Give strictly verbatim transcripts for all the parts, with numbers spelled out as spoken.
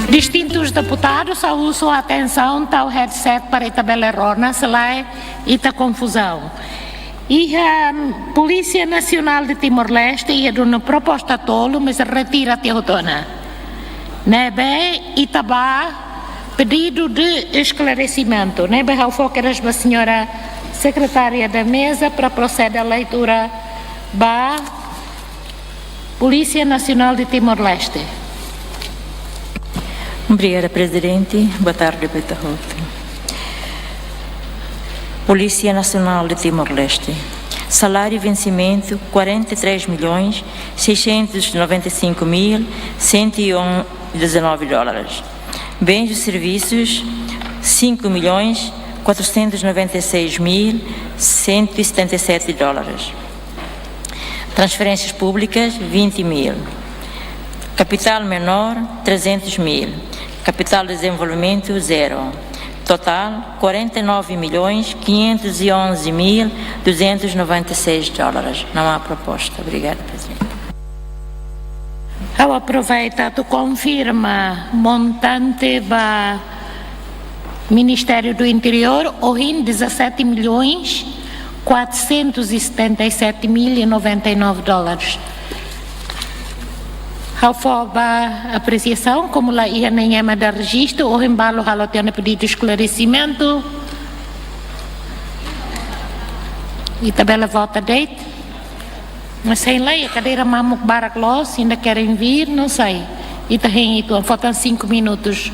Distintus deputadus, ha'u husu atensaun, tau headset para ita bele rona, se lae ita konfuzaun. Iha Polísia Nasionál de Timor-Leste, iha duni proposta tolu, mas retira tiha hotu ona. Ne'ebé ita ba pedidu de esklaresimentu. Ne'ebé ha'u fó kedas ba señora sekretária da meza para prosede leitura ba Polísia Nasionál de Timor-Leste. Obrigada, Prezidente. Boa tarde, Beta Hoto. Polícia Nacional de Timor-Leste. Salário e vencimento, quarenta e três milhões seiscentos noventa e cinco mil cento e dezenove dólares. Bens e serviços, cinco milhões quatrocentos noventa e seis mil cento e setenta e sete dólares. Transferências públicas, vinte mil. Capital menor, trezentos mil. Capital de desenvolvimento, zero. Total, quarenta e nove milhões quinhentos e onze mil duzentos noventa e seis dólares. Não há proposta. Obrigada, Presidente. Ha'u aproveita atu konfirma montante ba Ministério do Interior, ohin dezassete milhões quatrocentos e setenta e sete mil e noventa e nove dólares. Ha'u fó ba apresiasaun, komu la iha neen ema ida rejistu, ohin balu halo tiha ona pedidu esklaresimentu. Ita bele vota de'it. Mas sei lá, a cadeira mamuk barak loos, ainda querem vir, não sei. Ita hein uitoan, faltam cinco minutos.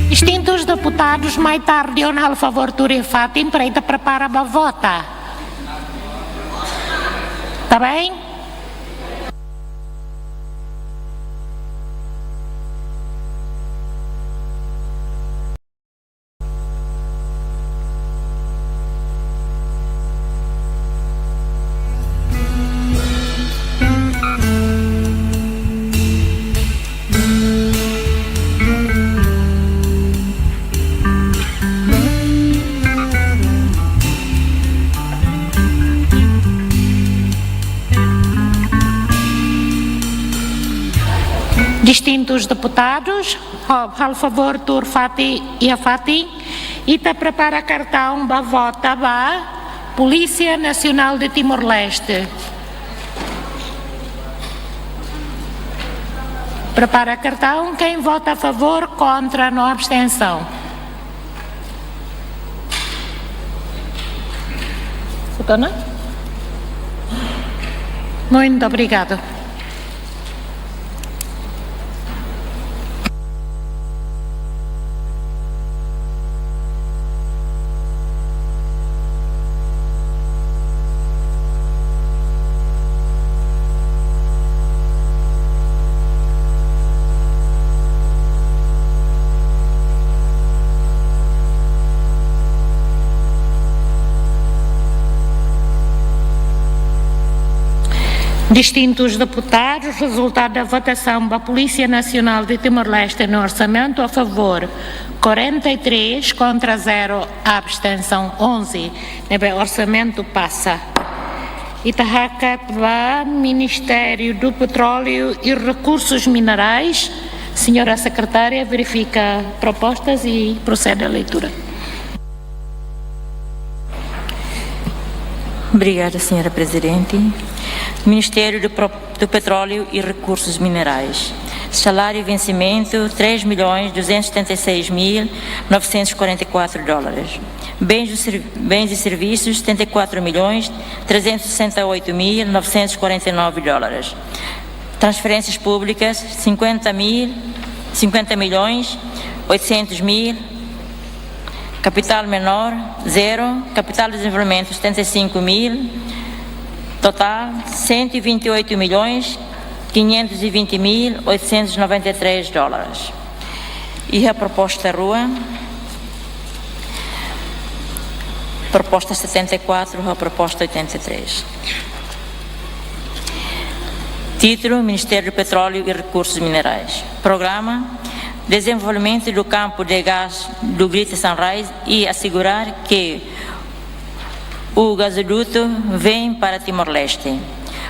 Distintus deputadus, mai tarde ona, halo favór, tuur iha fatin para ita prepara ba vota. Tá bem? Distintus deputadus, ho-, halo favór, tuur fatin iha fatin. Ita prepara kartaun ba vota ba Polícia Nacional de Timor-Leste. Prepara kartaun, quem vota a favor, contra, no abstenção. Fotona? Muito obrigado. Distintos deputados, resultado da votação ba Polícia Nacional de Timor-Leste no orçamento: a favor, quarenta e três, contra, zero, abstenção, onze. Ne'ebé orçamento pasa. Ita hakat ba Ministério do Petróleo e Recursos Minerais. Senhora Secretária, verifica propostas e procede à leitura. Obrigada, Senhora Presidente. Ministério do Pro-, do Petróleo e Recursos Minerais. Salário e vencimento, três milhões duzentos e setenta e seis mil novecentos e quarenta e quatro dólares. Bens do ser-, bens e serviços, setenta e quatro milhões trezentos e sessenta e oito mil novecentos e quarenta e nove dólares. Transferências públicas, cinquenta mil, cinquenta milhões oitocentos mil. Capital menor, zero. Capital de desenvolvimento, setenta e cinco mil. Total, cento e vinte e oito milhões quinhentos e vinte mil oitocentos e noventa e três dólares. Iha proposta rua, proposta setenta e quatro, a proposta oitenta e três. Título: Ministério do Petróleo e Recursos Minerais. Programa: desenvolvimento do campo de gás do Greater Sunrise e assegurar que o gasoduto vem para Timor-Leste.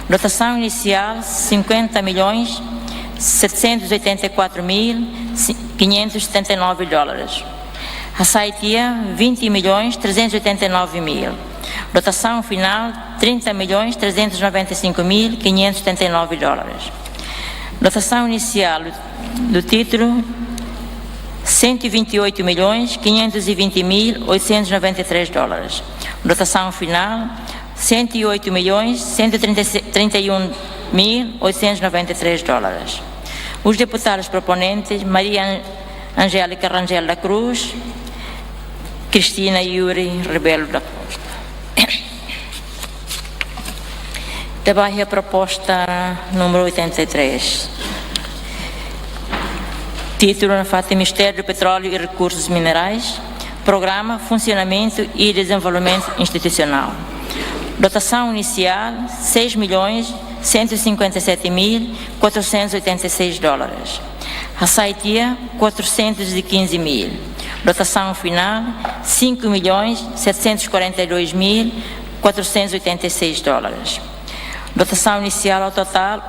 Dotação inicial, cinquenta milhões setecentos e oitenta e quatro mil quinhentos e setenta e nove dólares. Hasai tiha, vinte milhões trezentos e oitenta e nove mil. Dotação final, trinta milhões trezentos e noventa e cinco mil quinhentos e setenta e nove dólares. Dotação inicial do título, cento e vinte e oito milhões quinhentos e vinte mil oitocentos e noventa e três dólares. Dotação final, cento e oito milhões cento e trinta e um mil oitocentos e noventa e três dólares. Os deputados proponentes, Maria Angélica Rangel da Cruz, Cristina Yuri Rebelo da Costa. Ita ba iha proposta número oitenta e três. Título nafatin: Ministério do Petróleo e Recursos Minerais, Programa, Funcionamento e Desenvolvimento Institucional. Dotação inicial, seis milhões cento e cinquenta e sete mil quatrocentos e oitenta e seis dólares. Hasai tiha, quatrocentos e quinze mil. Dotação final, cinco milhões setecentos e quarenta e dois mil quatrocentos e oitenta e seis dólares. Dotação inicial ao total,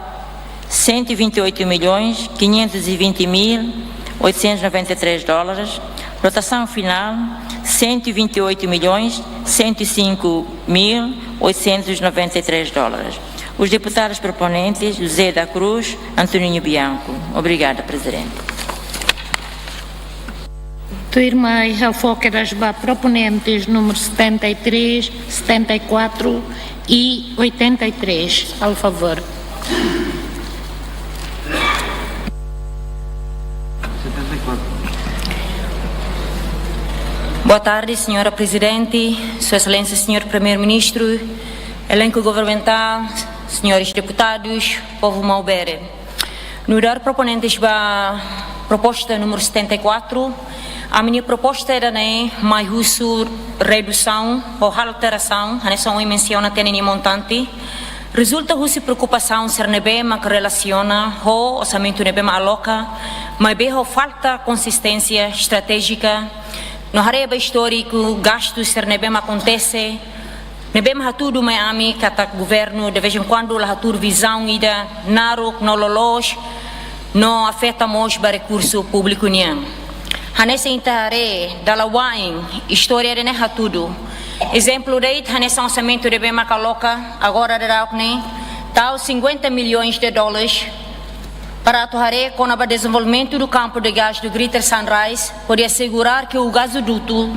cento e vinte e oito milhões quinhentos e vinte mil oitocentos e noventa e três dólares. Dotação final, cento e vinte e oito milhões cento e cinco mil oitocentos e noventa e três dólares. Os deputados proponentes, José da Cruz, Antoninho Bianco. Obrigada, Presidente. Tuirmai, ha'u fó kedas ba proponentes número setenta e três, setenta e quatro e oitenta e três. Por favor. Setenta e quatro. Boa tarde, Senhora Presidente, Sua Excelência, Senhor Primeiro-Ministro, elenco governamental, senhores deputados, povu Maubere. Nu'udar proponentes ba proposta número setenta e quatro, ami-nia proposta ida-ne'e mai husi redusaun ou alterasaun, hanesan ohin mensiona tiha ninia montante, rezulta husi preokupasaun sira ne'ebé mak relasiona ho orsamentu ne'ebé mak aloka, maibé ho falta konsisténsia estratéjika, no haree ba istóriku gastu sira ne'ebé mak akontese, ne'ebé mak hatudu mai ami katak governu de vez em quando la hatudu vizaun ida naruk no loloos, no afeta mós ba rekursu públiku nian. Hanesan ita haree, dala wa'in istória ida-ne'e hatudu. Ezemplu de'it, hanesan orsamentu ne'ebé mak aloka agora daudauk ne'e, tau cinquenta milhões de dólares para atu haree kona-ba dezenvolvimentu do campo de gás do Greater Sunrise, hodi asegurar que o gasoduto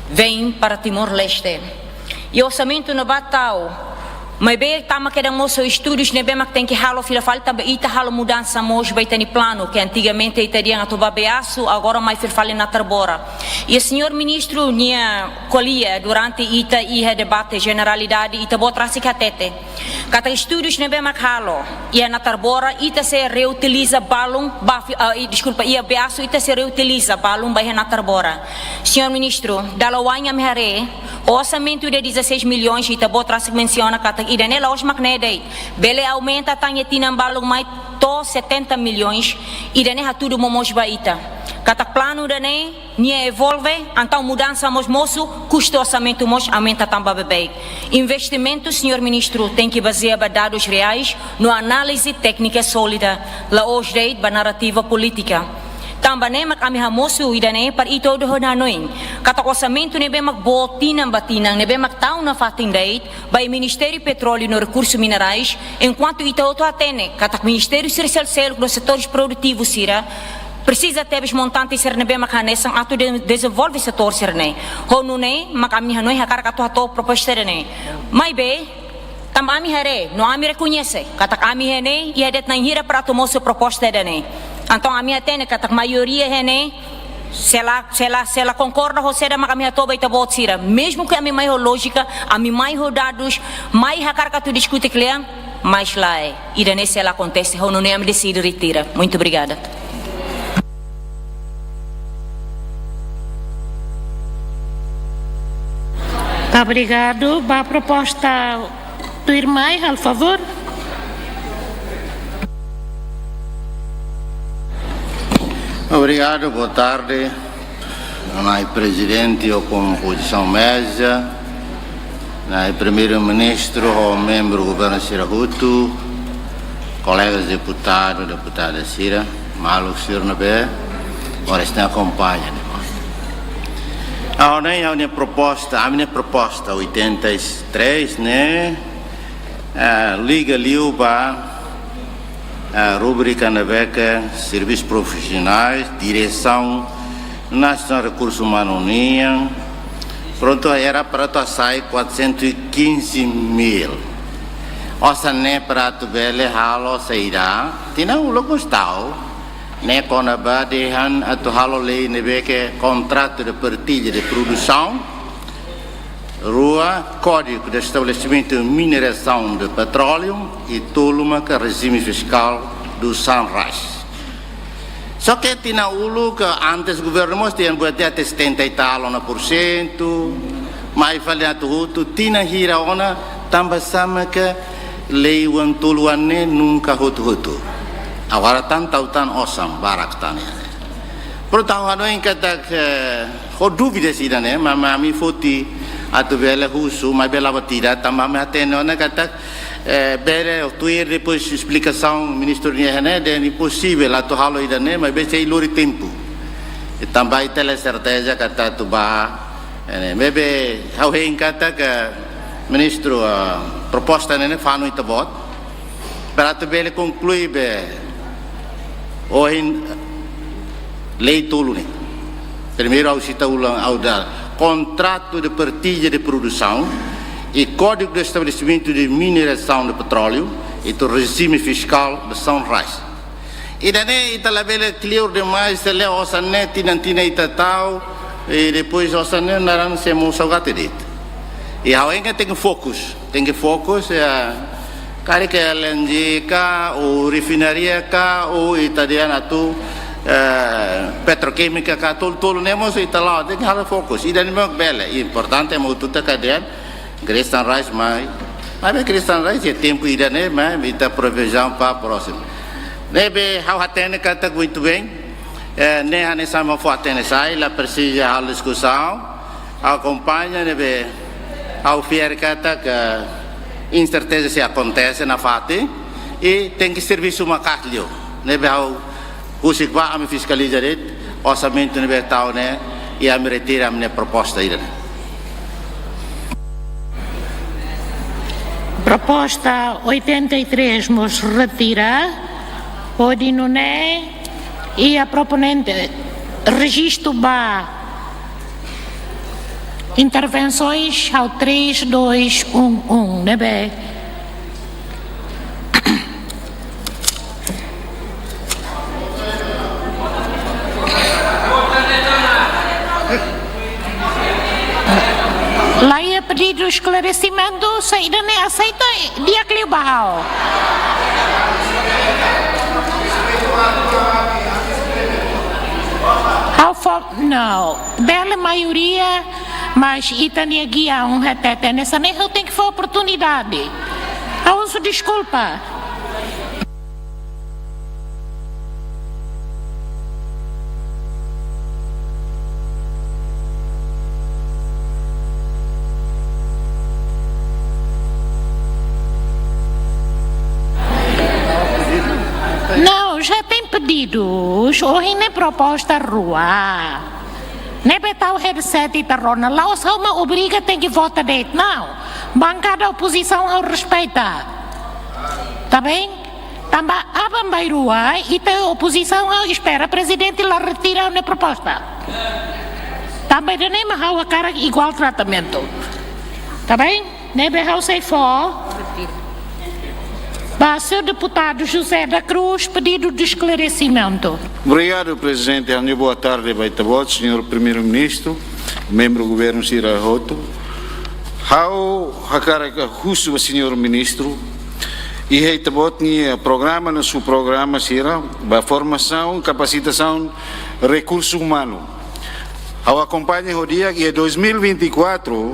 vem para Timor-Leste. I orsamentu ne'ebá tau, maibé tama kedas mós ho estudus ne'ebé mak tenke halo fila fali, tanba ita halo mudansa mós ba ita-nia planu, ke antigamente ita dehan atu ba Beaço, agora mai fila fali Natarbora. I Senhor Ministru nia ko'alia durante ita iha debate jeneralidade, Ita-Boot rasik hatete. Katak estudus ne'ebé mak halo iha Natarbora, ita sei reutiliza balun ba fi-, ah, i, deskulpa, iha Beaçu ita sei reutiliza balun ba iha Natarbora. Señór Ministru, dala oin ami haree, orsamentu de dezasseis milhões, ita-boot rasik mensiona katak ida-ne'e la'ós mak ne'e de'it. Bele aumenta tan iha tinan balun mai to'o setenta milhões, ida-ne'e hatudu momoos ba ita katak planu ida-ne'e nia evolve, entaun mudansa mós mosu, kustu orsamentu mós aumenta tan ba beibeik. Investimentu, señór Ministru, tenke bazeia ba dadus reais no análize téknika sólida, la'ós de'it ba narrativa polítika. Tanba ne'e mak ami hamosu ida-ne'e para ita hotu hanoin katak orsamentu ne'ebé mak boot tinan ba tinan, ne'ebé mak tau nafatin de'it, ba iha Ministériu Petróleu no Rekursu Minerais, enkuantu ita hotu hatene katak ministériu sira seluk-seluk no setores produtivus sira presiza tebes montante sira ne'ebé mak hanesan atu de-, dezenvolve setór sira-ne'e. Ho nune'e mak ami hanoin hakarak atu hato'o proposta ida-ne'e. Maibé, tanba ami haree, no ami rekoñese katak ami iha ne'e iha de'it na'in hira para atu mosu proposta ida-ne'e. Entaun ami hatene katak maioria iha ne'e sei la, sei la, sei la konkorda ho saida mak ami hato'o ba ita-boot sira. Mezmu ke ami mai ho lójika, ami mai ho dadus, mai hakarak atu diskute kle'an, mas lae, ida-ne'e sei la akontese, ho nune'e ami deside retira. Muito obrigada. Obrigadu. Ba proposta tuirmai, halo favór. Obrigadu, boa tarde. Na'i Prezidente ho kompozisaun meza, Na'i Primeiru-Ministru ho membru governu sira hotu, kolegas deputadu, deputada sira, maluk sira ne'ebé oras ne'e akompaña ne'e. Ha'u-nia, ha'u-nia proposta, ami-nia proposta oitenta e três ne'e, eh, liga liu ba, eh, rubrika ne'ebé ke servisus profisionais, Diresaun Nasionál Rekursu Umanu nian. Prontu, era para atu hasai quatrocentos e quinze mil. Osan ne'e para atu bele halo saida, tinan uluk mós tau, ne'e kona-ba dehan atu halo lei ne'ebé ke kontratu de partilla de produsaun, rua, Código de Estabelecimentu de Mineração de Petróleo, i tolu maka rejime fiskál do Sunrise. Só ke tinan uluk, antes governu mós dehan buat de'it até setenta e tal ona por cento, mai fali atu hotu, tinan hira ona, tanba sá maka lei oan tolu oan ne'e nunka hotu-hotu. Agora tan tau tan osan barak tan ne'e. Portantu, ha'u hanoin katak, eh, ho dúvida sira-ne'e, ma, ma ami foti atu bele husu, maibé la buat ida, tanba ami hatene ona katak, eh, bele tuir depois esplikasaun ministru nian ne'e, dehan imposivel atu halo ida-ne'e, maibé sei lori tempu. I tanba ita la serteza katak atu ba, eh, ne'e, maibé ha'u hein katak, eh, ministru, ah, proposta ne'e, ne'e fanu ita-boot, para atu bele konklui be ohin lei tolu ne'e. Primeiru, ha'u sita ulang, ha'u dehan kontratu de partilla de produsaun i Código de Estabelecimentu de Mineração de Petróleo, i rejime fiskál de Sunrise. Ida-ne'e ita labele clear demais, se lee osan ne'e tinan-tinan ita tau, i depois osan ne'e naran sei mós saugate de'it. I ha'u hanoin katak tenke fokus, tenke fokus, ya, karik LNG ka, ou refinaria ka, ou ita dehan atu, eh, petroquímica ka, tolu-tolu ne'e mós ita la'o, tenke halo fokus. Ida-ne'e mós bele, importante mak hotu-hotu dehan, Great Sunrise mai, maibé Great Sunrise iha tempu ida-ne'e, maibé ita provizaun para prósimu. Ne'ebé ha'u hatene katak muito bem, eh, ne'e hanesan mak fó hatene sai, la presiza halo diskusaun, akompaña ne'ebé ha'u fiar katak inserteza sei akontese nafatin, i tenke servisu maka'as liu. Ne'ebé ha'u husik ba ami fiskaliza de'it orsamentu ne'ebé tau ne'e, i ami retira ami-nia proposta ida-ne'e. Proposta oitenta e três mós retira, hodi nune'e iha proponente rejistu ba intervensoens ha'u três dois um um, ne'ebé la iha pedidu esklaresimentu, se ida-ne'e aseita, di'ak liu ba ha'u. Ha'u fó, não. Bele maioria, mas ita-nia guiaun hatete hanesan ne'e, ha'u tenke fó oportunidade. Ha'u husu deskulpa. Não, já tem pedidos. Ohin ne'e proposta rua. Ne'ebé tau headset ita rona. La'ós ha'u mak obriga tenke vota de'it, não. Bankada opozisaun ha'u respeita. Tá bem? Tanba aban-bainrua, ita opozisaun ha'u espera prezidente la retira nia proposta. Tanba ida-ne'e mak ha'u hakarak igual tratamentu. Tá bem? Ne'ebé ha'u sei fó ba señór deputadu José da Cruz pedido de esclarecimento. Obrigadu, Prezidente. Ha'u-nia boa tarde ba ita-boot, señór Primeiru-Ministru, membru governu sira hotu. Ha'u hakarak husu ba señór Ministru, iha ita-boot nia programa no subprograma sira ba formasaun, kapasitasaun rekursu umanu. Ha'u akompaña ho di'ak iha dois mil e vinte e quatro,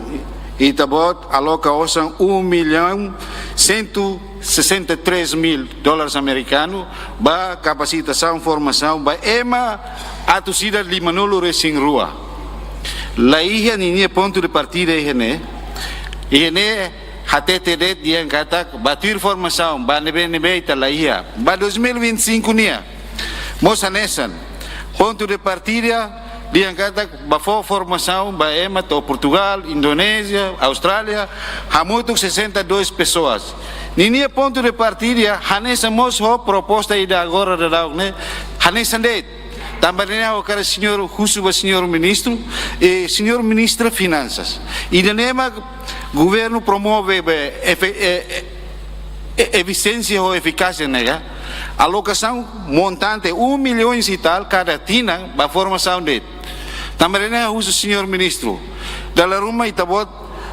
ita-boot aloka osan um milhão cento e sessenta e três mil dólares amerikanu ba kapasitasaun, formasaun ba ema atus ida limanulu-resin-rua. La iha ninia pontu de partida iha ne'e. Iha ne'e hatete de'it dehan katak ba tuir formasaun, ba ne'ebé-ne'ebé ita la iha. Ba dois mil e vinte e cinco nian mós hanesan. Pontu de partida dehan katak ba fó formasaun ba ema to'o Portugal, Indonézia, Austrália, hamutuk sessenta e dois pessoas. Ninia pontu de partida hanesan mós ho proposta ida agora daudaun ne'e, hanesan de'it. Tanba ne'e ha'u hakarak señór, husu ba señór Ministru, eh, señór Ministra Finansas. Ida-ne'e mak governu promove be efe-, eh, eh, e-, efisiénsia ho efikásia ne'e ka. Alokasaun montante um milhões e tal kada tinan ba formasaun de'it. Tanba ne'e husu señór Ministru. Dala ruma ita-boot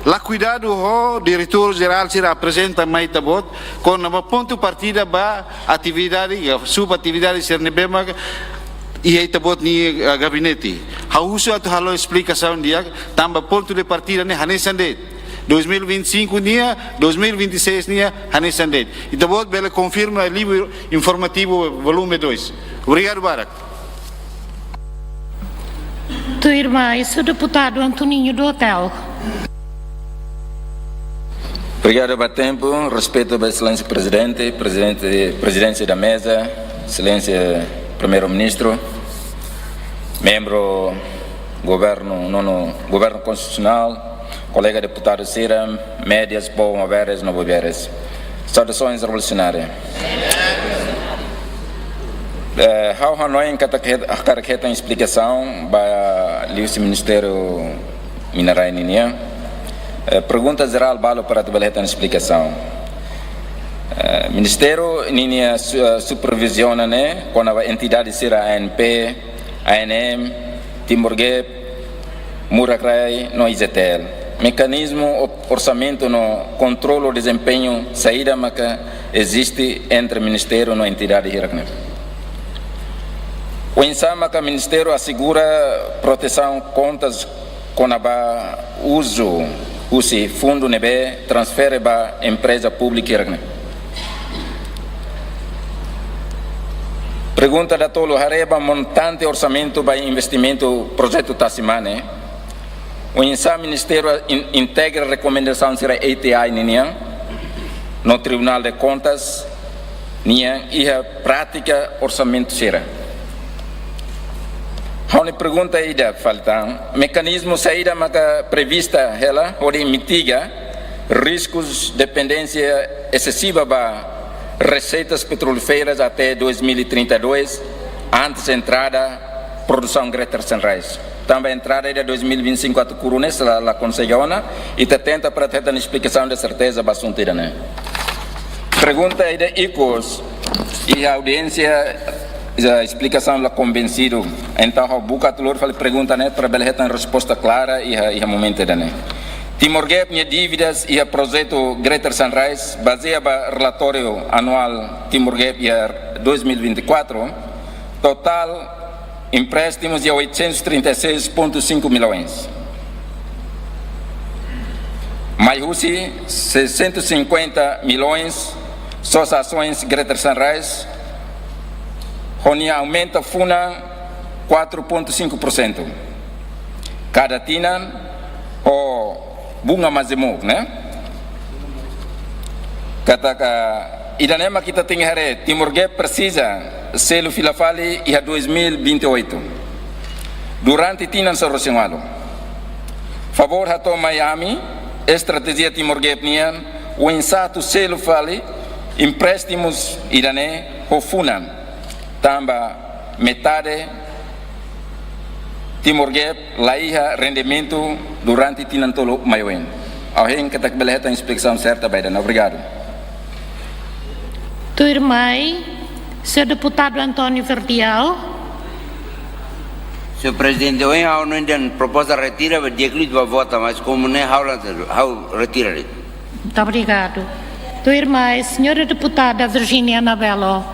la kuidadu ho diretór jerál sira aprezenta mai ita-boot kona-ba pontu partida ba atividade, subatividade sira ne'ebé mak iha ita-boot nia, eh, gabinete. Ha'u husu atu halo esplikasaun di'ak, tanba pontu de partida ne'e hanesan de'it. Dois mil e vinte e cinco nian, dois mil e vinte e seis nian, hanesan de'it. Ita-boot bele konfirma iha livru informativu volume dois. Obrigadu barak. Tuirmai, señór deputadu Antoninho do Hotel. Obrigadu ba tempu, respeitu ba Exelénsia Prezidente, Prezidente, Prezidénsia da Meza, Exelénsia Primeiru-Ministru, membru governu, nonu, governu konstitusionál, kolega deputadu sira, média, povu maubere no buibere. Saudasaun revolusionária. Eh, ha'u hanoin katak hakarak hetan esplikasaun ba liuhusi Ministériu Minerais ninian. Eh, pergunta jerál balu para atu bele hetan esplikasaun. Eh, Ministériu ninia su-, eh, superviziona ne'e kona-ba entidade sira A N P, A N M, Timor Gap, Murah Rai no I Z T L. Mekanizmu o-, orsamentu no kontrolu dezempeñu saida maka eziste entre ministériu no entidade hirak-ne'e? Oinsá maka ministériu asegura protesaun kontas kona-ba uzu husi fundu ne'ebé transfere ba empreza públika hirak-ne'e? Pergunta datolu, haree ba montante orsamentu ba investimentu projetu Tasi Mane, oinsá ministériu in-, integra rekomendasaun sira A T I ninian no Tribunál de Kontas nian iha prátika orsamentu sira? Ha'u-nia pergunta ida fali tan, mekanizmu saida maka prevista hela hodi mitiga riskus dependénsia esesiva ba reseitas petrolíferas até dois mil e trinta e dois, antes entrada produsaun Greater Sunrise. Tanba entrada ida dois mil e vinte e cinco atu kuru ne'e la, la konsege ona, ita tenta para hetan esplikasaun de serteza ba asuntu ida-ne'e. Pergunta ida ikus, iha audiénsia, iha esplikasaun la konvensidu. Entaun ha'u buka atu lori fali pergunta ne'e para bele hetan resposta klara iha, iha momentu ida-ne'e. Timor Gap nia dívidas iha projetu Greater Sunrise, bazeia ba relatóriu anuál Timor Gap iha dois mil e vinte e quatro, totál empréstimus iha oitocentos e trinta e seis ponto cinco milhões. Mai husi seiscentos e cinquenta milhões, só ações Greater Sunrise, ho nia aumenta funan quatro ponto cinco por cento. Kada tinan, ho bunga majemuk, ne'e? Katak ida-ne'e mak ita tenke haree, Timor Gap presiza selu fila fali iha dois mil e vinte e oito. Durante tinan sanulu-resin-ualu. Favór hato'o mai ami, estratéjia Timor Gap nian, oinsá atu selu fali empréstimus ida-ne'e ho funan. Tanba metade Timor Gap la iha rendimentu durante tinan tolu mai oin. Ha'u hein katak bele hetan esplikasaun serta ba ida-ne'e. Obrigadu. Tuirmai, señór deputadu António Verdial. Señór Prezidente, ohin ha'u hanoin dehan proposta retira, ba di'ak liu ba vota, mas komu ne'e ha'u la, ha'u retira de'it. Muito obrigado. Tuirmai, señora deputada Virginia Anabelo.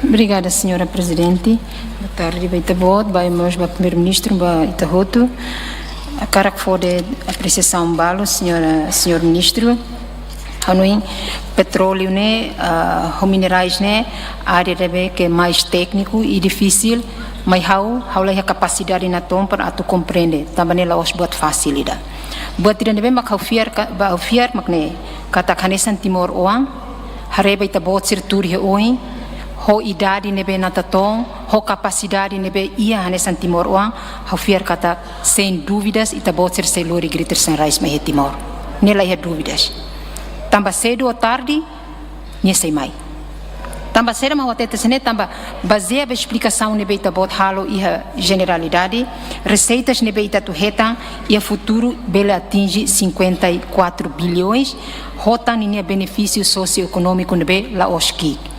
Obrigada, señora Prezidente. Boa tarde ba ita-boot, ba mós ba Primeiru-Ministru, ba ita hotu. Hakarak fó de'it apresiasaun balu, señora, señór Ministru. Hanoin petróleu ne'e, ah, ho minerais ne'e, área ne'ebé ke mais tékniku i difisil, mai ha'u, ha'u la iha kapasidade natoon para atu komprende, tanba ne'e la'ós buat fasil ida. Buat ida ne'ebé mak ha'u fiar ka, ba ha'u fiar mak ne'e, katak hanesan timoroan, haree ba ita-boot sira tuur iha oin, ho idade ne'ebé natoon, ho kapasidade ne'ebé iha hanesan timoroan, ha'u fiar katak, sem dúvidas, ita-boot sira sei lori Greater Sunrise mai iha Timor. Ne'e la iha dúvidas. Tanba sedu ou tarde, nia sei mai. Tanba saida mak ha'u hatete hanesan ne'e, tanba bazeia ba esplikasaun ne'ebé ita-boot halo iha jeneralidade, reseitas ne'ebé ita atu hetan iha futuru bele atinje cinquenta e quatro bilhões, ho tan ninia benefísiu sosioekonómiku ne'ebé la'ós ki'ik.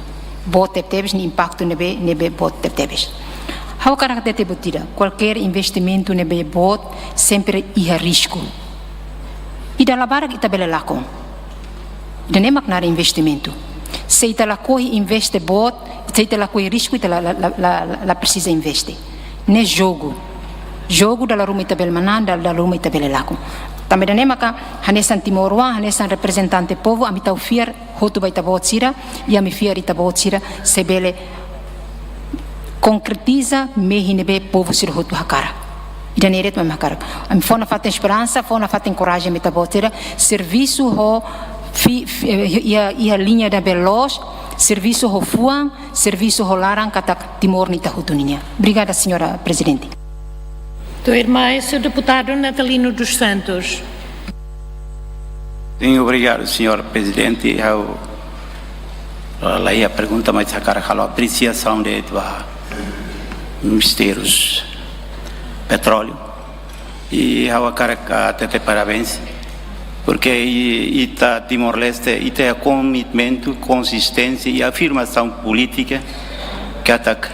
Boot tebetebes, nia impaktu ne'ebé, ne'ebé boot tebetebes. Ha'u hakarak hatete buat ida, kualkér investimentu ne'ebé boot sempre iha risku. I dala barak ita bele lakon. Ida-ne'e mak naran investimentu. Se ita lakohi investe boot, se ita lakohi risku, ita la, la, la, la, la, la presiza investe. Ne'e jogu. Jogu dala ruma ita bele manán, dala, dala ruma ita bele lakon. Tanba ida-ne'e maka hanesan timoroan, hanesan reprezentante povu, ami tau fiar hotu ba ita-boot sira, i ami fiar ita-boot sira sei bele konkretiza mehi ne'ebé povu sira hotu hakarak. Ida-ne'e de'it mak ami hakarak. Ami fó nafatin esperansa, fó nafatin korajen ba ita-boot sira, servisu ho fi, fi, eh, iha, iha liña ne'ebé loos, servisu ho fuan, servisu ho laran katak Timor ne'e ita hotu nian. Obrigada, señora Prezidente. Tuirmai, señór deputadu Natalino dos Santos. Sim, obrigadu, señór Prezidente. Ha'u, ah, la iha pergunta, mas hakarak halo apresiasaun de'it ba Ministériu Petróleu. I ha'u hakarak, ah, hatete parabéns. Porke i-, ita Timor-Leste, ita iha komitmentu, konsisténsia i afirmasaun polítika katak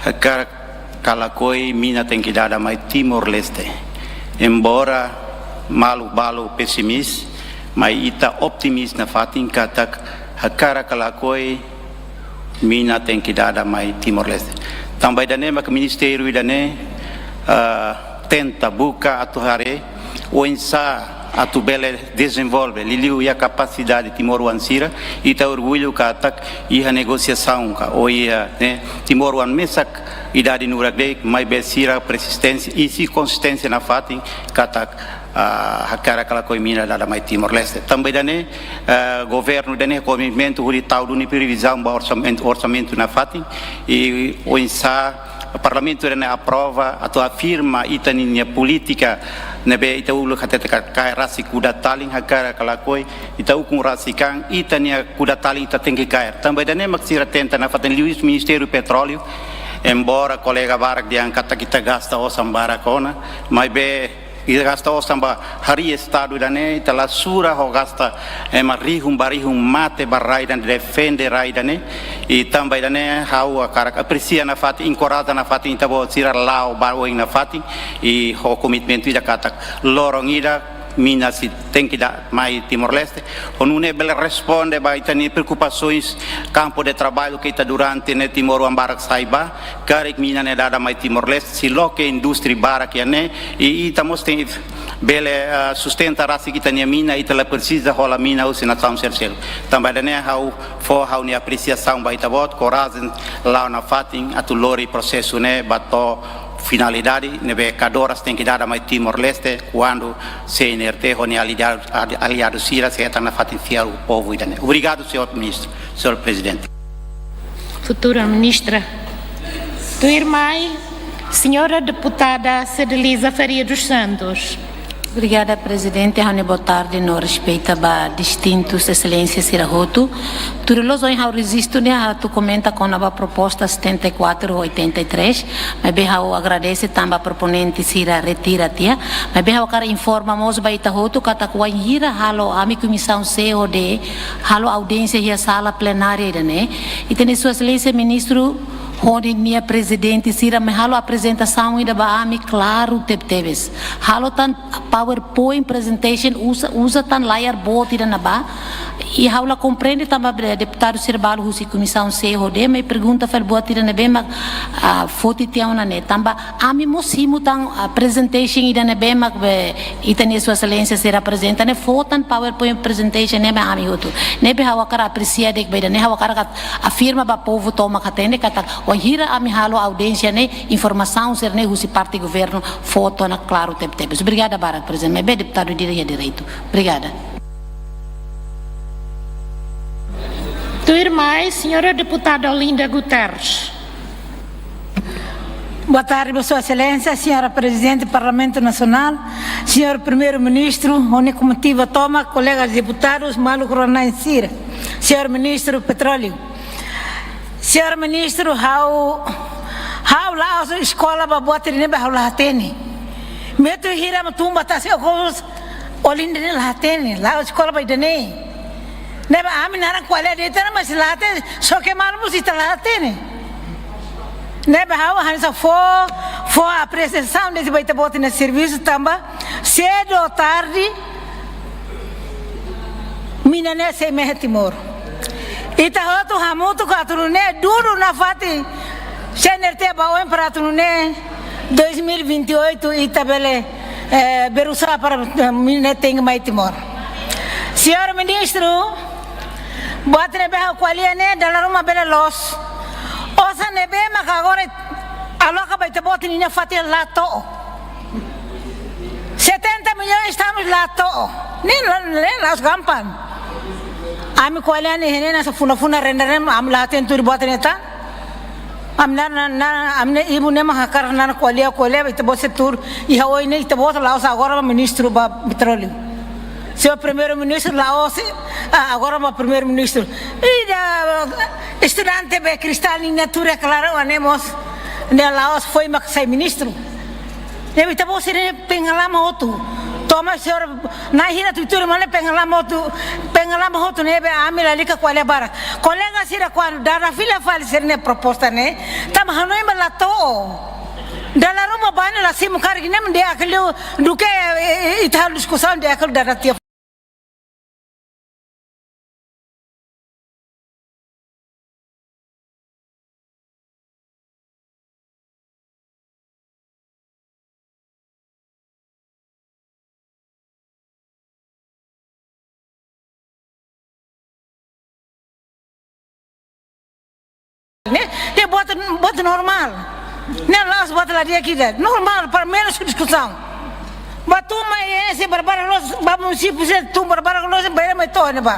hakarak ka lakohi mina tenke dada mai Timor-Leste. Embora maluk balu pesimis, mas ita optimis nafatin katak hakarak ka lakohi mina tenke dada mai Timor-Leste. Tanba ida-ne'e maka ministériu ida-ne'e, ah, tenta buka atu haree oinsá atu bele dezenvolve, liuliu iha kapasidade timoroan sira, ita orgullu katak iha negosiasaun ka, ou iha, ne'e, timoroan mesak idade nurak de'it, maibé sira persisténsia i sei konsisténsia nafatin katak, ah, hakarak ka lakohi mina dada mai Timor-Leste. Tanba ida-ne'e, ah, governu ida-ne'e komitmentu hodi tau duni previzaun ba orsamentu, orsamentu nafatin, i oinsá Parlamentu ida-ne'e aprova atu afirma ita-nia polítika ne'ebé ita uluk hatete kaer rasik kuda talin, hakarak ka lakohi, ita ukun rasik an, ita-nia kuda talin ita tenke kaer. Tanba ida-ne'e mak sira tenta nafatin liuhusi Ministériu Petróleu, embora kolega barak dehan katak ita gasta osan barak ona, maibé Ita gasta osan ba harii Estadu ida-ne'e, ita la sura ho gasta ema rihun ba rihun mate ba rai ida-ne'e, defende rai ida-ne'e. I tanba ida-ne'e ha'u hakarak apresia nafatin, enkoraja nafatin ita-boot sira la'o ba oin nafatin, i ho komitmentu ida katak loron ida mina sei tenke dada mai Timor-Leste. Ho nune'e bele responde ba ita-nia preokupasoens kampu de traballu ke ita durante ne'e Timoroan barak sai ba, karik mina ne'e dada mai Timor-Leste, sei loke indústria barak iha ne'e, i ita mós tenke bele, ah, sustenta rasik ita-nia mina, ita la presiza hola mina husi nasaun seluk. Tanba ida-ne'e ha'u fó ha'u-nia apresiasaun ba ita-boot, korajen la'o nafatin atu lori prosesu ne'e ba to'o finalidade ne'ebé kadoras tenke dada mai Timor-Leste, kuandu C N R T ho nia aliadu, aliadu sira sei hetan nafatin fiar povu ida-ne'e. Obrigadu, señór Ministru, señór Prezidente. Futura Ministra. Tuirmai, señora Deputada Cedeliza Faria dos Santos. Obrigada, Prezidente. Ha'u-nia boa tarde no respeitu ba distintus eselénsia sira hotu. Tuir loos ohin ha'u rejistu ne'e atu komenta kona-ba proposta setenta e quatro oitenta e três, maibé ha'u agradese tanba proponente sira retira tiha. Maibé ha'u hakarak informa mós ba ita hotu katak wainhira halo ami Komisaun C ho D halo audiénsia iha sala plenária ida-ne'e, ita-nia Sua Exelénsia Ministru ho nia prezidente sira mai halo aprezentasaun ida ba ami klaru tebetebes. Halo tan PowerPoint presentation, uza, uza tan layar boot ida ne'ebá. I ha'u la komprende tanba be-, deputadu sira balu husi Komisaun C ho D mai pergunta fali buat ida ne'ebé mak, ah, foti tiha ona ne'e. Tanba ami mós simu tan, ah, presentation ida ne'ebé mak be ita-nia Sua Exelénsia sira aprezenta ne'e, fó tan PowerPoint presentation ne'e ba ami hotu. Ne'ebé ha'u hakarak apresia de'it ba ida-ne'e, ha'u hakarak afirma ba povu tomak hatene katak wainhira ami halo audiénsia ne'e, informasaun sira-ne'e husi parte governu fó tiha ona klaru tebetebes. Obrigada barak, Prezidente. Maibé deputadu ida iha direitu. Obrigada. Tuirmai, señora Deputada Olinda Guterres. Boa tarde, Vossa Exelénsia, Señora Prezidente Parlamentu Nasionál, Señór Primeiru-Ministru, ho nia komitiva tomak, kolegas deputadus, maluk rona-na'in sira, Señór Ministru Petróleu. Señór Ministru, ha'u, ha'u la'ós eskola ba buat ida ne'ebé ha'u la hatene. Metu hira mak tun ba tasi okos, Olinda ne'e la hatene, la'ós eskola ba ida-ne'e. Ne'ebé ami naran ko'alia de'it ona, mas la hatene, só ke malu mós ita la hatene. Ne'ebé ha'u hanesan fó, fó apresiasaun de'it ba ita-boot nia servisu tanba, sedu ou tarde, mina ne'e sei mehi Timor. Ita hotu hamutuk atu nune'e dudu nafatin, C N R T ba oin para atu nune'e, dois mil e vinte e oito ita bele, eh, berusaha para, eh, mina ne'e tenke mai Timor. Señór Ministru, buat ne'ebé ha'u ko'alia ne'e dala ruma bele loos. Osan ne'ebé maka agora aloka ba ita-boot ninia fatin la to'o. Setenta milhões estamos la to'o. Ne'e la, ne'e la'ós gampang. Ami ko'alia ne'e, ne'e hanesan funa-funa renda ne'e, ami la hatene tuir buat ne'e tan. Ami naran, naran, ami-nia ibun ne'e mak hakarak naran ko'alia, ko'alia, ita-boot sei tuur, iha oin ne'e ita-boot la'ós agora mak ministru ba petróleu. Señór Primeiru-Ministru la'ós, ah, agora mak Primeiru-Ministru. Ida estudante be Kristal ninia tuur iha klaran oan ne'e mós, nia la'ós foin mak sai ministru. Ne'ebé ita-boot sira-nia pengalaman hotu. Tomak señór na'in hira tuituir mane pengalaman hotu, pengalaman hotu ne'ebé ami lalika ko'alia barak. Kolega sira kuandu dada fila fali sira-nia proposta ne'e, tanba hanoin ba la to'o. Dala ruma ba ne'e la simu karik ne'e mak di'ak liu duké, eh, eh, ita halo diskusaun di'ak liu dada tiha. Ne'e, ne'e buat, buat normál. Ne'e la'ós buat la di'ak ida. Normál, para menus diskusaun. Ba tun mai, eh, sei barbarak loos, ba munisípiu sei tun barbarak loos, ba ema to'o ne'ebá.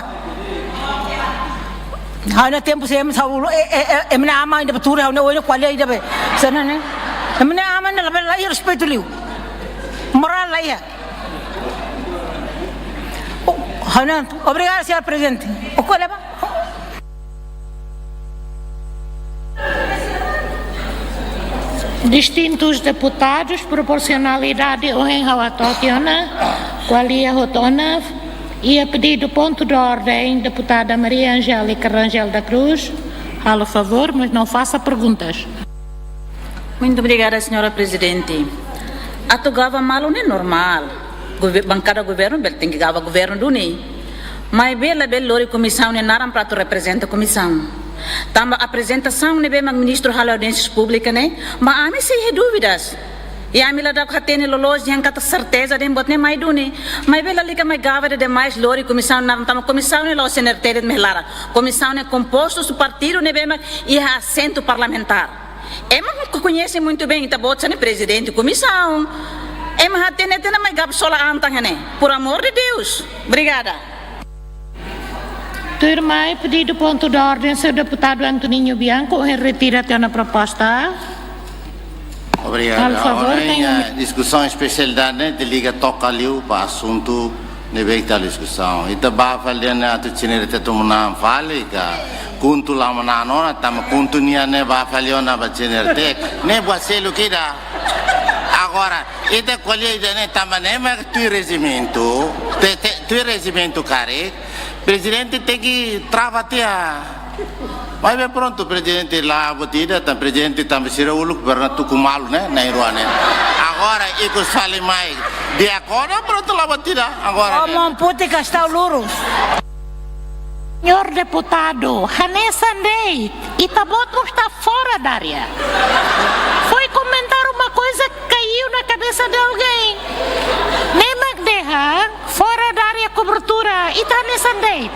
Ha'u-nia tempu sei ema sa'e, eh, eh, eh, ema nia aman ida ba tuur, ha'u-nia oin ko'alia ida be. Sana ne'e. Ema nia aman ne'e labele la iha respeitu liu. Morál la iha. Oh, ha'u-nia, obrigadu, señór Prezidente. Oke, leba. Distintus deputadus, proporsionalidade ohin ha'u hato'o tiha ona, ko'alia hotu ona, iha pedidu pontu de orden, deputada Maria Angélica Rangel da Cruz, halo favór, mas não faça perguntas. Muito obrigada, senhora Presidente. Atu gaba malu ne'e normál. Gover-, bankada governu bele tenke gaba governu duni. Maibé labele lori komisaun nia naran para atu reprezenta komisaun. Tanba aprezentasaun ne'ebé mak ministru halo audiénsia públika ne'e, mak ami sei iha dúvidas. I ami la dak hatene loloos dehan katak serteza dehan buat ne'e mai duni. Maibé lalika mai gaba de'it demais lori komisaun nia naran, tanba komisaun ne'e la'ós C N R T de'it mak hela. Komisaun ne'e kompostu husi partidu ne'ebé mak iha asentu parlamentár. Ema koñese muito bem, ita-boot sira-ne'e prezidente komisaun. Ema hatene tiha ona mai gaba sola antan ne'e. Por amor de Deus. Obrigada. Tuirmai, pedidu pontu de orden, señór deputadu Antoninho Bianco, ohin retira tiha ona proposta. Obrigadu. Fal favór, agora, tenho eh, diskusaun espesiál ida-ne'e, ita liga toka liu ba asuntu ne'ebé ita diskusaun. Ita ba fali dehan atu C N R T tun manán fali ka KHUNTO la manán ona, tanba KHUNTO nian ne'e ba fali ona ba C N R T. Ne'e buat seluk ida. Agora, ita ko'alia ida-ne'e tanba ne'e mak tuir rejimentu, te, te, tuir rejimentu karik, prezidente tenke trava tiha. Maibé prontu, prezidente la buat ida, tan prezidente tanba sira uluk pernah tuku malu ne'e, na'in-rua ne'e. Agora, ikus fali mai. Di'ak ona, prontu la buat ida. Agora, oh, ne'e. Mão puti kastau lurus. Señór deputadu, hanesan de'it, ita-boot mós está fora da área. Foi comentar uma coisa que caiu na cabeça de alguém. Ne'e mak dehan, fora da área cobertura, ita hanesan de'it.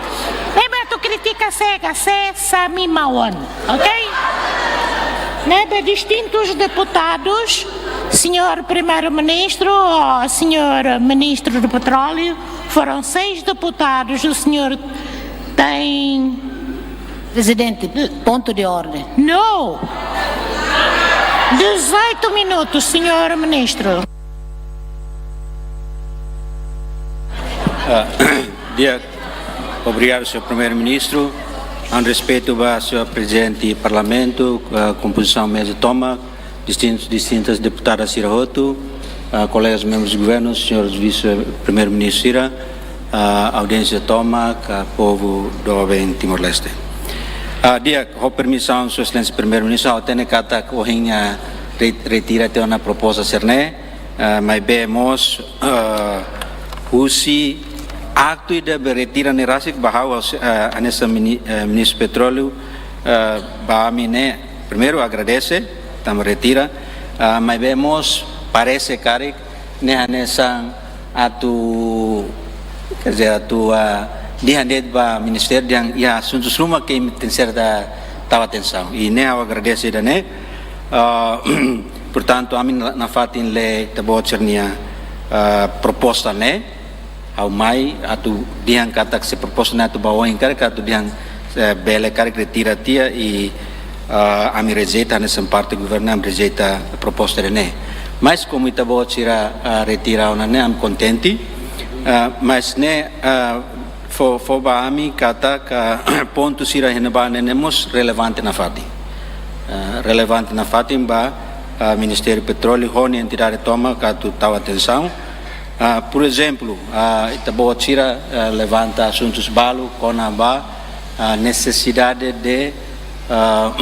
Ne'ebé atu kritika sé ka sé, sami maun, ok? Ne'ebé distintus deputadus, señór Primeiru-Ministru, señór Ministru do Petróleu, foram seis deputados, o senhor tem... Prezidente, pontu de orden. Não! Dezoito minutos, señór Ministru. Ah, di'ak, obrigadu, señór Primeiru-Ministru. Ho respeitu ba señór Prezidente Parlamentu, ah, kompozisaun meza tomak, distintus, distintas deputadas sira hotu, ah, kolegas membrus governu, señór Vise-Primeiru-Ministru sira, ah, audiénsia tomak, ah, povu doben Timor-Leste. Ah, di'ak, ho permisaun Sua Exelénsia Primeiru-Ministru, ha'u hatene katak ohin, ah, re-, retira tiha ona proposta sira-ne'e, ah, maibé mós, ah, husi aktu ida be retira ne'e rasik ba ha'u, ah, hanesan mini-, ah, Ministru Petróleu, ah, ba ami ne'e, primeiru agradese, tanba retira, ah, maibé mós parese karik, ne'e hanesan atu, quer dizer, atu, ah, dehan de'it ba ministériu dehan iha asuntus ruma ke imi tenke ser tau atensaun. I ne'e ha'u agradese ida-ne'e. Ah, portantu, ami na-, nafatin lee ita-boot sira-nia, ah, proposta ne'e. Ha'u mai atu dehan katak se proposta ne'e atu ba oin karik atu dehan, eh, bele karik retira tiha i, ah, ami rejeita, hanesan parte governu ami rejeita proposta ida-ne'e. Mas komu ita-boot sira, ah, retira ona ne'e ami kontente. Ah, mas ne'e, ah, fó, fó ba ami katak pontu sira iha ne'ebá ne'e mós relevante nafatin. Ah, relevante nafatin ba, ah, Ministériu Petróleu ho nia entidade tomak atu tau atensaun. Ah, por ezemplu, ah, ita-boot sira, ah, levanta asuntus balu kona-ba, ah, nesesidade de, ah,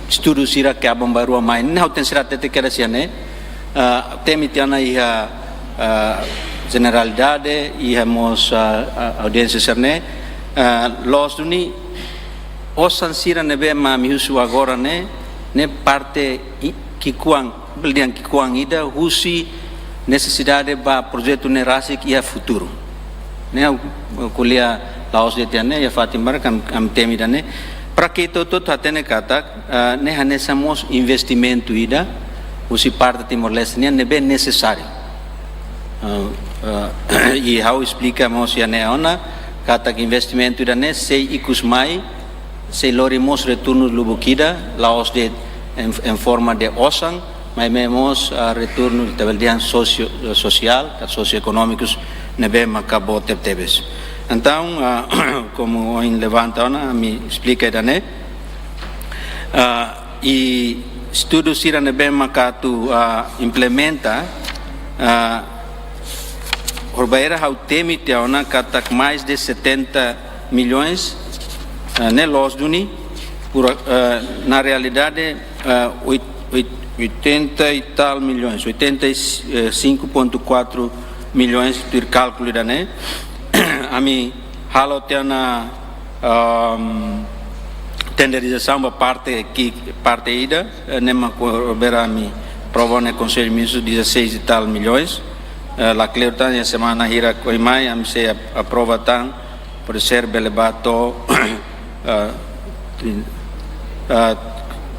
estudu sira ke aban-bainrua mai. Ne'e ha'u tenke ser hatete kedas iha ne'e. Ah, temi tiha ona iha, ah, jeneralidade, iha mós, ah, ah, audiénsia sira-ne'e. Ah, loos duni, osan sira ne'ebé mak ami husu agora ne'e, ne'e parte i-, ki'ikoan, bele dehan ki'ikoan ida husi nesesidade ba projetu ne'e rasik iha futuru. Ne'e ha'u ko'alia la'ós de'it iha ne'e, iha fatin barak ami, ami temi ida-ne'e. Para ke ita hotu hatene katak, ah, ne'e hanesan mós investimentu ida husi parte Timor-Leste nian ne'ebé nesesáriu. Ah, ah, i ha'u esplika mós iha ne'e ona, katak investimentu ida-ne'e sei ikus mai, sei lori mós retornu lubuk ida, la'ós de'it em, em forma de osan, maibé mós, ah, retornu ita bele dehan sosio, sosiál, ka sosioekonómikus ne'ebé maka boot tebetebes. Entaun, ah, komu ohin levanta ona, ami esplika ida-ne'e. Ah, i estudu sira ne'ebé maka atu, ah, implementa, ah, horibainhira ha'u temi tiha ona katak mais de setenta milhões, ah, ne'e loos duni, por, ah, na realidade, ah, oit-, oit-, oitenta e tal milhões, oitenta e cinco ponto quatro milhões tuir kálkulu ida-ne'e. Ami halo tiha ona, ahm, tenderizasaun ba parte ki, parte ida, eh, ne'e mak horibainhira ami aprova ona iha Konsellu Ministru dezasseis e tal milhões. Eh, lakleur tan iha semana hirak oin mai, ami sei ap-, aprova tan, pode ser bele bá to'o, eh, trin-, eh,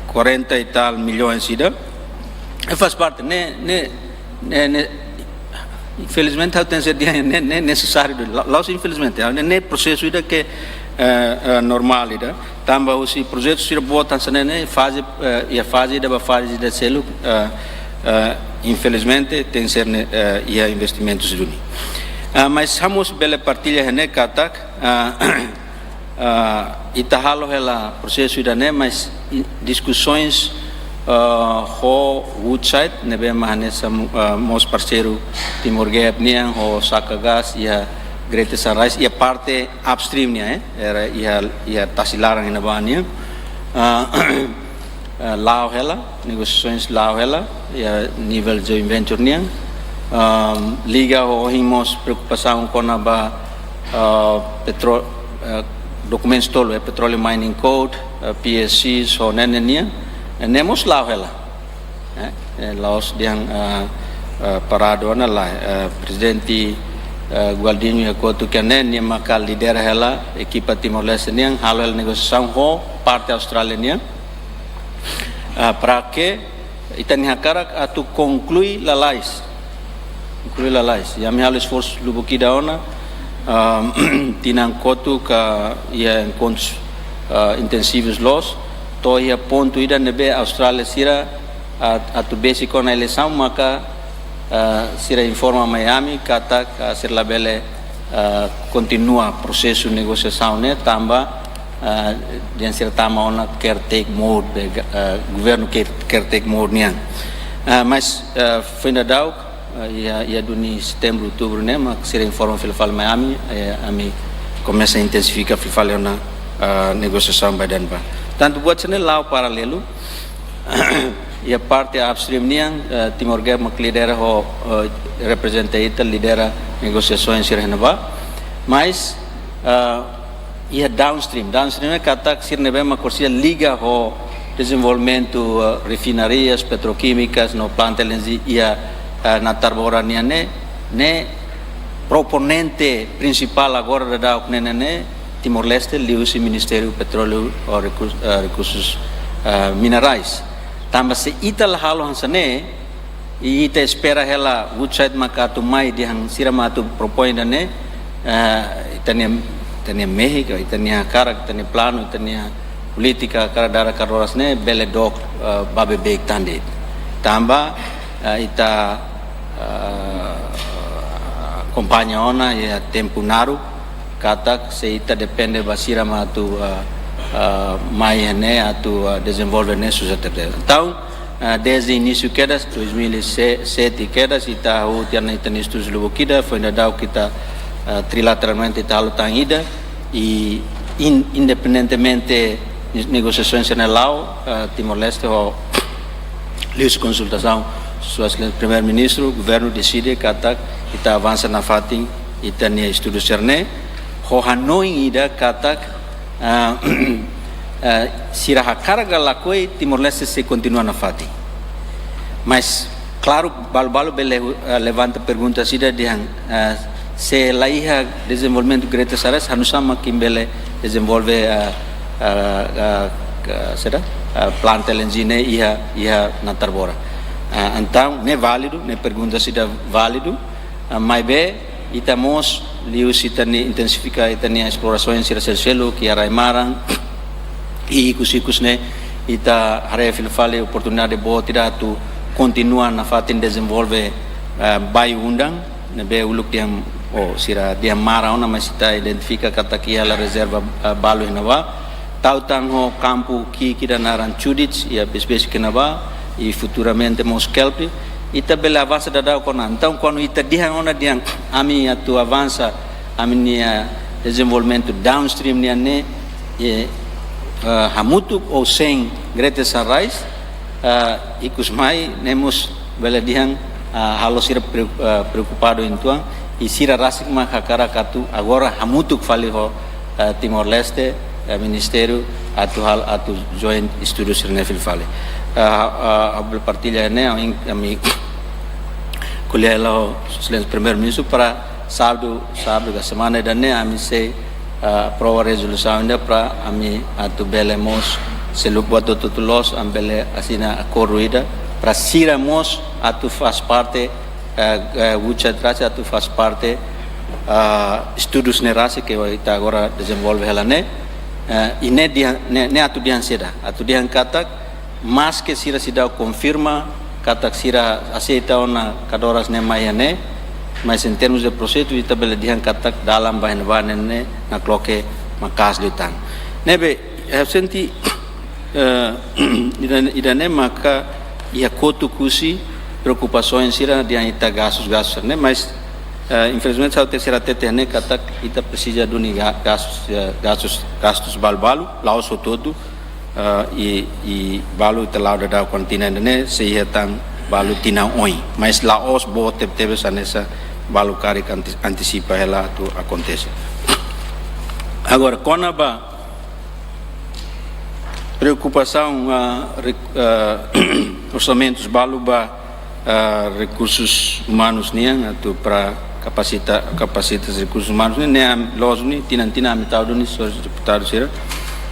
quarenta e tal milhões ida. E faz parte, ne'e, ne'e, ne'e, ne'e, infelizmente, ha'u tenke dizer, ne'e, ne'e nesesáriu, la-, la'ós infelizmente, ne'e, ne'e prosesu ida ke, eh, eh, normál ida. Tanba husi projetu sira boot hanesan ne'e, ne'e faze, eh, iha faze ida ba faze ida seluk, eh, eh, infelizmente, tenke ser ne'e, eh, iha investimentus duni. Ah, mas ha'u mós bele partilla iha ne'e katak, ah, ah, ita halo hela prosesu ida-ne'e, mas i-, diskusoens, ah, ho Woodside, ne'ebé mak hanesan, ah, mós parseiru Timor Gap nian, ho Saka Gas, iha Greater Sunrise, iha parte upstream nian, eh, iha, iha tasi laran iha ne'ebá nian. Ah, eh, la'o hela, negosiasoens la'o hela, iha nivel joint venture nian. Ahm, liga ho ohin mós preokupasaun kona-ba, ah, petro-, eh, dokumentus tolu, eh, Petroleum Mining Code, eh, P S Cs, ho ne'e nian, eh, ne'e mós la'o hela. Eh, eh, la'ós dehan, ah, ah, paradu ona lae, eh, Prezidente, eh, Gualdinho iha kotuk iha ne'e, nia maka lidera hela ekipa Timor-Leste nian, halo hela negosiasaun ho parte Austrália nian. Ah, para ke ita-nia hakarak atu konklui lalais. Konklui lalais. I ami halo esforsu lubuk ida ona, ah, tinan kotuk iha enkontrus, ah, intensivus loos, to'o iha pontu ida ne'ebé Austrália sira, ah, atu besik ona eleisaun maka, ah, sira informa mai ami katak, ah, sira labele, ah, kontinua prosesu negosiasaun ne'e tanba, ah, dehan sira tama ona caretaker mode, be, ah, governu care-, caretaker mode nian. Ah, mas, ah, foin daudauk, ah, iha, iha duni setembru, outubru ne'e, mak sira informa fila fali mai ami, eh, ami komesa intensifika fila fali ona, ah, negosiasaun ba ida-ne'ebá. Tantu buat sira-ne'e la'o paralelu, iha parte upstream nian, eh, Timor Gap mak lidera ho, eh, reprezenta ita, lidera negosiasoens sira iha ne'ebá. Mas, eh, iha downstream, downstream ne'e katak sira ne'ebé mak ko'alia liga ho dezenvolvimentu, eh, refinarias, petrokímikas, no planta L N G iha, eh, Natarbora nian ne'e, ne'e proponente prinsipál agora daudauk ne'e, ne'e, ne'e Timor-Leste liuhusi Ministériu Petróleu ho Rekur-, eh, Rekursus, eh, Minerais. Tanba se ita la halo hanesan ne'e, i ita espera hela Woodside maka atu mai dehan sira mak atu propoin ida-ne'e, eh, ita-nia, ita-nia mehi ka, ita-nia hakarak, ita-nia planu, ita-nia polítika hakarak dada karoras ne'e bele dook, eh, ba beibeik tan de'it. Tanba, eh, ita, eh, akompaña ona iha tempu naruk, katak se ita depende ba sira mak atu, ah, ah, mai iha ne'e atu, ah, dezenvolve ne'e susar tebes. Entaun, ah, dezde inísiu kedas, dois mil e sete kedas, ita hahú tiha ona ita-nia estudu lubuk ida, foin daudauk ita, ah, trilateralmente ita halo tan ida, i in-, independentemente negosiasoens sira-ne'e la'o, ah, Timor-Leste ho liuhusi konsultasaun Sua Exelénsia Primeiru-Ministru, governu deside katak ita avansa nafatin ita-nia estudu sira-ne'e, ho hanoin ida katak, ah, ah, sira hakarak ka lakohi, Timor-Leste sei kontinua nafatin. Mas, klaru, balu-balu bele, ah, levanta pergunta sira dehan, ah, se la iha dezenvolvimentu Greater Sunrise, hanusá mak imi bele dezenvolve, ah, ah, ah, ah, saida, ah, planta L N G ne'e iha, iha Natarbora. Ah, entaun, ne'e válidu, ne'e pergunta sira válidu, ah, maibé ita mós liuhusi ita-nia intensifika ita-nia esplorasaun sira seluk-seluk iha rai-maran, i ikus-ikus ne'e ita haree fila fali oportunidade boot ida atu kontinua nafatin dezenvolve, eh, Bayu Undang, ne'ebé uluk dehan, oh, sira dehan mara ona, mas ita identifika katak iha hela rezerva, eh, balu iha ne'ebá, tau tan ho kampu ki'ik ida naran Chudits, iha besik-besik ne'ebá, i futuramente mós Kelpi, ita bele avansa daudauk ona. Entaun, kuandu ita dehan ona dehan ami atu avansa ami-nia dezenvolvimentu downstream nian ne'e, eh, eh, hamutuk ou sein Greater Sunrise, eh, ikus mai ne'e mós bele dehan, ah, halo sira preo-, ah, preokupadu uitoan, i sira rasik mak hakarak atu agora hamutuk fali ho, ah, Timor-Leste, ah, ministériu atu hal-, atu joint estudu sira-ne'e fila fali. Ah, ah, ha'u bele partilla ne'e, ami, ami ko'alia ho Exelénsia Primeiru-Ministru para sábadu, sábadu ka semana ida-ne'e ami sei, ah, aprova rezolusaun ida para ami atu bele mós, se lubuk buat hotu-hotu loos, ami bele asina akordu ida para sira mós atu faz parte, eh, eh, WCHAT rasik atu faz parte, ah, estudus ne'e rasik ke ita agora dezenvolve hela ne'e. Eh, i ne'e dehan, ne'e, ne'e atu dehan saida, atu dehan katak, maske sira seidauk konfirma katak sira aseita ona kadoras ne'e mai iha ne'e, mas em termos de prosesu ita bele dehan katak dalan ba iha ne'ebá ne'e nakloke maka'as liután. Ne'ebé, eh, sente, eh, ida, ida-ne'e maka iha kotuk husi preokupasaun sira dehan ita gastus, gastus ne'e, mas, eh, infelizmente, ha'u terseira hatete ne'e katak ita presiza duni ga-, gastus, eh, gastus, gastus balu-balu, la'ós hotu-hotu, eh, i, i balu ita la'o daudauk ho tinan ida-ne'e, sei iha tan balu tinan oin. Mas la'ós boot tebe-tebes hanesan balu karik anti-, antisipa hela atu akontese. Agora, kona-ba preokupasaun, ah, re-, ah, orsamentus balu ba, ah, rekursus umanus nian, atu para kapasita, kapasita rekursus umanus nian, ne'e ami, loos duni, tinan-tinan ami tau duni, señores deputadu sira,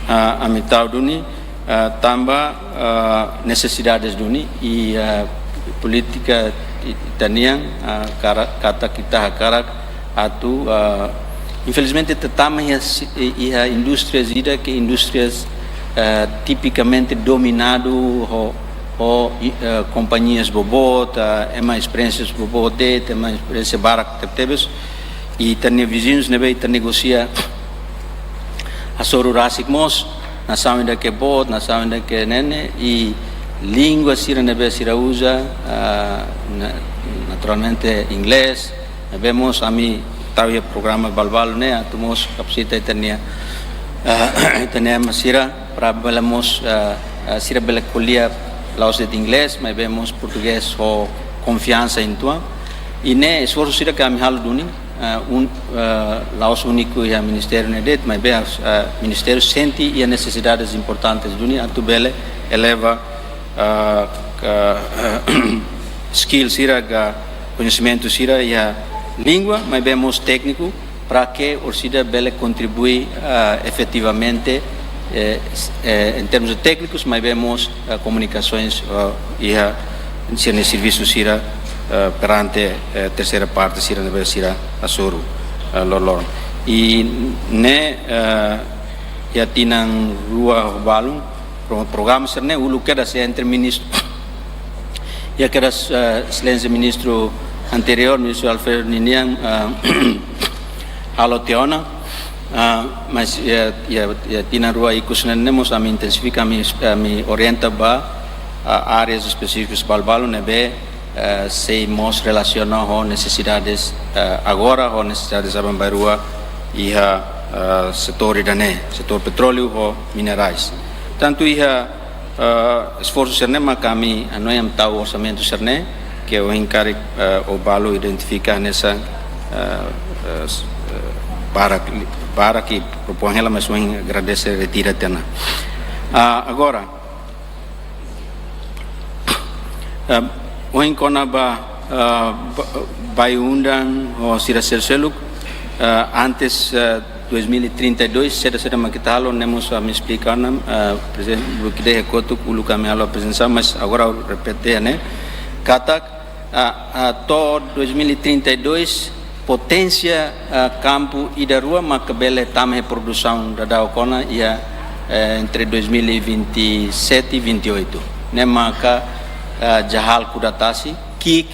ah, ami tau duni, ah, tanba, ah, nesesidades duni, i, ah, polítika i-, ita-nian, ah, kara-, katak ita hakarak atu, ah, infelizmente, ita tama iha si-, iha indústrias ida ke indústrias, ah, tipikamente dominadu ho, ho, i-, ah, kompañias boboot, ah, ema esperiénsias boboot de'it, ema esperiénsia barak tebe-tebes, i ita-nia viziñus ne'ebé ita negosia hasoru rasik mós, nasaun ida ke boot, nasaun ida ke ne'e ne'e, i língua sira ne'ebé sira uza, ah, na-, naturalmente inglés, ne'ebé mós ami tau iha programa balu-balu ne'e, atu mós kapasita ita-nia, ah, ita-nia ema sira, para bele mós, ah, ah, sira bele ko'alia la'ós de'it inglés, maibé mós portugés ho konfiansa uitoan. I ne'e esforsu sira ke ami halo duni, ah, un-, ah, la'ós úniku iha ministériu ne'e de'it, maibé, ah, ministériu sente iha nesesidades importantes duni atu bele eleva, ah, ka, skill sira ka koñesimentu sira iha língua, maibé mós tékniku, para ke orsida bele kontribui, ah, efetivamente, eh, s-, eh, em termos de téknikus, maibé mós, ah, komunikasoens, ah, iha sira-nia servisu sira, ah, perante, eh, terseira parte sira ne'ebé sira hasoru, ah, loroloron. I ne'e, ah, iha tinan rua ho balun, pro-, programa sira-ne'e uluk kedas entre ministru, iha kedas, eh, Exelénsia Ministru anteriór, Ministru Alfredo ninian, eh, halo tiha ona, eh, mas, eh, iha, iha tinan rua ikus ne'e mós ami intensifika, ami, ami orienta ba, eh, áreas espesífikas balu-balu ne'ebé, eh, sei mós relasiona ho nesesidades, eh, agora ho nesesidades aban-bainrua iha, eh, setór ida-ne'e, setór petróleu ho minerais. Tantu iha, eh, esforsu sira-ne'e maka ami hanoin ami tau orsamentu sira-ne'e, ke ohin karik, eh, ó balu identifika hanesan, eh, eh, s-, eh, barak li-, barak i propoin hela, mas ohin agradese retira tiha ona. Ah, agora, eh, ohin kona-ba, eh, ba-, Bayu-Undan ho sira seluk-seluk, eh, antes, eh, dois mil e trinta e dois, saida-saida mak ita halo, ne'e mós ami esplika ona, eh, prezidente, uluk ida iha kotuk uluk ami halo aprezentasaun, mas agora repete, ne'e? Katak, ah, ah, to'o dois mil e trinta e dois, poténsia, ah, kampu ida rua maka bele tama iha produsaun daudauk ona iha, eh, entre dois mil e vinte e sete e vinte e oito. Ne'e maka, ah, Jahal Kuda Tasi, ki'ik,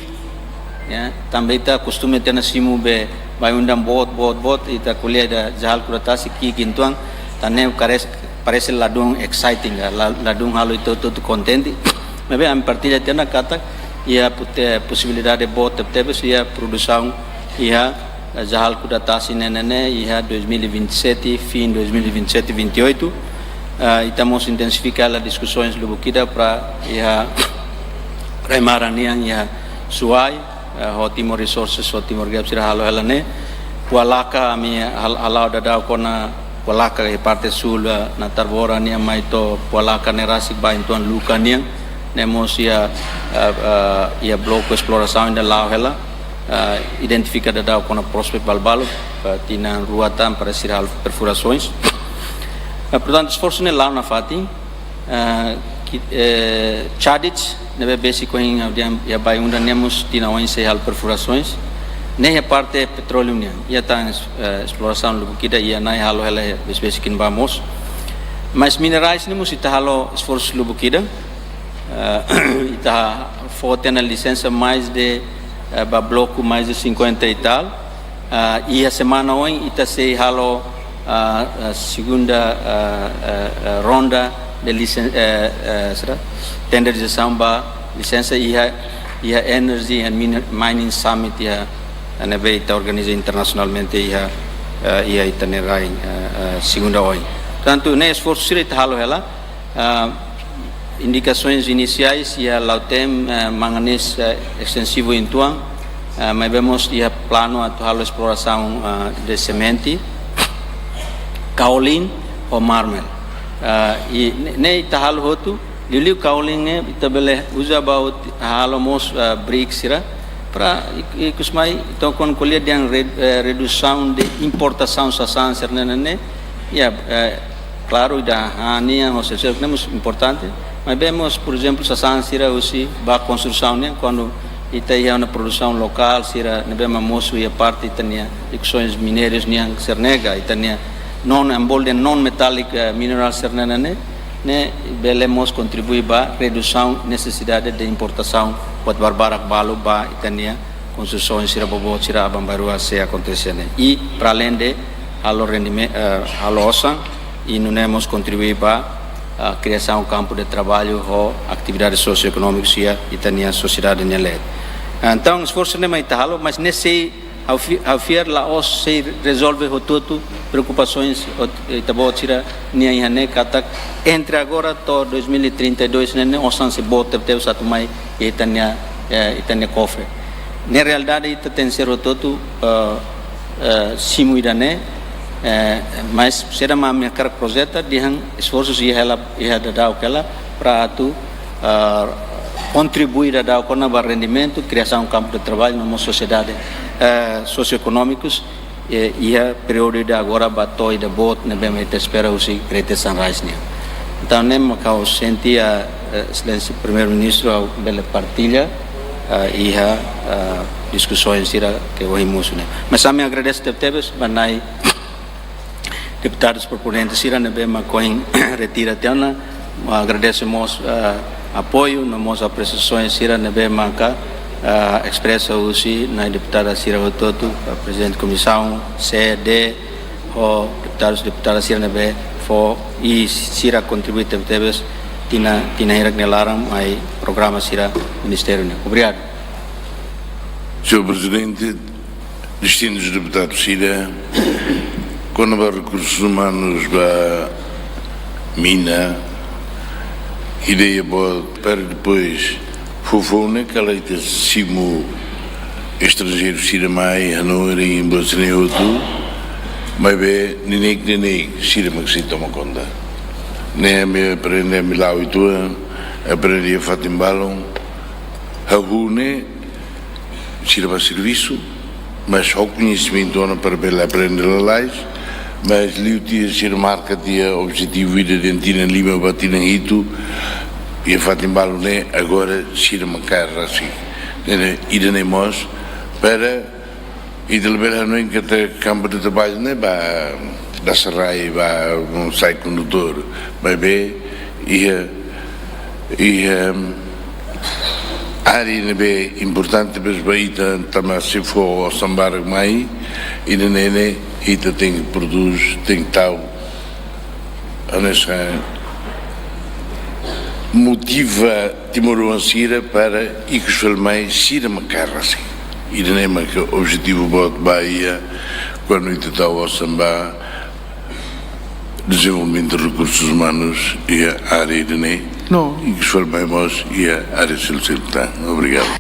ya, tanba ita kostume tiha ona simu be Bayu-Undan boot, boot, boot, ita ko'alia ida Jahal Kuda Tasi, ki'ik uitoan, Tan ne'e parese, parese ladún exciting, la, ladún halo ita hotu-hotu kontente. Maibé ami partilla tiha ona katak iha pute-, posibilidade boot tebetebes iha produsaun iha, eh, Jahalku da Tasi ne'e ne'e iha dois mil e vinte e sete, fim dois mil e vinte e sete, vinte e oito. Ah, ita mós intensifika hela diskusoens lubuk ida para iha rai-maran nian iha Suai, eh, ho Timor Resources, ho Timor Gap sira halo hela ne'e. Pualaka ami hal-, hala'o daudaun ona Pualaka iha parte súl, eh, Natarbora nian mai to'o Pualaka ne'e rasik ba uitoan Luka nian. Ne'e mós iha, eh, eh, iha bloku esplorasaun ida la'o hela, eh, identifika daudaun ona prospektu balu-balu, eh, tinan rua tan para sira halo perfurasoens. Eh, portantu, esforsu ne'e la'o nafatin. Ah, ki-, eh, Chadich, ne'ebé besik ohin ha'u dehan iha Bayu-Undan ne'e mós tinan oin sei halo perfurasoens. Ne'e iha parte petróleu nian. Iha tan es-, eh, esplorasaun lubuk ida iha Nai halo hela iha bes-besik iha ne'ebá mós. Mas minerais ne'e mós ita halo esforsu lubuk ida. Eh, ita fó tiha ona lisensa mais de, eh, ba bloku mais de cinquenta e tal. Ah, iha semana oin ita sei halo, ah, ah, segunda, ah, ah, ah, ronda de licen-, eh, eh, será? Tenderizasaun ba lisensa iha, iha Energy and Miner-, Mining Summit iha, ne'ebé ita organiza internasionalmente iha, eh, iha ita-nia rai, eh, eh, segunda oin. Portantu, ne'e esforsu sira ita halo hela, ah, indikasoens inisiais iha Lautém, eh, manganiz, eh, estensivu uitoan, eh, maibé mós iha planu atu halo esplorasaun, eh, de semente, kaolin ho mármel. Eh, i ne-, ne'e ita halo hotu, liuliu kaolin ne'e ita bele uza ba halo mós, eh, brick sira, para i-, ikus mai, entaun, kuandu ko'alia dehan re-, eh, redusaun de importasaun sasán sira ne'e ne'e, iha, eh, klaru, ida han nian ho sel-seluk ne'e mós importante, maibé mós, por ezemplu, sasán sira husi ba konstrusaun nian, kuandu ita iha ona produsaun lokál sira ne'ebé mak mosu iha parte ita-nia ikusões minérios nian sira ne'e ka, ita-nia non, ema bolu dehan non-metallic, eh, mineral sira ne'e ne'e, ne'e bele mós kontribui ba redusaun nesesidade de importasaun buat barbarak balu ba ita-nia konstrusaun sira boboot sira aban-bainrua sei akontese ne'e. I para além de halo rendime-, eh, halo osan, i nune'e mós kontribui ba, ah, kriasaun kampu de traballu ho atividade sosioekonómiku iha ita-nia sosiedade nia leet. Entaun, esforsu ne'e mak ita halo, mas ne'e sei, ha'u fi-, ha'u fiar la'ós sei rezolve hotu-hotu preokupasoens ot-, ita-boot sira-nian iha ne'e katak entre agora to'o dois mil e trinta e dois ne'e, ne'e osan sei boot tebes atu mai iha ita-nia, eh, ita-nia kofre. Ne'e realidade ita tenke ser hotu-hotu, eh, eh, simu ida-ne'e, eh, mas saida mak ami hakarak projeta, dehan esforsu iha hela, iha daudauk hela, para atu, eh, kontribui daudauk ona ba rendimentu, kriasaun kampu de traballu, no mós sosiedade, eh, sosioekonómikus, eh, iha períodu ida agora ba to'o ida boot ne'ebé mak ita espera husi Greater Sunrise nian. Entaun, ne'e mak ha'u sente, eh, Exelénsia Primeiru-Ministru, ha'u bele partilla, eh, iha, eh, diskusoens sira ke ohin mosu ne'e. Mas ami agradese tebetebes ba nai deputadus proponente sira ne'ebé mak ohin retira tiha ona, agradese mós, eh, apoiu, no mós apresiasoens sira ne'ebé maka, eh, espresa husi nai deputada sira hotu-hotu, eh, prezidente komisaun, C D, ho deputadus, deputada sira ne'ebé fó i sira kontribui tebetebes tinan, tinan hirak nia laran mai programa sira ministériu nian. Obrigadu. Señór Prezidente, distintus deputadus sira, kona-ba rekursus umanus ba mina, ideia boot para depois foufoun ne'e kala ita simu estranjeiru sira mai hanorin, buat sira-ne'e hotu, maibé neineik-neineik sira mak sei toma konta. Ne'e ami aprende, ami la'o uitoan, aprende iha fatin balun, hahú ne'e sira ba servisu, mas ho koñesimentu ona para bele aprende lalais, mas liu tiha sira marka tiha objetivu ida dehan tinan lima ba tinan hitu, iha fatin balun ne'e agora sira mak kaer rasik. Ne'e, ida-ne'e mós para ita labele hanoin katak kampu de traballu ne'e ba, ba sasán, ba, mm, sai kondutór, maibé iha, iha, mm, área ne'ebé importante tebes ba ita, tanba se fó osan barak mai, ida-ne'e ne'e ita tenke prodús, tenke tau Hanesan motiva timoroan sira para ikus fali mai sira mak hakarak. Ida-ne'e mak objetivu boot ba iha, kuandu ita tau osan ba dezenvolvimentu rekursus umanus iha área ida-ne'e. No, ikus fali mai mós iha área seluk-seluk tan. Obrigadu.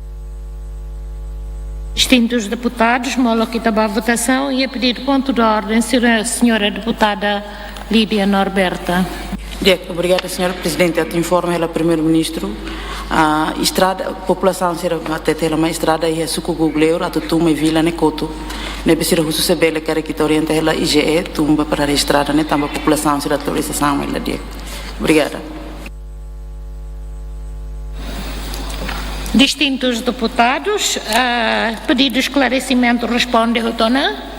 Distintus deputadus, molok ita ba votasaun, iha pedidu pontu de orden, señora, señora deputada Lídia Norberta. Di'ak, obrigada, señora Prezidente. Atu informa hela Primeiru-Ministru, ah, estrada, populasaun sira hatete hela mai estrada iha suku Gugleur atu tun mai vila ne'e kotu. Ne'ebé sira husu se bele karik ita orienta hela I G E tun ba para estrada ne'e tanba populasaun sira atu realizasaun mai la di'ak. Obrigada. Distintus deputadus, ah, pedidu esklaresimentu responde hotu ona.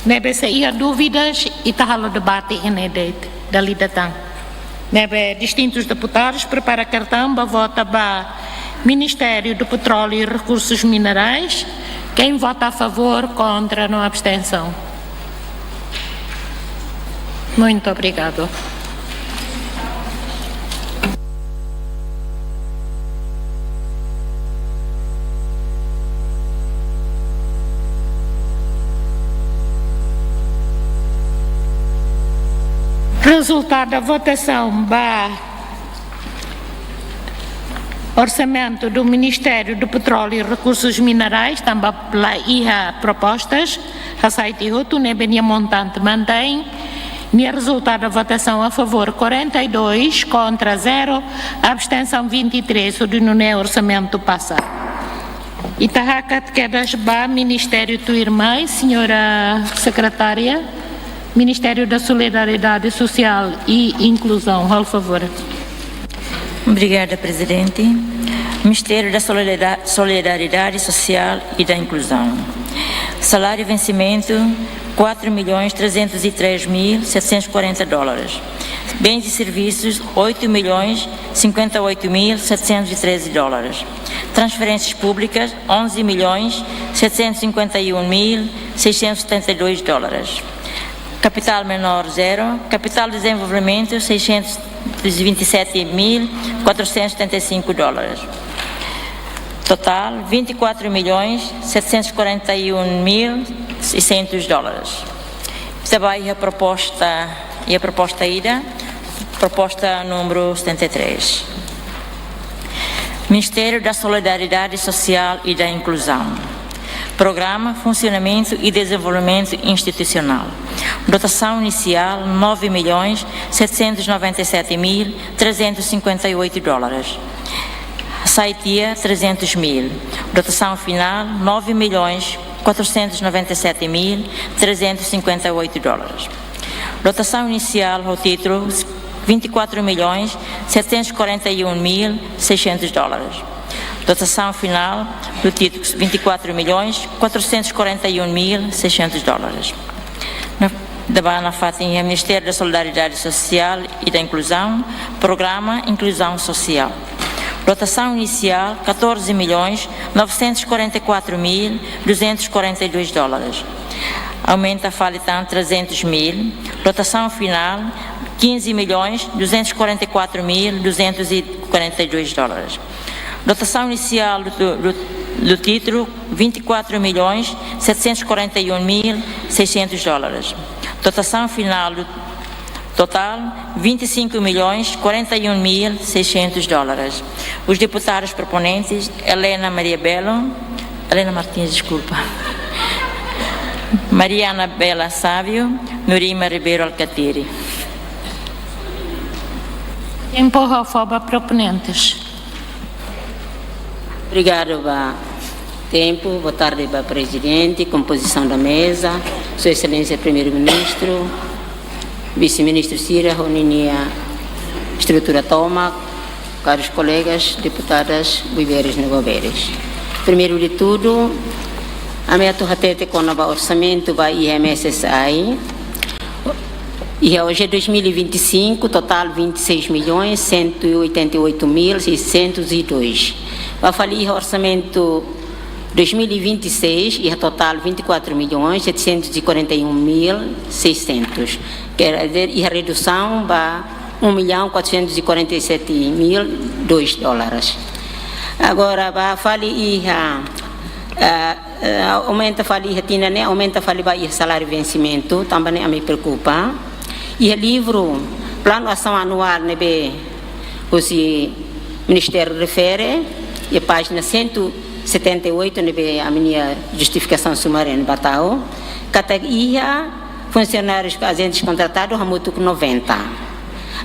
Ne'ebé se iha dúvidas, ita halo debate iha ne'e de'it, dala ida tan. Ne'ebé distintus deputadus prepara kartaun ba vota ba Ministériu do Petróleo e Recursos Minerais. Quem vota a favor, contra, no abstenção. Muito obrigado. Rezultadu da votasaun ba orsamentu do Ministériu do Petróleo e Recursos Minerais, tanba la iha propostas, hasai tiha hotu, ne'ebé nia montante mantein. Nia rezultadu da votasaun: a favor quarenta e dois, contra zero, abstensaun vinte e três, hodi nune'e orsamentu pasa. Ita hakat kedas ba ministériu tuirmai, señora sekretária, Ministério da Solidariedade Social e Inclusão, halo favor. Obrigada, Prezidente. Ministério da Solidar-, Solidariedade Social e da Inclusão. Salário e vencimento, quatro milhões trezentos e três mil setecentos e quarenta dólares. Bens e serviços, oito milhões cinquenta e oito mil setecentos e treze dólares. Transferências públicas, onze milhões setecentos e cinquenta e um mil seiscentos e setenta e dois dólares. Capital menor, zero. Capital de desenvolvimento, seiscentos e vinte e sete mil quatrocentos e setenta e cinco dólares. Total, vinte e quatro milhões setecentos e quarenta e um mil seiscentos dólares. Ita ba iha proposta, iha proposta ida, proposta número setenta e três. Ministério da Solidariedade Social e da Inclusão. Programa, Funcionamento e Desenvolvimento Institucional. Dotação inicial, nove milhões setecentos e noventa e sete mil trezentos e cinquenta e oito dólares. Hasai tiha, trezentos mil. Dotação final, nove milhões quatrocentos e noventa e sete mil trezentos e cinquenta e oito dólares. Dotação inicial ho títulu, vinte e quatro milhões setecentos e quarenta e um mil seiscentos dólares. Dotação final do título, vinte e quatro milhões quatrocentos e quarenta e um mil seiscentos dólares. Na, ita ba nafatin iha Ministério da Solidariedade Social e da Inclusão, Programa Inclusão Social. Dotação inicial, catorze milhões novecentos e quarenta e quatro mil duzentos e quarenta e dois dólares. Aumenta fali tan trezentos mil. Dotação final, quinze milhões duzentos e quarenta e quatro mil duzentos e quarenta e dois dólares. Dotação inicial do, do, do título, vinte e quatro milhões setecentos e quarenta e um mil seiscentos dólares. Dotação final do total, vinte e cinco milhões quarenta e um mil seiscentos dólares. Os deputados proponentes, Helena Maria Belo, Helena Martins, desculpa. Mariana Bela Sávio, Nurima Ribeiro Alkatiri. Tempu fó ba proponentes. Obrigadu ba tempu. Boa tarde ba Prezidente, kompozisaun da meza, Sua Exelénsia Primeiru-Ministru, Vise-Ministru sira, ho ninia estrutura tomak, karus kolegas, deputadas, buiberes no buberes. Primeiru de tudu, ami atu hatete kona-ba orsamentu ba I M S S I. Iha hoje dois mil e vinte e cinco, total vinte e seis milhões cento e oitenta e oito mil seiscentos e dois. Ba fali iha orsamentu Dois mil e vinte e seis, iha totál vinte e quatro milhões setecentos e quarenta e um mil seiscentos. Quer dizer, iha redusaun ba um milhão quatrocentos e quarenta e sete mil dois dólares. Agora, ba fali iha, ah, ah, aumenta fali iha tinan ne'e, aumenta fali ba iha saláriu vensimentu, tanba ne'e ami preokupa. Iha livru, planu asaun anuál ne'ebé husi Ministériu refere, iha pájina cento e setenta e oito ne'ebé ami-nia justifikasaun sumária ne'e ba tau, katak iha funsionárius ka ajentes kontratadus hamutuk noventa.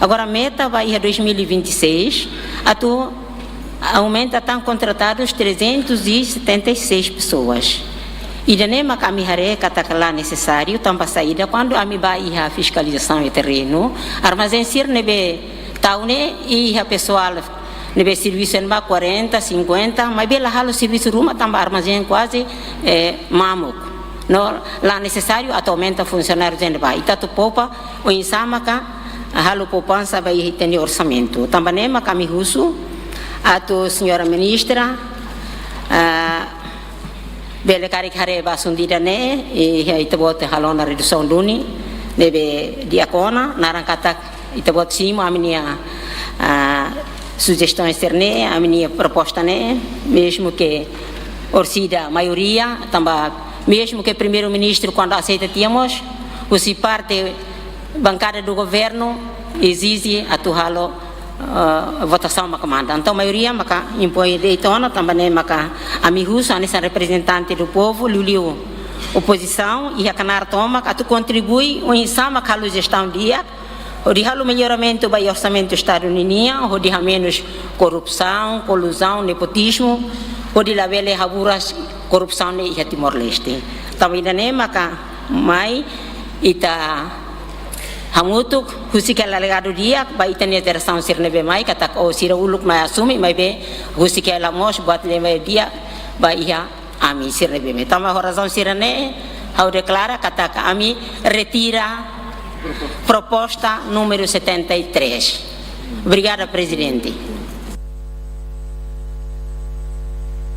Agora, meta ba iha dois mil e vinte e seis, atu aumenta tan kontratadus trezentos e setenta e seis pessoas. Ida-ne'e mak ami haree katak la nesesáriu, tanba saida, kuandu ami ba iha fiskalizasaun iha terrenu, armazén sira ne'ebé tau ne'e iha pesoál ne'ebé servisu iha ne'ebá quarenta, cinquenta, maibé la halo servisu ruma tanba armazén kuaze, eh, mamuk. No, la nesesáriu atu aumenta funsionáriu iha ne'ebá. Ita atu poupa oinsá maka halo poupansa ba iha ita-nia orsamentu. Tanba ne'e maka ami husu atu señora ministra, ah, bele karik haree ba asuntu ida-ne'e, i, i ita-boot halo ona redusaun duni, ne'ebé di'ak ona, naran katak ita-boot simu ami-nia, ah, sujestaun sira-ne'e, ami-nia proposta ne'e, mezmu ke orsida maioria, tanba mezmu ke Primeiru-Ministru kuandu aseita tiha mós, husi parte bankada do governu ezije atu halo, eh, votasaun maka manda. Entaun, maioria maka impoin de'it ona, tanba ne'e maka ami husu hanesan reprezentante do povu, liuliu opozisaun, iha knaar tomak atu kontribui oinsá maka halo jestaun di'ak, hodi halo melloramentu ba iha orsamentu Estadu ninian, hodi hamenus korrupsaun, koluzaun, nepotizmu, hodi labele haburas korrupsaun ne'e iha Timor-Leste. Tanba ida-ne'e maka mai ita hamutuk husik hela legadu di'ak ba ita-nia jerasaun sira ne'ebé mai, katak ó sira uluk mai asume, maibé husik hela mós buat ne'ebé di'ak ba iha ami sira ne'ebé mai. Tanba ho razaun sira-ne'e, ha'u deklara katak ami retira proposta númeru setenta e três. Obrigada, Prezidente.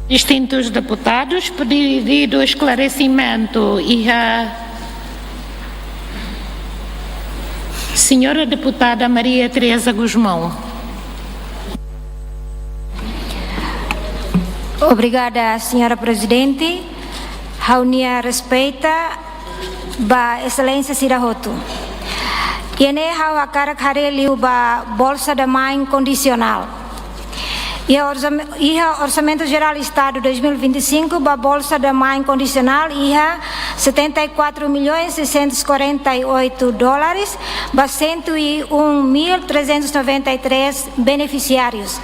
Distintus deputadus, pedidu esklaresimentu iha señora deputada Maria Teresa Gusmão. Obrigada, señora Prezidente. Ha'u-nia respeitu ba eselénsia sira hotu. Iha ne'e ha'u hakarak haree liu ba Bolsa da Mãe Kondisionál. Iha orsam-, iha Orsamentu Jerál Estadu dois mil e vinte e cinco ba Bolsa da Mãe Kondisionál iha setenta e quatro milhões seiscentos e quarenta e oito dólares ba cento e um mil trezentos e noventa e três benefisiárius.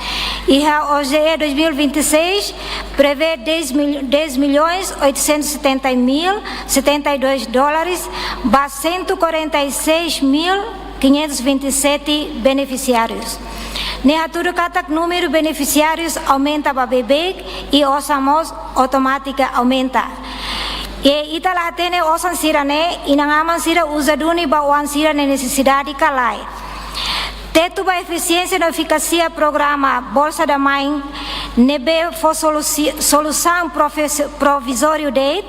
Iha O J E dois mil e vinte e seis prevê dez mil, dez milhões oitocentos e setenta mil setenta e dois dólares ba cento e quarenta e seis mil quinhentos e vinte e sete benefisiárius. Ne'e hatudu katak númeru benefisiárius aumenta ba beibeik i osan mós automátika aumenta. I ita la hatene osan sira-ne'e inan-aman sira uza duni ba oan sira-nia nesesidade ka lae. Tetu ba efisiénsia no efikásia programa Bolsa da Mãe ne'ebé fó solusi-, solusaun profes-, provizóriu de'it,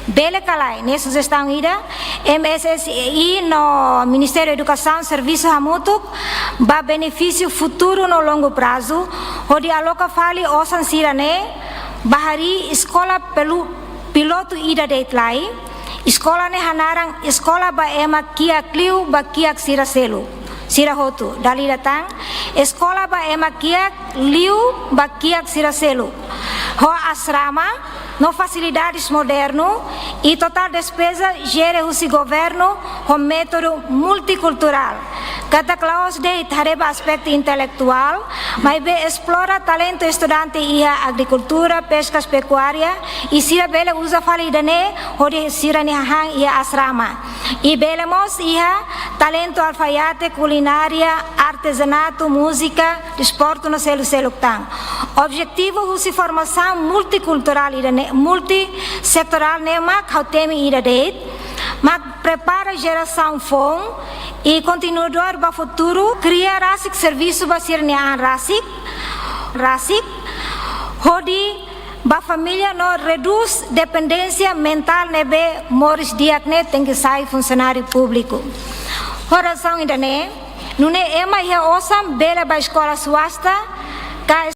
bele ka lae, ne'e sujestaun ida, M S S I no Ministériu Edukasaun servisu hamutuk ba benefísiu futuru no longu prazu, hodi aloka fali osan sira-ne'e ba harii eskola pelu-, pilotu ida de'it lai, eskola ne'e hanaran Eskola ba Ema Kiak Liu ba Kiak Sira Seluk, sira hotu, dala ida tan, Eskola ba Ema Kiak Liu ba Kiak Sira Seluk, ho asrama, no fasilidades modernu, i totál despeza jere husi governu ho métodu multikulturál. Katak la'ós de'it haree ba aspetu intelektuál, maibé esplora talentu estudante iha agrikultura, peskas, pekuária, i sira bele uza fali ida-ne'e hodi sira-nia hahán iha asrama. I bele mós iha talentu alfaiate, kulinária, artezanatu, múzika, desportu no seluk-seluk tan. Objetivu husi formasaun multikulturál ida-ne'e, multisetorál ne'e mak ha'u temi ida de'it, mak prepara jerasaun foun i kontinuadór ba futuru, kria rasik servisu ba sira-nia an rasik, rasik, hodi ba família no redús dependénsia mentál ne'ebé moris di'ak ne'e tenke sai funsionáriu públiku. Ho razaun ida-ne'e, nune'e ema iha osan bele ba eskola suasta, ka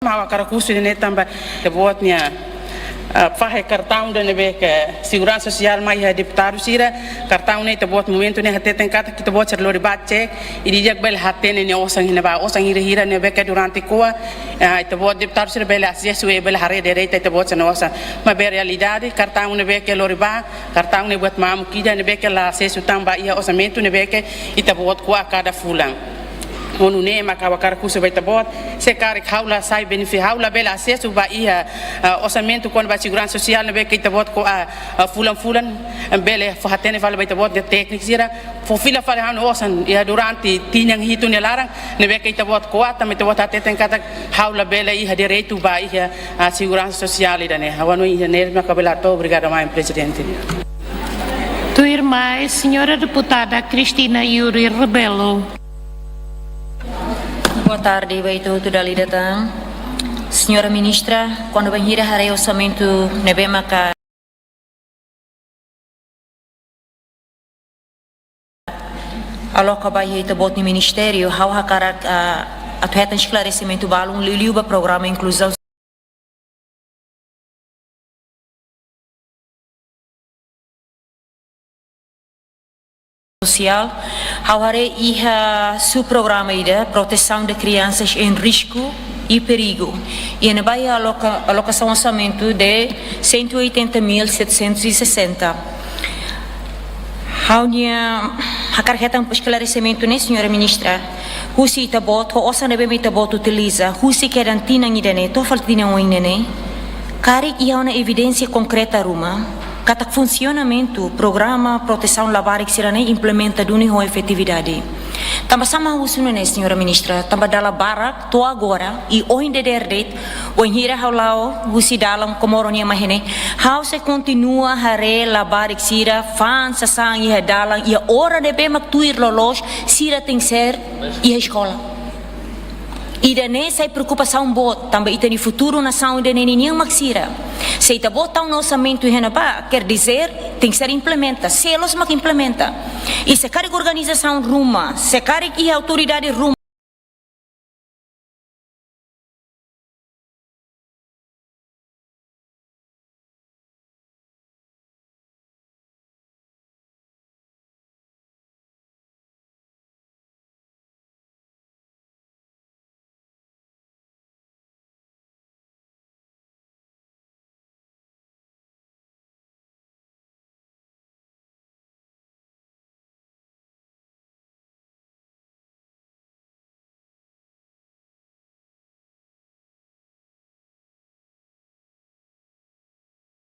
Ha'u hakarak husu ida-ne'e tanba ita-boot nia, ah, fahe kartaun ida ne'ebé ke seguransa sosiál mai iha deputadu sira, kartaun ne'e ita-boot momentu ne'e hateten katak ita-boot sira lori ba cek, i di'ak bele hatene nia osan iha ne'ebá, osan hira-hira ne'ebé ke durante ko'a, ah, ita-boot deputadu sira bele asesu i bele haree direta ita-boot sira-nia osan. Maibé realidade, kartaun ne'ebé ke lori ba, kartaun ne'e buat mamuk ida ne'ebé ke la asesu tan ba iha orsamentu ne'ebé ke ita-boot ko'a kada fulan. Ho nune'e maka ha'u hakarak husu ba ita-boot, se karik ha'u la sai benefi-, ha'u la bele asesu ba iha, ah, orsamentu kona-ba seguransa sosiál ne'ebé ke ita-boot ko'a, ah, fulan-fulan, bele fó hatene fali ba ita-boot nia tékniku sira, fó fila fali ha'u-nia osan iha durante tinan hitu nia laran, ne'ebé ke ita-boot ko'a, tanba ita-boot hateten katak ha'u la bele iha direitu ba iha, ah, seguransa sosiál ida-ne'e. Ha'u hanoin iha ne'e maka bele hato'o, obrigada maun Prezidente. Tuirmai, señora deputada Cristina Yuri Rebelo. Boa tarde ba ita hotu dala ida tan. Señora Ministra, kuandu bainhira haree orsamentu ne'ebé maka aloka ba iha ita-boot nia ministériu, ha'u hakarak, ah, atu hetan esklaresimentu balun liuliu ba programa inkluzaun sosiál. Ha'u haree iha subprograma ida, protesaun de kriansas em risku e perigu. Iha ne'ebá iha aloka-, alokasaun orsamentu de cento e oitenta mil setecentos e sessenta. Ha'u-nia hakarak hetan esklaresimentu ne'e, señora Ministra. Husi ita-boot, ho osan ne'ebé mak ita-boot utiliza, husi kedan tinan ida-ne'e to'o fali tinan oin ne'e, karik iha ona evidénsia konkreta ruma katak funsionamentu programa protesaun labarik sira-ne'e implementa duni ho efetividade. Tanba sá mak husu nune'e, señora Ministra, tanba dala barak to'o agora, i ohin dadeer de'it, bainhira ha'u la'o husi dalan Comoro nian mai iha ne'e, ha'u sei kontinua haree labarik sira fa'an sasán iha dalan, iha oras ne'ebé mak tuir loloos sira tenke ser iha eskola. Ida-ne'e sai preokupasaun boot, tanba ita-nia futuru nasaun ida-ne'e ninian mak sira. Se ita-boot tau ona orsamentu iha ne'ebá, quer dizer, tenke ser implementa, selos mak implementa. I se karik organizasaun ruma, se karik iha autoridade ruma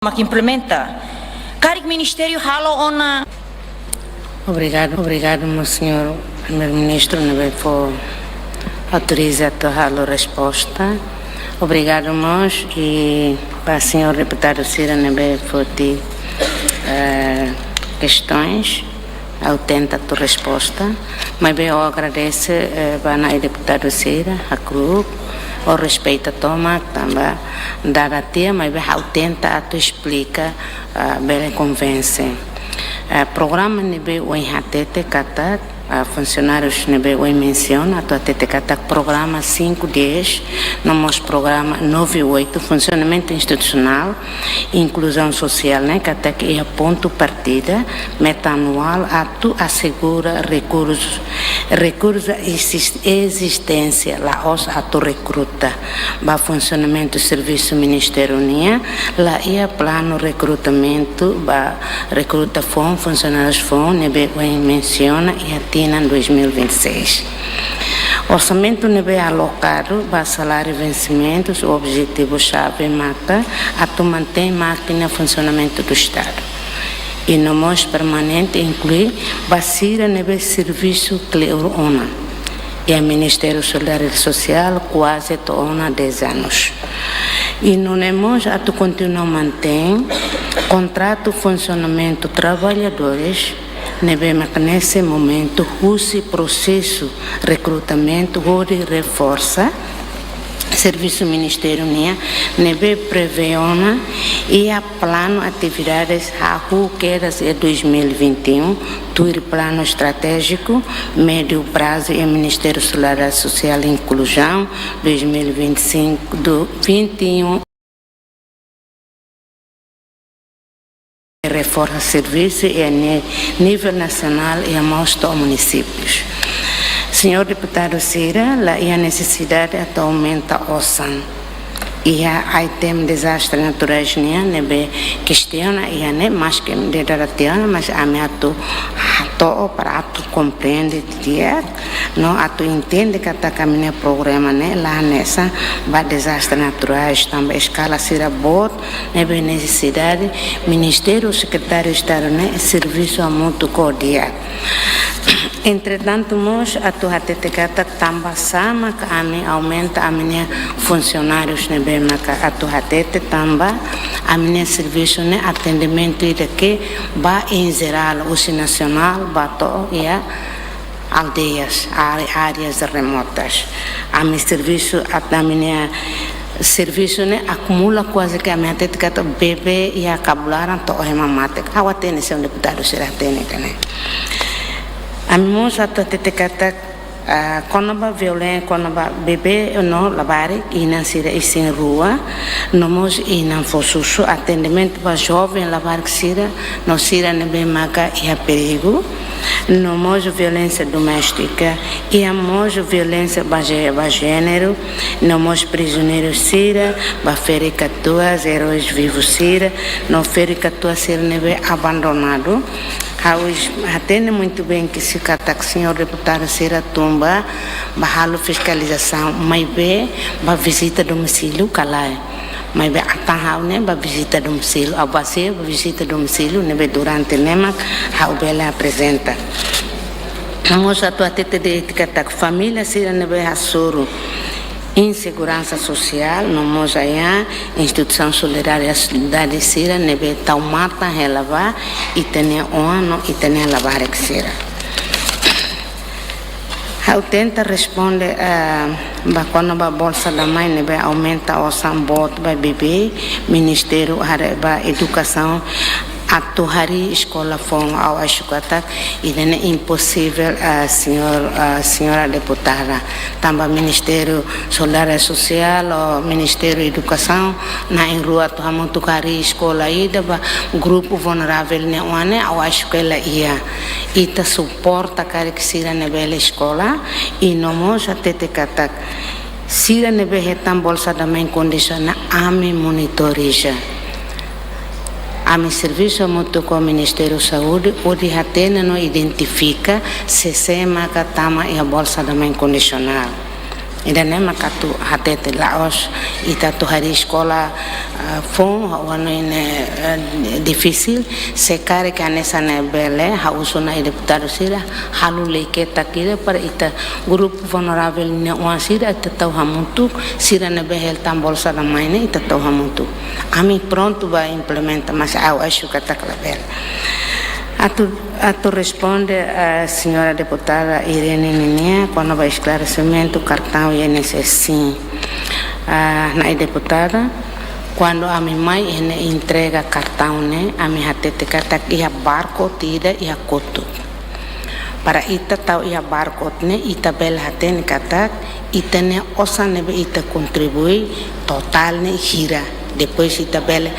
mak implementa. Karik ministériu halo ona. Obrigadu, obrigadu mós señór Primeiru-Ministru ne'ebé fó autoriza atu halo resposta. Obrigadu mós i ba señór deputadu sira ne'ebé foti, eh, kestaun. Ha'u tenta atu resposta, maibé ha'u agradese, eh, ba na'i deputadu sira, hakru'uk, ha'u respeita tomak, tanba dada tiha, maibé ha'u tenta atu esplika, ah, bele konvense. Ah, programa ne'ebé ohin hatete katak, ah, funsionárius ne'ebé ohin mensiona, atu hatete katak programa cinco dez, no mós programa nove oito, funsionamentu institusionál, inkluzaun sosiál ne'e katak iha pontu partida, meta anuál atu asegura rekursu, rekursu ezis-, ezisténsia, la'ós atu rekruta. Ba funsionamentu servisu ministériu nian, la iha planu rekrutamentu ba rekruta foun, funsionárius foun, ne'ebé ohin mensiona iha tinan dois mil e vinte e seis. Orsamentu ne'ebé alokadu ba saláriu vensimentus, objetivu xave maka atu mantein mákina funsionamentu do Estadu. I no mós permanente inklui ba sira ne'ebé servisu kleur ona iha Ministériu Solidariedade Sosiál kuaze to'o ona dez anos. I nune'e mós atu kontinua mantein kontratu funsionamentu traballadores ne'ebé maka nesse momento husi prosesu rekrutamentu hodi reforsa servisu ministériu nian ne'ebé prevee ona iha planu atividades hahú kedas iha dois mil e vinte e um, tuir planu estratéjiku médiu prazu iha Ministériu Solidariedade Sosiál e Inkluzaun dois mil e vinte e cinco, do vinte e um. Reforsa servisu iha ni-, nivel nasionál iha mós to'o munisípius. Señór deputadu sira, la iha nesesidade atu aumenta osan iha item dezastre naturais nian ne'ebé kestiona iha ne'e, maske dada tiha ona, mas ami atu hato'o para atu komprende di'ak, no atu entende katak ami-nia programa ne'e la hanesan ba dezastre naturais, tanba eskala sira boot, ne'ebé nesesidade Ministériu, Sekretáriu Estadu ne'e servisu hamutuk ho di'ak. Entretantu mós atu hatete katak tanba sá maka ami aumenta ami-nia funsionárius ne'ebé maka atu hatete tanba ami-nia servisu ne'e atendimentu ida ke ba em geral, husi nasionál ba to'o iha aldeias, áre-, áreas remotas. Ami servisu at-, ami-nia servisu ne'e akumula kuaze ke ami hatete katak bebé iha kabun laran to'o ema mate. Ha'u hatene, señór deputadu sira hatene ka lae. Ami mós atu hatete katak, ah, kona-ba violen-, kona-ba bebé no labarik, inan sira isin-rua, no mós inan fó susu, atendimentu ba joven labarik sira, no sira ne'ebé maka iha perigu, no mós violénsia doméstika, iha mós violénsia baze-, ba jéneru, no mós prizioneiru sira, ba ferik-katuas, eróis vivus sira, no ferik-katuas sira ne'ebé abandonadu. Ha'u es-, hatene muitu bein ke se katak señór deputadu sira tun ba, ba halo fiskalizasaun, maibé ba vizita domicíliu ka lae. Maibé atan ha'u ne'e ba vizita domicíliu, ha'u ba se ba vizita domicíliu, ne'ebé durante ne'e mak ha'u bele aprezenta. Mós atu hatete de'it katak família sira ne'ebé hasoru inseguransa sosiál, no mós iha instituisaun solidariedade sira ne'ebé tau matan hela ba ita-nia oan no ita-nia labarik sira. Ha'u tenta responde, eh, ba kona-ba Bolsa da Mãe ne'ebé aumenta osan boot ba bebé, Ministériu haree ba Edukasaun atu harii eskola foun, ha'u acha katak ida-ne'e imposivel, eh, señór, eh, señora deputada. Tanba Ministériu Solidariedade Sosiál ho Ministériu Edukasaun na'in-rua atu hamutuk harii eskola ida ba grupu vulneravel nia oan ne'e, ha'u acha ke la iha. Ita suporta karik sira ne'e bele eskola, i no mós hatete katak sira ne'ebé hetan Bolsa da Mãe kondisionál ami monitoriza. Ami servisu hamutuk ho Ministériu Saúde, hodi hatene no identifika sé-sé maka tama iha Bolsa da Mãe kondisionál. Ida-ne'e maka atu hatete la'ós ita atu harii eskola, ah, foun, ha'u hanoin ne'e, eh, difisil, se karik hanesan ne'e bele, ha'u husu na'i deputadu sira, halo lei ketak ida para ita grupu vulneravel nia oan sira ita tau hamutuk, sira ne'ebé hetan Bolsa da Mãe ne'e ita tau hamutuk. Ami prontu ba implementa, mas ha'u acha katak labele. Atu, atu responde, ah, señora deputada Irene ninia, kona-ba esklaresimentu kartaun I N S S, sin. Ah, Na'i deputada, kuandu ami mai iha ne'e entrega kartaun ne'e, ami hatete katak iha barcode ida iha kotuk. Para ita tau iha barcode ne'e, ita bele hatene katak ita-nia osan ne'ebé ita kontribui totál ne'e hira. Depois ita bele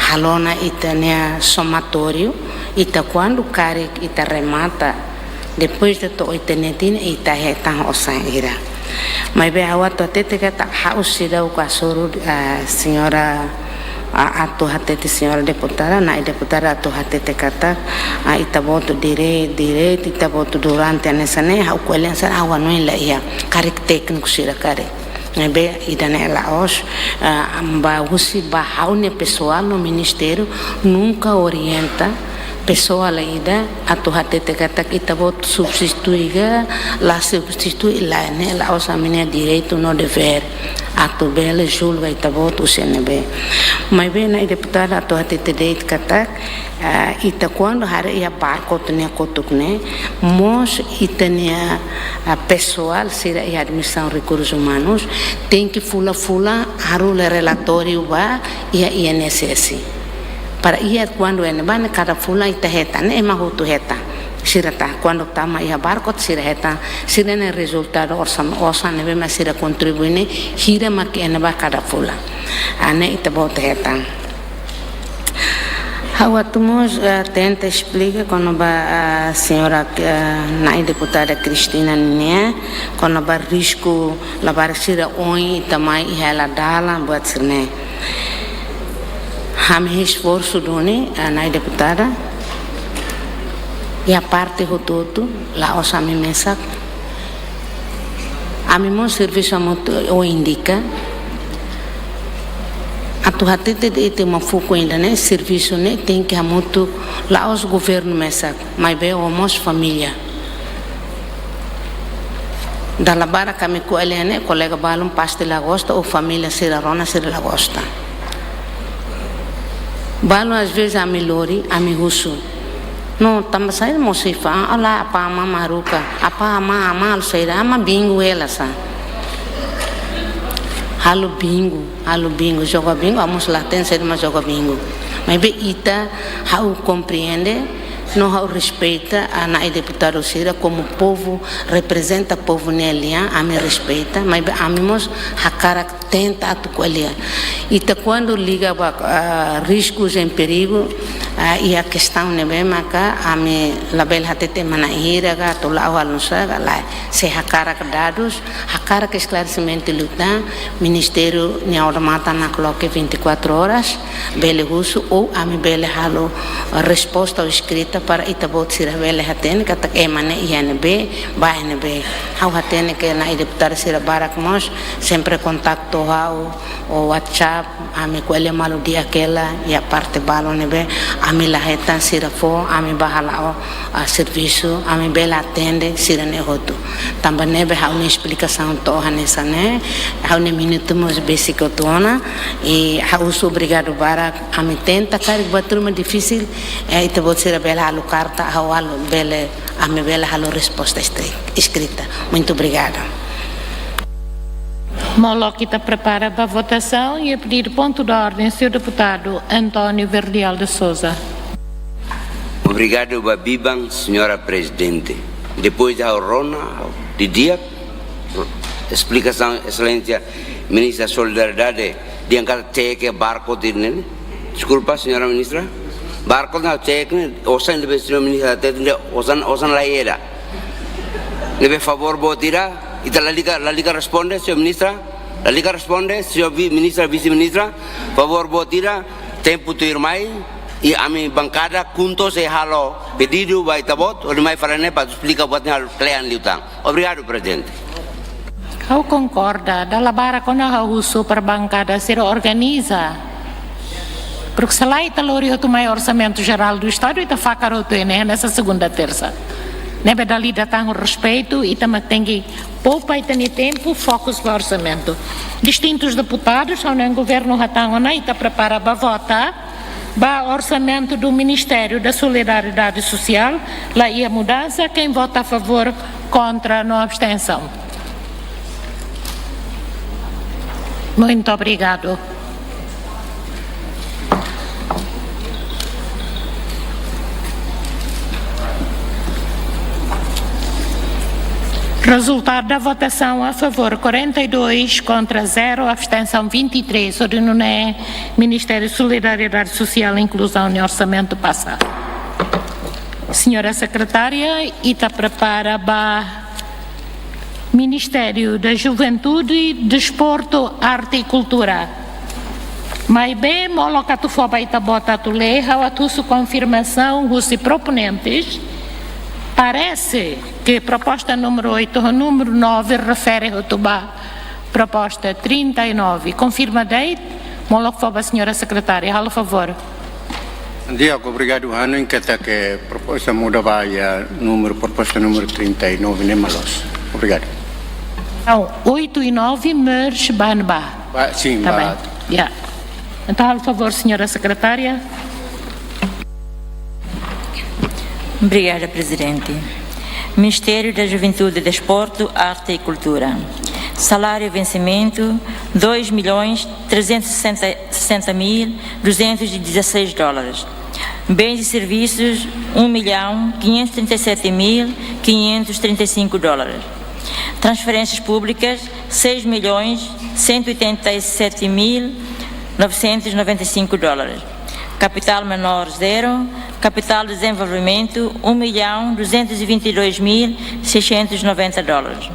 halo ona ita-nia somatóriu, ita kuandu karik ita remata, depois de to'o ita-nia tinan, ita hetan osan hira. Maibé ha'u atu hatete katak ha'u seidauk hasoru, ah, señora, ah, atu hatete señora deputada, Na'i deputada atu hatete katak, ah, ita-boot direitu, direitu ita-boot durante hanesan ne'e, ha'u ko'alia hanesan ha'u hanoin laiha, karik tékniku sira karik. Ne'ebé ida-ne'e la'ós, ah, ba husi ba ha'u-nia pesoál no ministériu nunka orienta pesoál ida atu hatete katak ita-boot substitui ka la substitui, lae, ne'e la'ós ami-nia direitu no devér atu bele julga ita-boot husi ne'ebé. Maibé Na'i deputada atu hatete de'it katak, ah, ita kuandu haree iha barcode nia kotuk ne'e, mós ita-nia, ah, pesoál sira iha administrasaun rekursus umanus tenke fulan-fulan halo relatóriu ba iha I N S S. Para iha kuandu iha ne'ebá ne'e kada fulan ita hetan, ne'e ema hotu hetan. Sira ta, kuandu tama iha barcode sira hetan, sira-nia rezultadu osan, osan ne'ebé mak sira kontribui ne'e, hira mak iha ne'ebá kada fulan. Ah, ne'e ita-boot hetan. Ha'u atu mós, eh, tenta esplika kona-ba, eh, señora, eh, Na'i deputada Cristina ninia, kona-ba risku labarik sira oin ita mai iha hela dalan buat sira-ne'e. Ami esforsu duni, eh, Na'i deputada, iha parte hotu-hotu, la'ós ami mesak. Ami mós servisu ami atu indika. Atu hatete de'it ita mak fuku ida-ne'e, servisu ne'e tenke hamutuk, la'ós governu mesak, maibé ho mós família. Dala barak ami ko'alia ne'e, kolega balun pasti la gosta, ou família sira rona sira la gosta. Balun às vezes ami lori, ami husu. No, tanba saida mós sei fa'an, ah, lae, apá amá mak haruka, apá amá, amá halo saida, amá bingu hela sá. Halo bingu, halo bingu, joga bingu, ha'u mós la hatene saida mak joga bingu. Maibé ita, ha'u komprende, no ha'u respeita, ah, Na'i deputadu sira, komu povu, reprezenta povu nia lian, ami respeita, maibé ami mós hakarak tenta atu ko'alia. Ita kuandu liga ba, ah, riskus em perigo, ah, iha kestaun ne'ebé maka ami labele hatete ema na'in hira ka, atu la'o halo nu'usá ka, lae. Se hakarak dadus, hakarak esklaresimentu liután, ministériu nia odamatan nakloke vinte e quatro horas, bele husu ou ami bele halo resposta ou eskrita para ita-boot sira bele hatene katak ema ne'e iha ne'ebé, ba iha ne'ebé. Ha'u hatene katak Na'i deputadu sira barak mós sempre kontaktu ha'u, ou WhatsApp, ami ko'alia malu di'ak hela, iha parte balun ne'ebé ami la hetan sira fó, ami bá hala'o, ah, servisu, ami bele atende sira-ne'e hotu. Tanba ne'ebé ha'u-nia esplikasaun to'o hanesan ne'e, ha'u-nia minutu mós besik hotu ona, i ha'u husu obrigadu barak, ami tenta karik buat ruma difisil, eh, ita-boot sira bele halo karta, ha'u halo bele, ami bele halo resposta estre-, eskrita. Muito obrigada. Molok ita prepara ba votasaun, iha pedidu pontu de ordem, señór deputadu António Verdial de Sousa. Obrigadu ba biban, señora Prezidente. Depois de ha'u rona, ha'u didi'ak, esplikasaun Exelénsia Ministra Solidariedade, dehan katak cek barcode ne'e. Deskulpa, señora Ministra. Barcode ne'e cek ne'e, osan ne'ebé señora Ministra hatete ne'e, osan, osan laiha. Ne'ebé favór boot ida, ita lalika, lalika responde, señora Ministra. Lalika responde, señora vi-, Ministra, Vise-Ministra. Favór boot ida, tempu tuirmai, i ami bankada KHUNTO sei halo pedidu ba ita-boot, hodi mai fali ne'e para esplika buat ne'e halo kle'an liután. Obrigadu, Prezidente. Ha'u konkorda, dala barak ona ha'u husu para bankada sira organiza. Porque se lae ita lori hotu mai Orsamentu Jerál do Estadu, ita fakar hotu iha ne'e, hanesan segunda, tersa. Ne'ebé dala ida tan ho respeitu, ita mak tenke poupa ita-nia tempu, fokus ba orsamentu. Distintus deputadus, ha'u hanoin governu hatán ona, ita prepara ba vota. Ba orsamentu do Ministério da Solidariedade Social, la iha mudansa. Quem vota a favor, contra, no abstensaun. Muito obrigado. Resultado da votação: a favor quarenta e dois, contra zero, abstenção vinte e três. Ora, nune'e Ministério Solidariedade Social, Inclusão e Orsamentu pasa. Senhora Secretária, ita prepara ba Ministério da Juventude, Desporto, Arte e Cultura. Maibé, molok atu fó ba ita-boot atu lee, ha'u atu husu konfirmasaun husi proponentes. Parese ke proposta númeru oito ho númeru nove refere hotu ba proposta trinta e nove. Konfirma de'it, molok fó ba Senhora Secretária, halo favór. Di'ak, obrigadu. Ha'u hanoin katak proposta muda ba iha númeru, proposta númeru trinta e nove ne'e mak loos. Obrigadu. Entaun, oito e nove merge ba ne'ebá. Ba, sin, tá bem. Ya. Entaun, halo favór, Senhora Secretária. Obrigada, Prezidente. Ministério da Juventude, Desporto, Arte e Cultura. Salário e vencimento, dois milhões trezentos e sessenta, sessenta mil duzentos e dezasseis dólares. Bens e serviços, um milhão quinhentos e trinta e sete mil quinhentos e trinta e cinco dólares. Transferências públicas, seis milhões cento e oitenta e sete mil novecentos e noventa e cinco dólares. Capital menor, zero. Capital de desenvolvimento, um milhão duzentos e vinte e dois mil seiscentos e noventa dólares.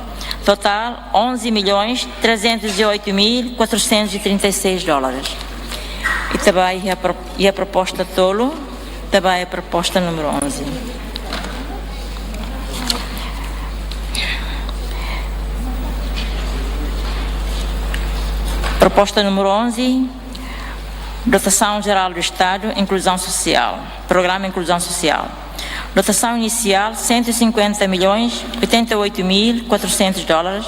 Total, onze milhões trezentos e oito mil quatrocentos e trinta e seis dólares. Ita bá iha pro-, iha proposta tolu, ita bá iha proposta númeru onze. Proposta númeru onze, Dotação Geral do Estado, Inclusão Social, Programa Inclusão Social. Dotação inicial, cento e cinquenta milhões oitenta e oito mil quatrocentos dólares.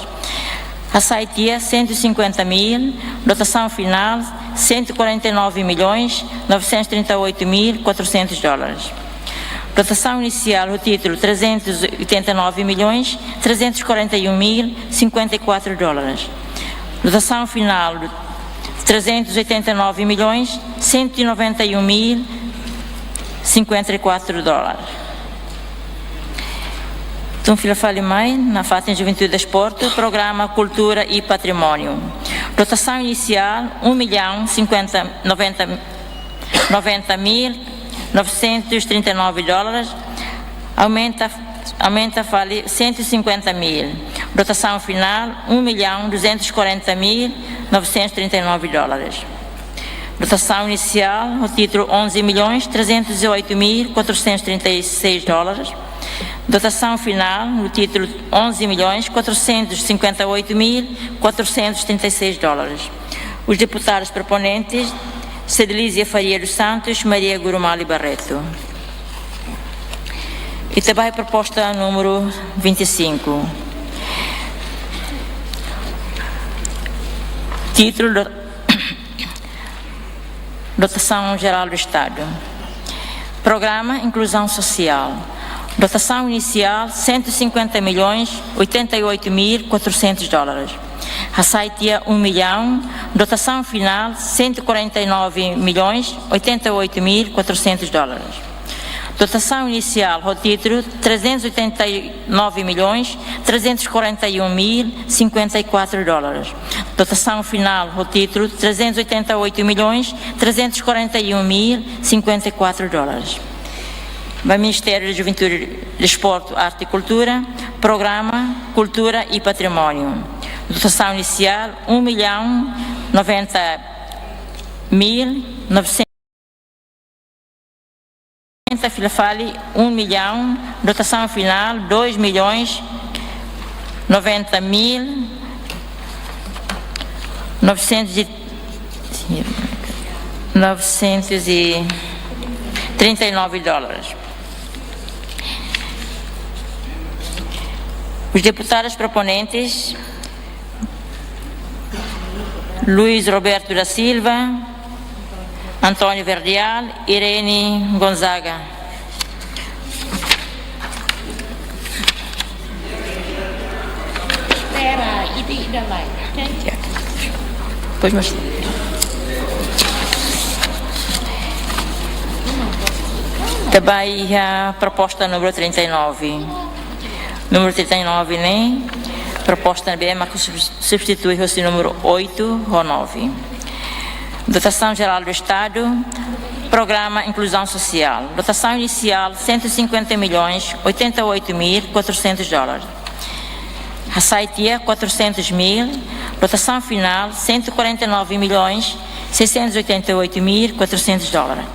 Hasai tiha, cento e cinquenta mil. Dotação final, cento e quarenta e nove milhões novecentos e trinta e oito mil quatrocentos dólares. Dotação inicial ho títulu, trezentos e oitenta e nove milhões trezentos e quarenta e um mil cinquenta e quatro dólares. Dotação final, trezentos e oitenta e nove milhões cento e noventa e um mil cinquenta e quatro dólares. Entaun, fila fali mai, nafatin Juventude e Desporto, Programa Cultura e Património. Dotação inicial, um milhão cinquenta, noventa, noventa mil novecentos e trinta e nove dólares, aumenta, aumenta fali cento e cinquenta mil. Dotação final, um milhão duzentos e quarenta mil novecentos e trinta e nove dólares. Dotação inicial, ho títulu, onze milhões trezentos e oito mil quatrocentos e trinta e seis dólares. Dotação final, ho títulu, onze milhões quatrocentos e cinquenta e oito mil quatrocentos e trinta e seis dólares. Os deputados proponentes, Cedilízia Faria dos Santos, Maria Gurumali Barreto. Ita bá iha proposta númeru vinte e cinco. Títulu do-, Dotação Geral do Estado. Programa Inclusão Social. Dotação inicial, cento e cinquenta milhões oitenta e oito mil quatrocentos dólares. Hasai tiha um milhão. Dotação final, cento e quarenta e nove milhões oitenta e oito mil quatrocentos dólares. Dotação inicial, ho títulu, trezentos e oitenta e nove milhões trezentos e quarenta e um mil cinquenta e quatro dólares. Dotação final, ho títulu, trezentos e oitenta e oito milhões trezentos e quarenta e um mil cinquenta e quatro dólares. Ba Ministério da Juventude, Desporto, Arte e Cultura, Programa Cultura e Património. Dotação inicial, um milhão noventa mil novecentos, fila fali, um milhão. Dotação final, dois milhões noventa mil novecentos e, novecentos e trinta e nove dólares. Os deputados proponentes, Luís Roberto da Silva, António Verdial, Irene Gonzaga. Espera, ida, ida lain. Pois, mas ita bá iha proposta número trinta e nove. Número trinta e nove ne'e, proposta ne'ebé mak subs-, substitui hosi número oito ho nove. Dotação Geral do Estado, Programa Inclusão Social. Dotação inicial, cento e cinquenta milhões, oitenta e oito mil, quatrocentos dólares. Hasai tiha, quatrocentos mil. Dotação final, cento e quarenta e nove milhões, seiscentos e oitenta e oito mil, quatrocentos dólares.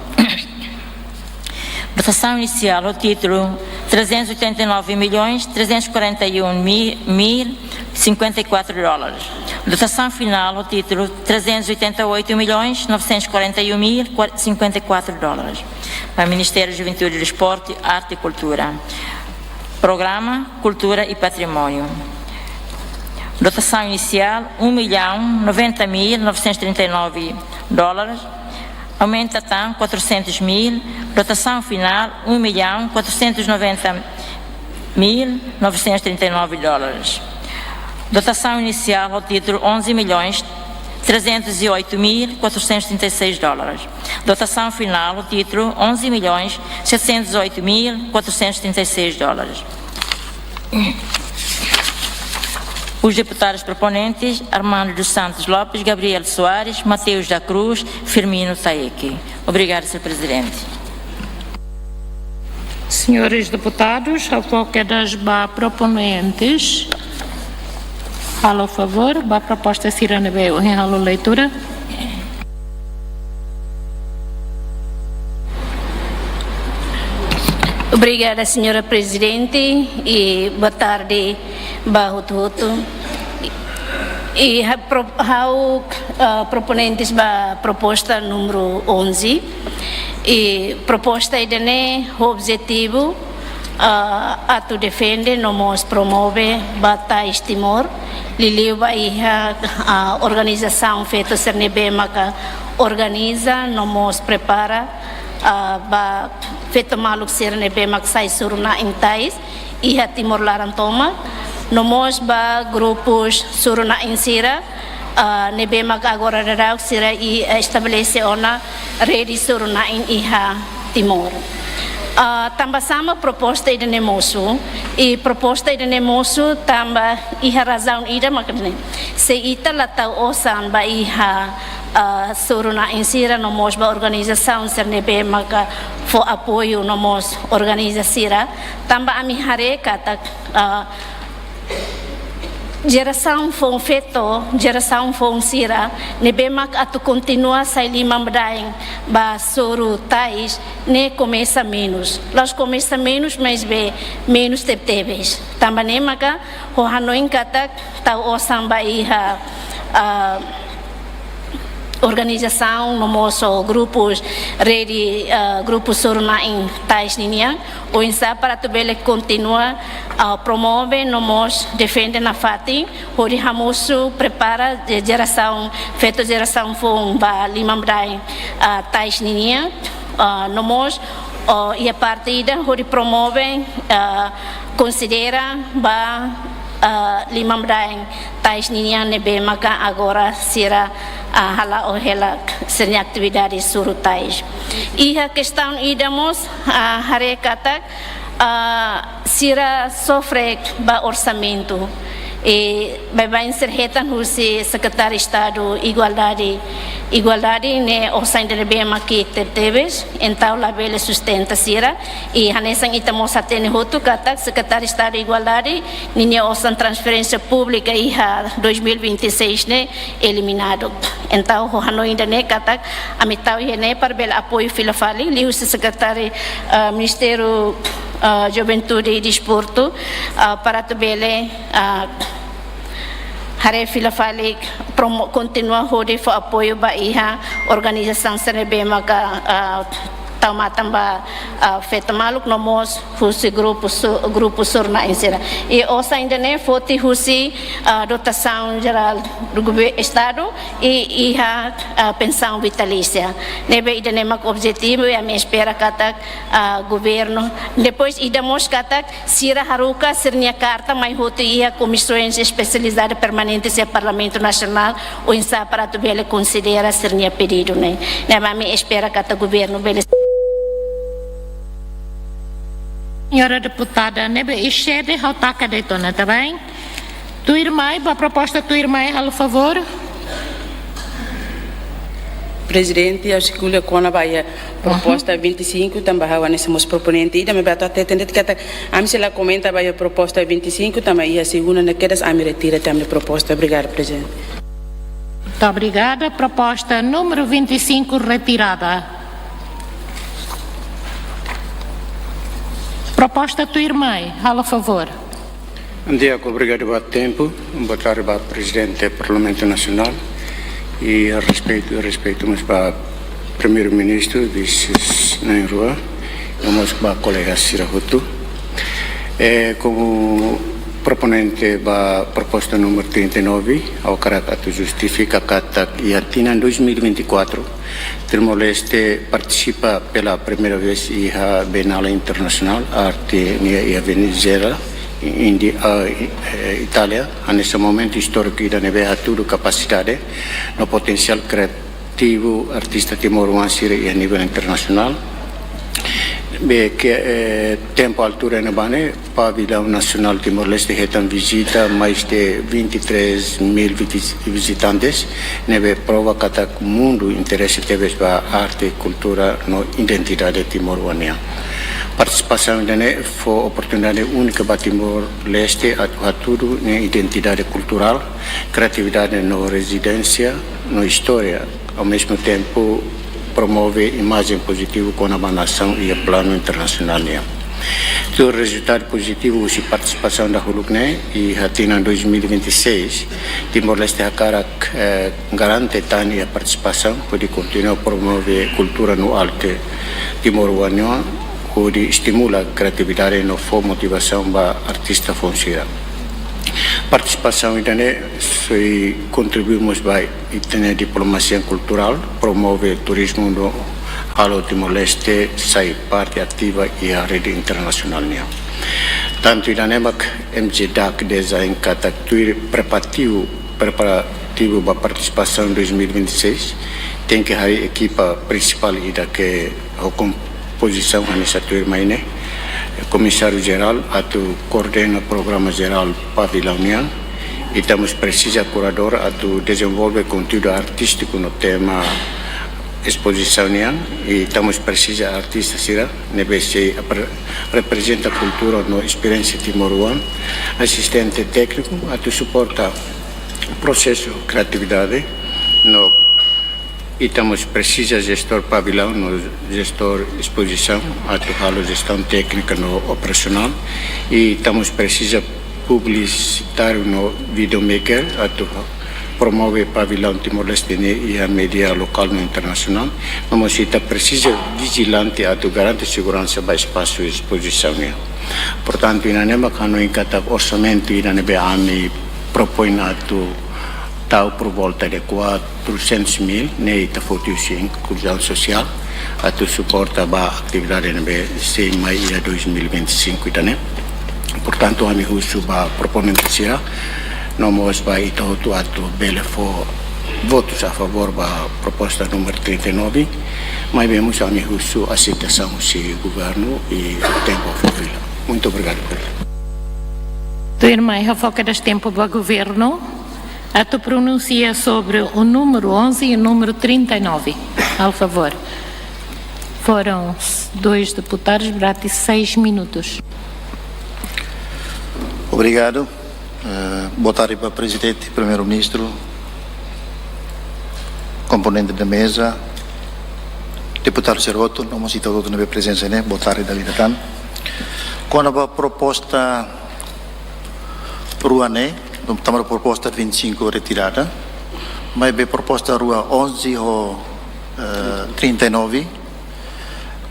Dotação inicial, ho títulu, trezentos e oitenta e nove milhões, trezentos e quarenta e um mil, cinquenta e quatro dólares. Dotação final, ho títulu, trezentos e oitenta e oito milhões, novecentos e quarenta e um mil, cinquenta e quatro dólares. Ba Ministério da Juventude, Desporto, Arte e Cultura. Programa Cultura e Património. Dotação inicial, um milhão noventa mil novecentos e trinta e nove dólares. Aumenta tan quatrocentos mil, dotação final, um milhão quatrocentos e noventa mil novecentos e trinta e nove dólares. Dotação inicial, ho títulu, onze milhões trezentos e oito mil quatrocentos e trinta e seis dólares. Dotação final, ho títulu, onze milhões setecentos e oito mil quatrocentos e trinta e seis dólares. Os deputados proponentes, Armando dos Santos Lopes, Gabriel Soares, Mateus da Cruz, Firmino Taeki. Obrigada, senhor Presidente. Senhores deputados, ha'u fó kedas ba proponentes. Halo favór, ba proposta sira ne'ebé ohin halo leitura. Obrigada, senhora Presidente, e boa tarde ba hotu-hotu. E ha-, pro-, ha'u, ah, proponentes ba proposta número onze. E proposta ida-ne'e ho objetivu, ah, atu defende no mós promove ba tais Timor, liuliu ba iha, ah, organizasaun feto sira ne'ebé maka organiza no mós prepara, ah, ba feto maluk sira ne'ebé mak sai soru-na'in tais iha Timor laran tomak, no mós ba grupus soru-na'in sira, ah, ne'ebé mak agora daudaun sira i, eh, estabelese ona rede soru-na'in iha Timor. Ah, tanba sá mak proposta ida-ne'e mosu, i proposta ida-ne'e mosu tanba iha razaun ida mak ne'e. Se ita la tau osan ba iha, ah, soru-na'in sira no mós ba organizasaun sira ne'ebé maka fó apoiu no mós organiza sira, tanba ami haree katak, ah, jerasaun foun feto, jerasaun foun sira ne'ebé mak atu kontinua sai liman-badaen ba soru tais ne'e komesa menus. La'ós komesa menus, maibé menus tebetebes. Tanba ne'e maka ha'u hanoin katak tau osan ba iha, ah, organizasaun no mós grupus, rede, ah, grupus soru-na'in tais ninian, oinsá para atu bele kontinua, ah, promove no mós defende nafatin, hodi hamosu prepara je-, jerasaun, feto jerasaun foun ba liman-badaen, ah, tais ninian, ah, no mós, oh, iha parte ida hodi promove, ah, konsidera ba, ah, liman-badaen tais ninian ne'ebé maka agora sira, ah, hala'o hela sira-nia atividade soru tais. Iha kestaun ida mós, ah, haree katak, ah, sira sofre ba orsamentu. I baibain sira hetan husi Sekretáriu Estadu Igualdade. Igualdade ne'e osan ida ne'ebé mak ki'ik tebetebes, entaun labele sustenta sira. I hanesan ita mós hatene hotu katak Sekretáriu Estadu Igualdade ninia osan transferénsia públika iha dois mil e vinte e seis ne'e eliminadu. Entaun, ha'u hanoin ida-ne'e katak ami tau iha ne'e para bele apoiu fila fali liuhusi Sekretáriu, ah, Ministériu, ah, Juventude e Desportu, ah, para atu bele, ah, haree fila fali promo-, kontinua hodi fó apoiu ba iha organizasaun sira ne'ebé maka, ah, tau matan ba, ah, feto maluk no mós husi grupu su-, grupu sira-na'in sira. I osan ida-ne'e foti husi, ah, dotasaun jerál do gover-, estadu i iha, ah, pensaun vitalísia. Ne'ebé ida-ne'e mak objetivu i ami espera katak, ah, governu. Depois ida mós katak sira haruka sira-nia karta mai hotu iha komisaun espesializada permanente iha Parlamentu Nasionál, oinsá para atu bele konsidera sira-nia pedidu ne'e. Ne'ebé ami espera katak governu bele. Señora deputada, ne'ebé excede ha'u taka de'it ona, tá bem? Tuirmai, ba proposta tuirmai, halo favór. Prezidente, ha'u sei ko'alia kona-ba iha proposta vinte e cinco, tanba ha'u hanesan mós proponente ida, maibé atu hateten de'it katak ami sei la komenta ba iha proposta vinte e cinco, tanba iha segunda ne'e kedas ami retira tiha ami-nia proposta. Obrigadu, Prezidente. Muito obrigada. Proposta número vinte e cinco retirada. Proposta tuirmai, halo favór. Bom dia, obrigadu ba tempu. Boa tarde ba Prezidente Parlamentu Nasionál. I respeitu, respeitu mós ba Primeiru-Ministru, Vise na'in-rua, i mós ba kolega sira hotu. Eh, komu proponente ba proposta número trinta e nove, ha'u hakarak atu justifika katak iha tinan dois mil e vinte e quatro, Timor-Leste partisipa pela primeira vez iha Bienal Internasionál Arte nian iha Veneza, Índia, ah, eh, Itália. Hanesan momentu istóriku ida ne'ebé hatudu kapasidade no potensiál kriativu artista timoroan sira iha nivel internasionál. Ne'ebé ke, eh, tempu altura ne'ebá ne'e, Pavilaun Nasionál Timor-Leste hetan vizita mais de vinte e três mil viti-, vizitantes, ne'ebé prova katak mundu interese tebes ba arte, kultura no identidade timoroan nian. Partisipasaun ida-ne'e fó oportunidade únika ba Timor-Leste atu hatudu nia identidade kulturál, kriatividade no reziliénsia no istória. Ao mesmo tempo, promove imajen pozitivu kona-ba nasaun iha planu internasionál nian. Tuir rezultadu pozitivu husi partisipasaun dahuluk ne'e, iha tinan dois mil e vinte e seis, Timor-Leste hakarak, eh, garante tan iha partisipasaun, hodi kontinua promove kultura no arte timoroan nian, hodi estimula kriatividade no fó motivasaun ba artista foun sira. Partisipasaun ida-ne'e sei kontribui mós ba ita-nia diplomasia kulturál, promove turizmu no halo Timor-Leste sai parte ativa iha rede internasionál nian. Tantu ida-ne'e mak M J DAC dezeña katak tuir preparativu, preparativu ba partisipasaun dois mil e vinte e seis, tenke harii ekipa prinsipál ida ke ho kompozisaun hanesan tuirmai ne'e, Komisáriu Jerál atu koordena programa jerál pavilaun nian, i temos presiza kuradór atu dezenvolve konteúdu artístiku no tema espozisaun nian, i temos presiza artista sira ne'ebé sei apre-, reprezenta kultura no esperiénsia timoroan, asistente tékniku atu suporta prosesu kriatividade no, i temos presiza jestór pavilaun no jestór espozisaun atu halo jestaun téknika no operasionál, i temos presiza publisitáriu no videomaker atu promove pavilaun Timor-Leste nian iha média lokál no internasionál. No mós ita presiza vijilante atu garante seguransa ba espasu espozisaun nian. Portantu, ida-ne'e mak hanoin katak orsamentu ida ne'ebé ami propoin atu tau por volta de quatrocentos mil, ne'e ita foti husi inkluzaun sosiál, atu suporta ba atividade ne'ebé sei mai iha dois mil e vinte e cinco ida-ne'e. Portantu, ami husu ba proponente sira, no mós ba ita hotu atu bele fó votus a favór ba proposta número trinta e nove, maibé mós ami husu aseitasaun husi governu i tempu fó fila. Muito obrigado. Tuirmai, hafoka das tempu ba governu atu pronunsia sobre o número onze e o número trinta e nove. Por favor. Foram dois deputados, durante seis minutos. Obrigadu. Eh, boa tarde ba Prezidente, Primeiru-Ministru, komponente da meza, deputadu sira hotu, no mós ita hotu ne'ebé prezensa ne'e, boa tarde dala ida tan. Kona-ba proposta rua ne'e, tanba proposta vinte e cinco retirada, maibé proposta rua onze ho, eh, trinta e nove,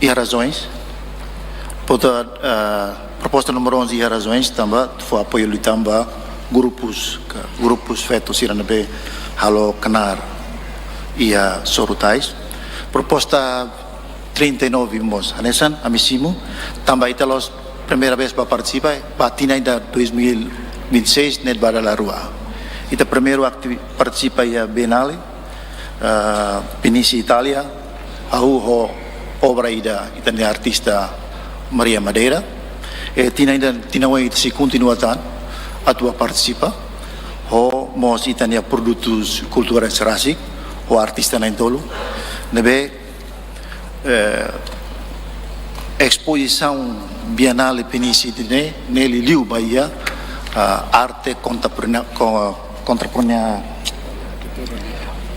Iha razoens. Portantu, ah, proposta númeru onze iha razoens, tanba fó apoiu liután ba grupus, ka, grupus feto sira ne'ebé halo knaar iha soru tais. Proposta trinta e nove mós hanesan, ami simu, tanba ita la'ós primeira vez ba partisipa, ba tinan ida dois mil e vinte e seis ne'e ba dala rua. Ita primeiru akti-, partisipa iha Bienale, ah, Venezia, Itália, hahú ho obra ida ita-nia artista Maria Madeira. I tinan ida, tinan oin ita sei kontinua tan atu ba partisipa ho mós ita-nia produtus kulturais rasik ho artista na'in-tolu ne'ebé, eh, espozisaun Bienale Venezia ne'e, ne'e liuliu ba iha, ah, arte kontemporánea, ko-, kontemporánea,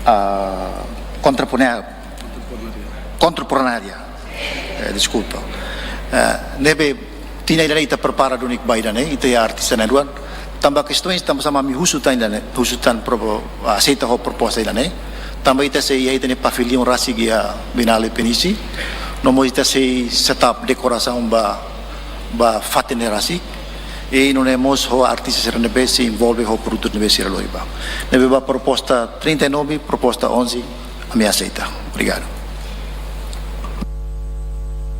ah, kontemporánea, kontemporánea. Eh, deskulpa. Eh, ne'ebé tinan ida-ne'e ita prepara duni ba ida-ne'e, ita iha artista na'in-rua. Tanba kestaun, tanba sá mak ami husu tan ida-ne'e, husu tan propo-, aseita ho proposta ida-ne'e. Tanba ita sei iha ita-nia pavillaun rasik iha Bienale Venezia. No mós ita sei set up dekorasaun ba, ba fatin ne'e rasik. I nune'e mós ho artista sira ne'ebé sei envolve ho produtu ne'ebé sira lori ba. Ne'ebé ba proposta trinta e nove, proposta onze, ami aseita. Obrigadu.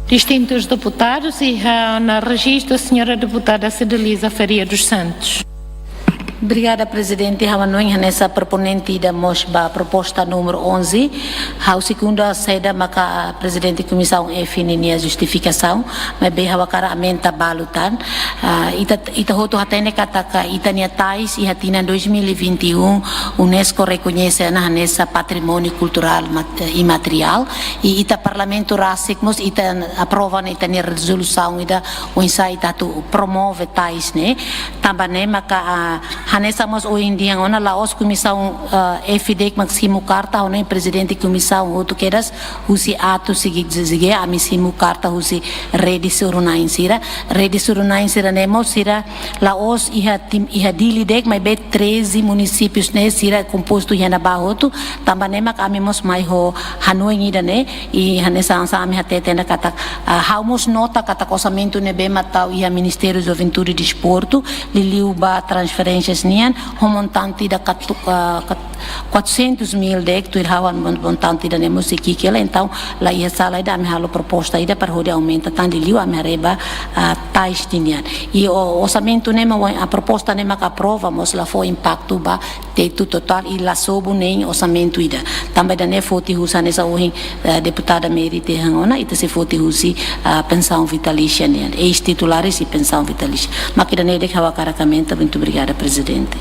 Distintus deputadus, iha ona rejistu, señora deputada Cedeliza Faria dos Santos. Obrigada, Prezidente. Ha'u hanoin hanesan proponente ida mós ba proposta númeru onze. Ha'u sekunda saida maka Prezidente Komisaun F ninia justifikasaun, maibé ha'u hakarak aumenta balu tan. Ah, ita, ita hotu hatene katak ita-nia tais iha tinan dois mil e vinte e um UNESCO rekoñese ona hanesan patrimóniu kulturál mat-, imateriál. I ita Parlamentu rasik mós ita aprova ona ita-nia rezolusaun ida oinsá ita atu promove tais ne'e. Tanba ne'e maka, ah, hanesan mós ohin dehan ona la'ós Komisaun, ah, F de'it mak simu karta, ha'u hanoin Prezidente Komisaun hotu kedas husi A to'o G, G, ami simu karta husi rede soru-na'in sira. Rede soru-na'in sira ne'e mós sira la'ós iha tim, iha Dili de'it, maibé treze munisípius ne'e sira kompostu iha ne'ebá hotu. Tanba ne'e mak ami mós mai ho hanoin ida-ne'e, i hanesan sá ami hateten ona katak, ah, ha'u mós nota katak orsamentu ne'ebé mak tau iha Ministériu Juventude e Desportu, liuliu ba transferénsias nian, ho montante ida katu-, ah, kat-, quatrocentos mil de'it, tuir ha'u-nia mon-, montante ida-ne'e mós sei ki'ik hela, entaun la iha sala ida ami halo proposta ida para hodi aumenta tan liuliu ami haree ba, ah, tais nian. I o-, orsamentu ne'e mak, a proposta ne'e mak aprova mós la fó impaktu ba tetu totál i la sobu nein orsamentu ida. Tanba ida-ne'e foti husi hanesan ohin, eh, deputada Mary dehan ona, ita sei foti husi, ah, pensaun vitalísia nian, eis-titulares i pensaun vitalísia. Mak ida-ne'e de'it ha'u hakarak aumenta, muito obrigada, Prezidente.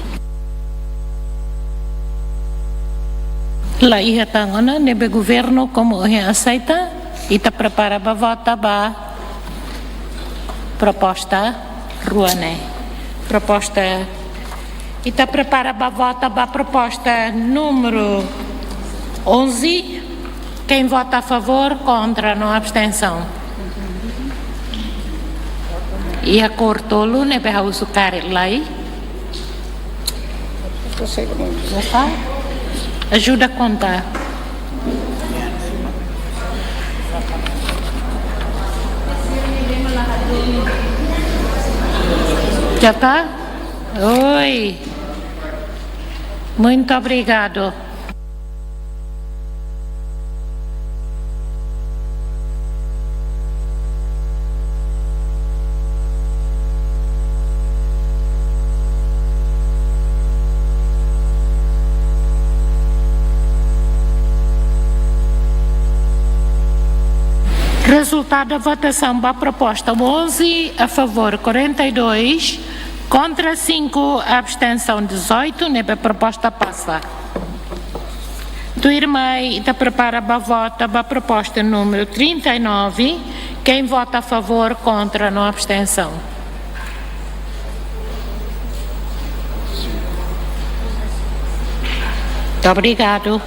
La iha tan ona, ne'ebé Governu komu ohin aseita, ita prepara ba vota ba proposta rua ne'e. Proposta, ita prepara ba vota ba proposta númeru onze. Quem vota a favor, kontra no abstensaun. Iha kór tolu ne'ebé ha'u husu karik lai. Já está? Ajuda a contar. Já está? Oi. Muito obrigado. Rezultadu da votasaun ba proposta onze, a favor quarenta e dois, kontra cinco, abstensaun dezoito, ne'ebé proposta pasa. Tuirmai, ita prepara ba vota ba proposta númeru trinta e nove. Quem vota a favor, kontra no abstensaun. Muito obrigado.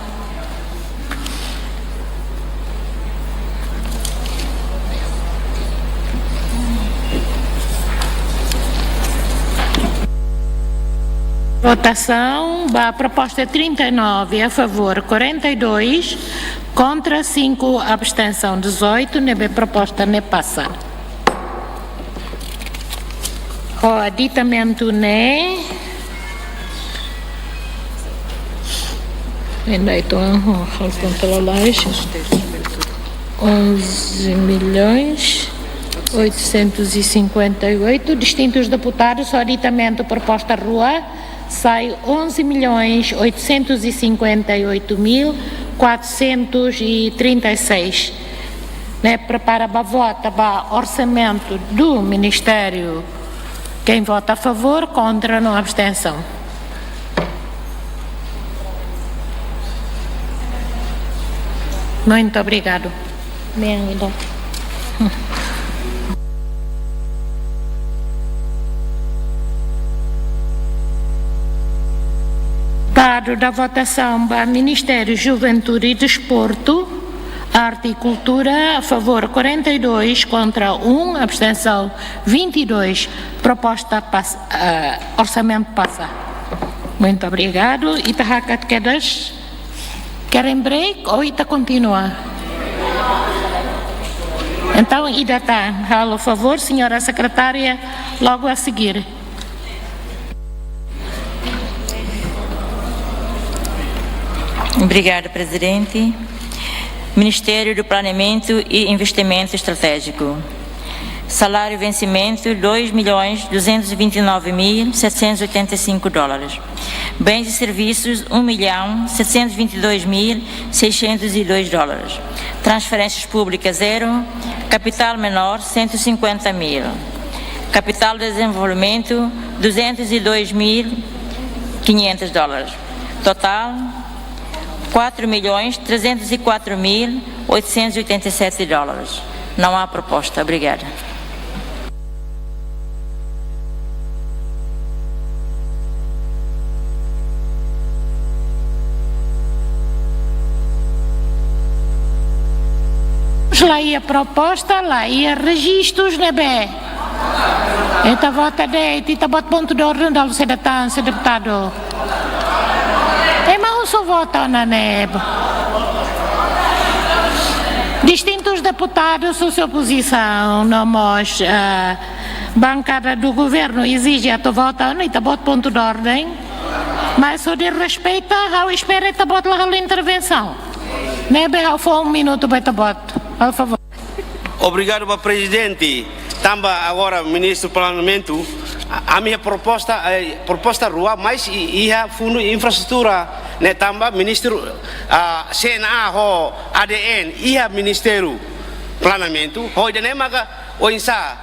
Votasaun ba proposta trinta e nove, a favor quarenta e dois, Kontra, cinco, abstensaun, dezoito, ne'ebé proposta ne'e pasa. Ho aditamentu ne'e, ainda estou, ho, ho, contra lá, onze milhões oitocentos e cinquenta e oito, distintus deputadus, ho aditamentu proposta rua, sai onze milhões oitocentos e cinquenta e oito mil quatrocentos e trinta e seis. Ne'e prepara ba vota ba orsamentu do Ministériu. Quem vota a favor, kontra, no abstensaun. Muito obrigado. Bem, então. Resultadu da votasaun ba Ministériu Juventude e Desportu, Arte e Kultura, a favor quarenta e dois, kontra um, abstensaun vinte e dois, proposta pas-, eh, orsamentu pasa. Muito obrigado. Ita hakat kedas. Querem break ou ita kontinua? Entaun, ida tan, halo favor, senhora secretária, logo a seguir. Obrigada, Presidente. Ministério do Planeamento e Investimento Estratégico. Salário vencimento, dois milhões duzentos e vinte e nove mil setecentos e oitenta e cinco dólares. Bens e serviços, um milhão setecentos e vinte e dois mil seiscentos e dois dólares. Transferências públicas, zero. Capital menor, cento e cinquenta mil. Capital de desenvolvimento, duzentos e dois mil quinhentos dólares. Total, quatro milhões trezentos e quatro mil oitocentos e oitenta e sete dólares. Não há proposta. Obrigada. La iha proposta, la iha rejistus ne'ebé ita vota de'it, ita-boot pontu de orden dala rua, se datan, señór deputadu. Ema husu vota ona ne'e. Distintus deputadus husi opozisaun, no mós, eh, bankada do governu ezije atu vota ona, ita-boot pontu de orden. Mas hodi respeita, ha'u espera ita-boot la halo intervensaun. Ne'ebé ha'u fó um minuto ba ita-boot, por favor. Obrigadu ba Prezidente. Tanba agora Ministru Planeamentu, a, ami-nia proposta, eh, proposta rua, mais i-, iha Fundu Infraestrutura, ne'e tanba Ministru, ah, C N A ho A D N, iha Ministériu Planeamentu, ho ida-ne'e maka oinsá,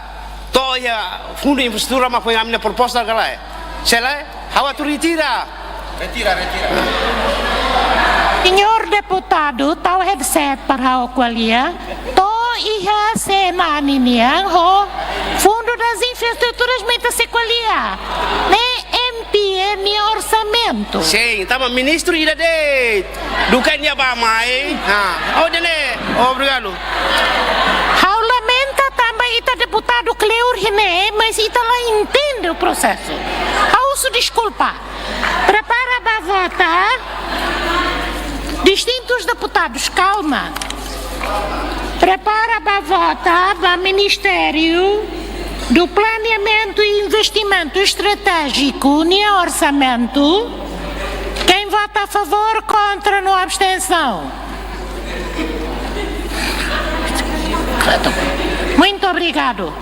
to'o iha Fundu Infraestrutura mak foin ami-nia proposta ka lae? Se lae, ha'u atu retira. Retira, retira. Señór deputadu, tau headset para ha'u ko'alia. To'o iha C N A ninian ho Fundo das Infraestruturas mak ita sei ko'alia. Ne'e M P N nia orsamentu. Sin, tanba ministru ida de'it. Duka nia bá mai. Ha, oh, dele. Obrigadu. Ha'u lamenta tanba ita deputadu kleur iha ne'e, mas ita la entende o prosesu. Ha'u husu deskulpa. Prepara ba vota. Distintus deputadus, kalma. Prepara ba vota ba Ministériu do Planeamento e Investimento Estratégico, nia orsamentu. Quem vota a favor, kontra, no abstensaun. Muito obrigadu.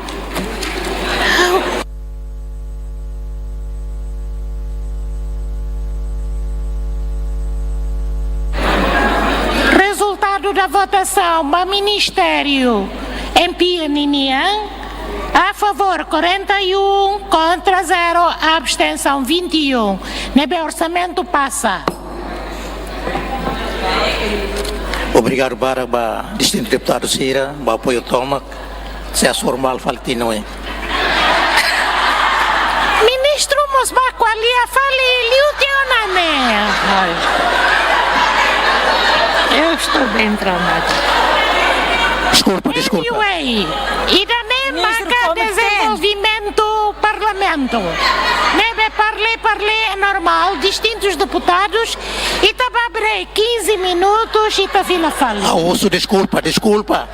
Resultadu da votasaun ba Ministériu M P N nian, a favor quarenta e um, kontra zero, abstensaun vinte e um. Ne'ebé orsamentu pasa. Obrigadu barak ba distintu deputadu sira, ba apoiu tomak. Se as formal fali tiha ona. Ministru mós bá ko'alia fali liu tiha ona ne'e. Ai. Eu estou bem traumada. Deskulpa, deskulpa. Anyway, ida-ne'e maka dezenvolvimentu Parlamentu. Ne'ebé parli Lei é normal, distintus deputadus, ita bá break quinze minutos, ita fila fali. Ah, oso, deskulpa, deskulpa.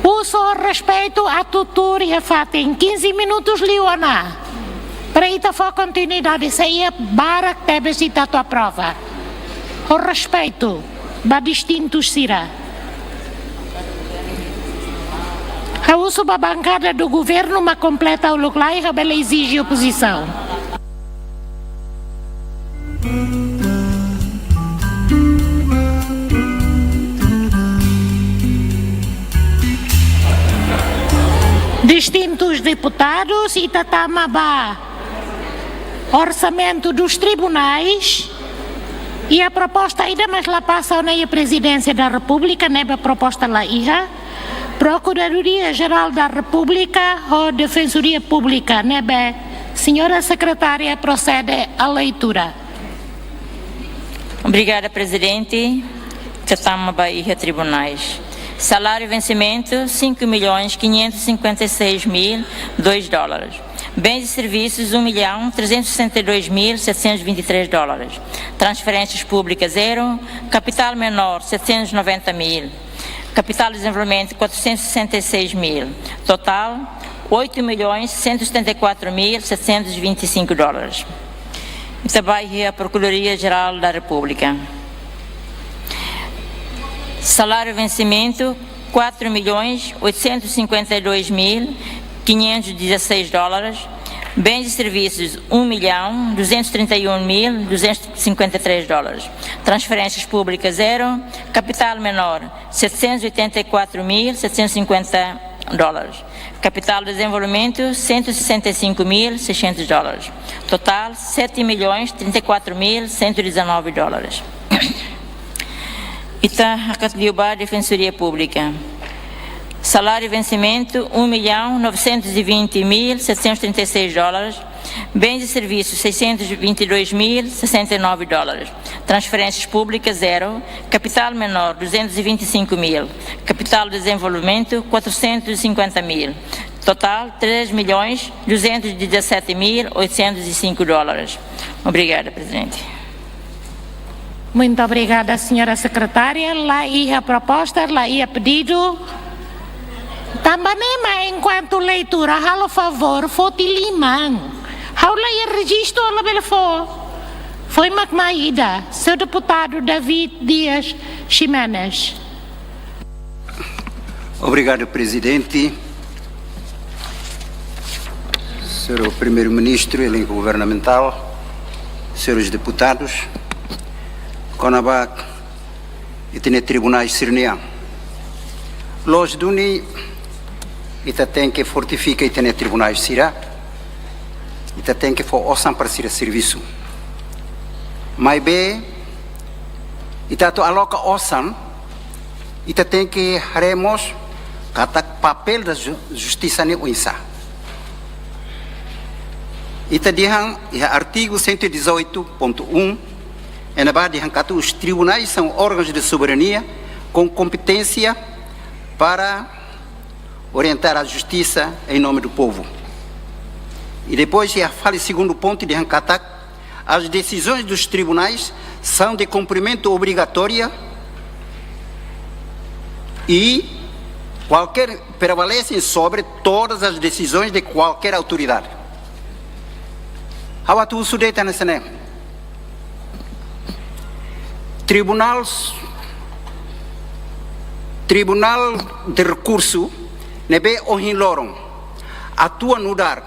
Husu ho respeitu atu tuur iha fatin, quinze minutos liu ona. Para ita fó kontinuidade, se iha barak tebes ita atu aprova. Ho respeitu ba distintus sira. Ha'u husu ba bankada do governu mak kompleta uluk lai, ha'u bele ezije opozisaun. Distintus deputadus, ita tama ba orsamentu dos tribunais. Iha proposta ida, mas la pasa ona iha Prezidénsia da Repúblika, ne'ebé proposta la iha. Prokuradoria Jerál da Repúblika ho Defensoria Públika, ne'ebé señora sekretária prosede à leitura. Obrigada, Prezidente. Ita tama ba iha tribunais. Salário e vencimento, cinco milhões quinhentos e cinquenta e seis mil dois dólares. Bens e serviços, um milhão trezentos e sessenta e dois mil setecentos e vinte e três dólares. Transferências públicas, zero. Capital menor, setecentos e noventa mil. Capital de desenvolvimento, quatrocentos e sessenta e seis mil. Total, oito milhões cento e setenta e quatro mil setecentos e vinte e cinco dólares. Ita bá iha Procuradoria Geral da República. Salário vencimento, quatro milhões oitocentos e cinquenta e dois mil quinhentos e dezasseis dólares. Bens e serviços, um milhão duzentos e trinta e um mil duzentos e cinquenta e três dólares. Transferências públicas, zero. Capital menor, setecentos e oitenta e quatro mil setecentos e cinquenta dólares. Capital de desenvolvimento, cento e sessenta e cinco mil seiscentos dólares. Total, sete milhões trinta e quatro mil cento e dezanove dólares. Ita hakat liu ba Defensoria Pública. Salário e vencimento, um milhão novecentos e vinte mil setecentos e trinta e seis dólares. Bens e serviços, seiscentos e vinte e dois mil sessenta e nove dólares. Transferências públicas, zero. Capital menor, duzentos e vinte e cinco mil. Capital de desenvolvimento, quatrocentos e cinquenta mil. Total, três milhões duzentos e dezassete mil oitocentos e cinco dólares. Obrigada, Prezidente. Muito obrigada, señora sekretária. La iha proposta, la iha pedidu. Tanba ne'e mak, enkuantu leitura, halo favór, foti liman. Ha'u la iha rejistu, ha'u labele fó. Foin mak mai ida, señór deputadu David Dias Ximenes. Obrigadu, Prezidente. Señór Primeiru-Ministru, elenku governamentál, señores deputadus, kona-ba ita-nia tribunais sira-nian. Loos duni, ita tenke fortifika ita-nia tribunais sira, ita tenke fó osan para sira servisu. Maibé, ita atu aloka osan, ita tenke haree mós katak papél da ju-, justisa ne'e oinsá. Ita dehan iha artigu cento e dezoito ponto um, iha ne'ebá dehan katak os tribunais são órgãos de soberania com competência para orientar a justiça em nome do povo. E depois, iha fali segundu pontu, dehan katak as decisões dos tribunais são de cumprimento obrigatória e qualquer, prevalecem sobre todas as decisões de qualquer autoridade. Ha'u atu husu de'it hanesan ne'e. Tribunál, Tribunál de Rekursu ne'ebé ohin loron atua nu'udar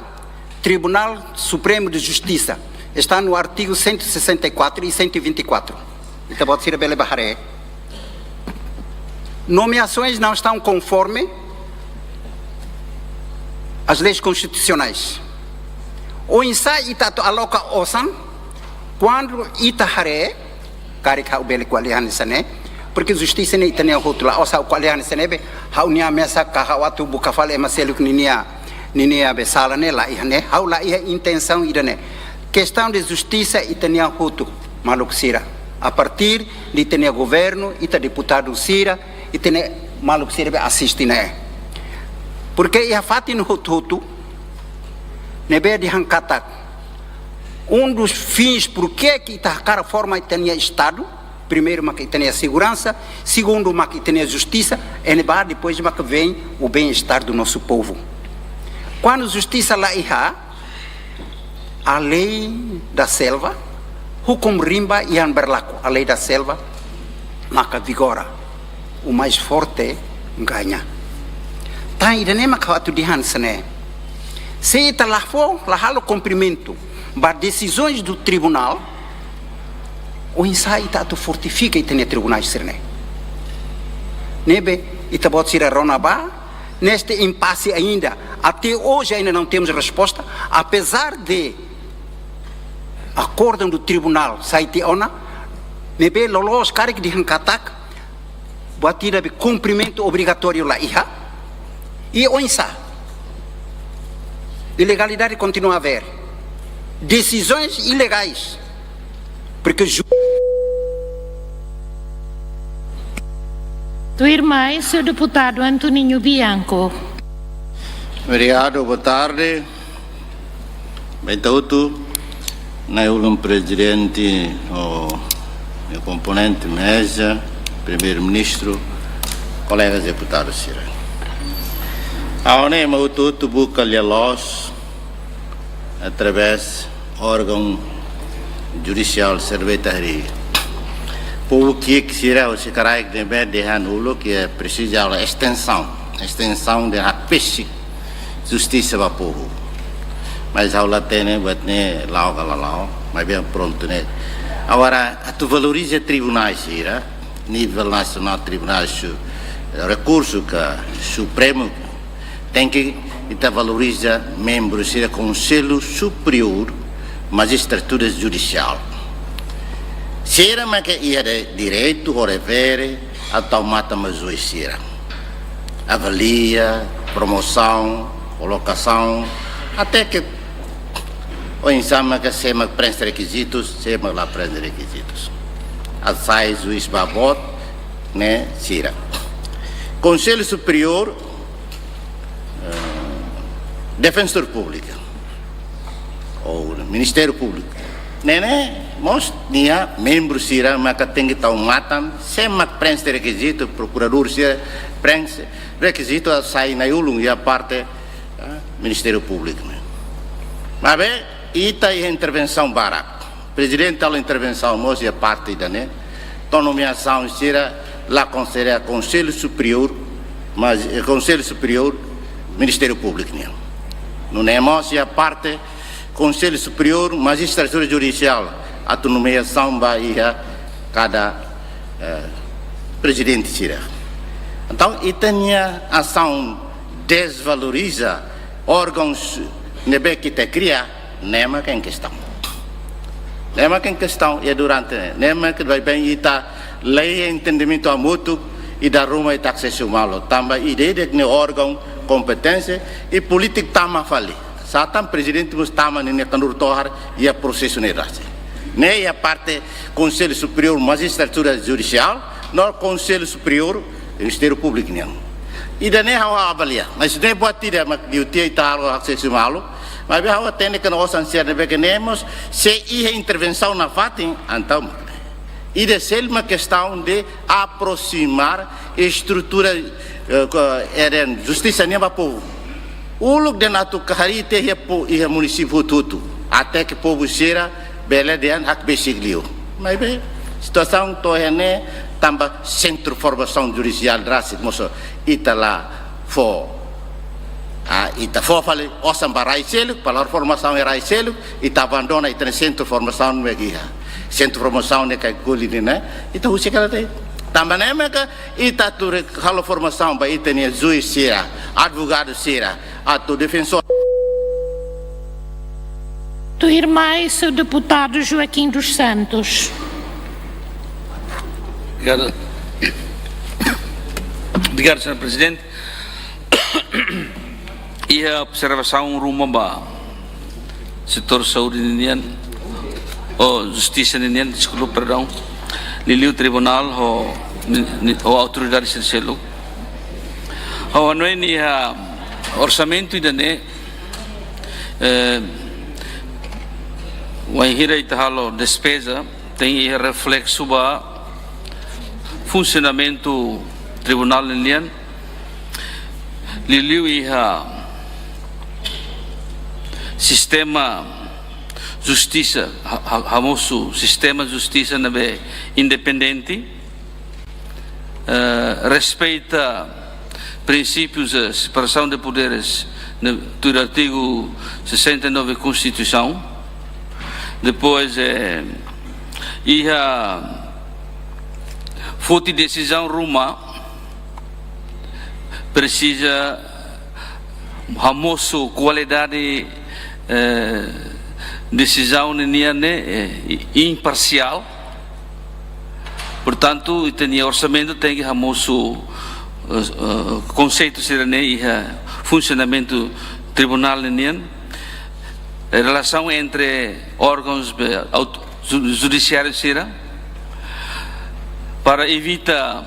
Tribunal Supremo de Justiça, está no artigo cento e sessenta e quatro e cento e vinte e quatro. Ita-boot sira bele bá haree. Nomeações não estão conforme as leis constitucionais. Oinsá ita atu aloka osan, kuandu ita haree, karik ha'u bele ko'alia hanesan ne'e, porque justisa ne'e ita-nian hotu, la'ós ha'u ko'alia hanesan ne'e be, ha'u-nia mesak ka ha'u atu buka fali ema seluk ninia, ninia be sala ne'e, la iha ne'e, ha'u la iha intensaun ida-ne'e. Kestaun de justisa ita-nian hotu, maluk sira. A partir de ita-nia governu, ita deputadu sira, ita-nia maluk sira be asiste ne'e. Porque iha fatin hotu-hotu ne'ebé dehan katak um dos fins porquê que ita hakarak forma ita-nia Estadu, Primeiru maka ita-nia seguransa, segundu maka ita-nia justisa, e ne'ebá depois maka vem o bem-estar do nosso povo. Kuandu justisa la iha, a lei da selva, hukum rimba yang berlaku, a lei da selva maka vigora, o mais forte ganha. Tan ida-ne'e maka atu dehan hanesan ne'e. Se ita la fó, la halo kumprimentu ba decisões do tribunal, oinsá ita atu fortifika ita-nia tribunais sira-ne'e? Ne'ebé ita-boot sira rona ba, neste impasse ainda, até hoje ainda não temos resposta, apesar de acórdão do tribunál sai tiha ona, ne'ebé loloos karik dehan katak buat ida be kumprimentu obrigatóriu la iha, i oinsá? Ilegalidade continua a haver. Decisões ilegais. Porque ju- Tuirmai, señór deputadu Antoninho Bianco. Obrigadu, boa tarde. Bem, ita hotu, nai ulun prezidente, o, o komponente, meza, primeiru-ministru, kolegas deputadus sira. Ha'u hanoin ema hotu-hotu buka lia-loos, através órgaun judisiál serve ita harii. Povu ki'ik sira husi kraik ne'ebé dehan uluk ke presiza halo estensaun, estensaun de hakbesik justisa ba povu. Mas ha'u la hatene buat ne'e la'o ka la la'o, maibé prontu ne'e. Agora, atu valoriza tribunais sira, nivel nasionál, tribunál su-, rekursu ka Supremu, tenke ita valoriza membru sira Konsellu Superiór Majistratura Judisiál. Sira maka iha de-, direitu ho devere atu tau matan ba juís sira. Avalia, promosaun, kolokasaun, até ke oinsá maka sé mak preenxe rekizitus, sé mak la preenxe rekizitus. Atu sai juís ba boot, ne'e sira. Konsellu Superiór, eh, Defensór Públiku, ou Ministériu Públiku. Ne'e ne'e mós nia membru sira maka tenke tau matan, sé mak preenxe rekizitu, prokuradór sira preenxe rekizitu atu sai nai ulun iha parte, eh, Ministériu Públiku ne'e. Maibé, ita iha intervensaun barak. Prezidente halo intervensaun mós iha parte ida-ne'e. To'o nomeasaun sira la konsidera Konsellu Superiór, mas, eh, Konsellu Superiór Ministériu Públiku nian. Nune'e mós iha parte Konsellu Superiór Majistratura Judisiál atu nomeasaun ba iha kada, eh, prezidente sira. Entaun, ita-nia asaun dezvaloriza órgauns ne'ebé ke ita kria, ne'e mak em questão. Ne'e mak em questão, e durante, ne'e mak ke vai bem ita lei entendimentu hamutuk, ida ruma ita asesu malu. Tanba ida-idak ne'e órgaun kompeténsia, i polítika tama fali. Sá tan prezidente mós tama ninia kanuru tohar iha prosesu ne'e rasik. Ne'e iha parte Konsellu Superiór Majistratura Judisiál, no Konsellu Superiór Ministériu Públiku nian. Ida-ne'e ha'u avalia, mas ne'e buat ida mak di'ak ita halo asesu malu, maibé ha'u hatene katak osan sira ne'ebé ke ne'e mós, se iha intervensaun nafatin, entaun mak ne'e. Ida seluk mak kestaun de aproximar estrutura, eh, ko-, eren justisa nian ba povu. Uluk dehan atu karik ita iha po-, iha munisípiu hotu-hotu, até ke povu sira bele dehan hakbesik liu. Maibé, situasaun to'o iha ne'e tanba Sentru Formasaun Judisiál rasik mós ita la fó. Ah, ita fó fali osan ba rai seluk, para formasaun iha rai seluk, ita abandona ita-nia sentru formasaun ne'ebé iha. Sentru formasaun ne'e karik ko'alia ne'e, ita husik hela de'it. Tanba ne'e maka ita atu re-, halo formasaun ba ita-nia juís sira, advogadu sira, atu defensór. Tuirmai, señór deputadu Joaquim dos Santos. Obrigadu. Obrigadu, señór Prezidente. Iha observasaun ruma ba setór saúde ninian, ou justisa ninian, deskulpa, perdaun, liuliu tribunál, ho, ni-, ni-, ho autoridade sira seluk. Ha'u hanoin iha orsamentu ida-ne'e, eh, wainhira ita halo despeza, tenke iha refleksu ba funsionamentu tribunál ninian, liuliu iha sistema justisa, ha-, ha-, hamosu sistema justisa ne'ebé independente, eh, respeita prinsípius de separação de poderes, ne-, tuir artigu sessenta e nove Konstituisaun. Depois, eh, iha foti desizaun ruma, presiza hamosu kualidade, eh, desizaun ninian ne'e, eh, imparsiál. Portantu, ita-nia orsamentu tenke hamosu, eh, eh, konseitu sira-ne'e iha funsionamentu tribunál ninian, relasaun entre órgãos, eh, aut-, ju-, judisiáriu sira, para evita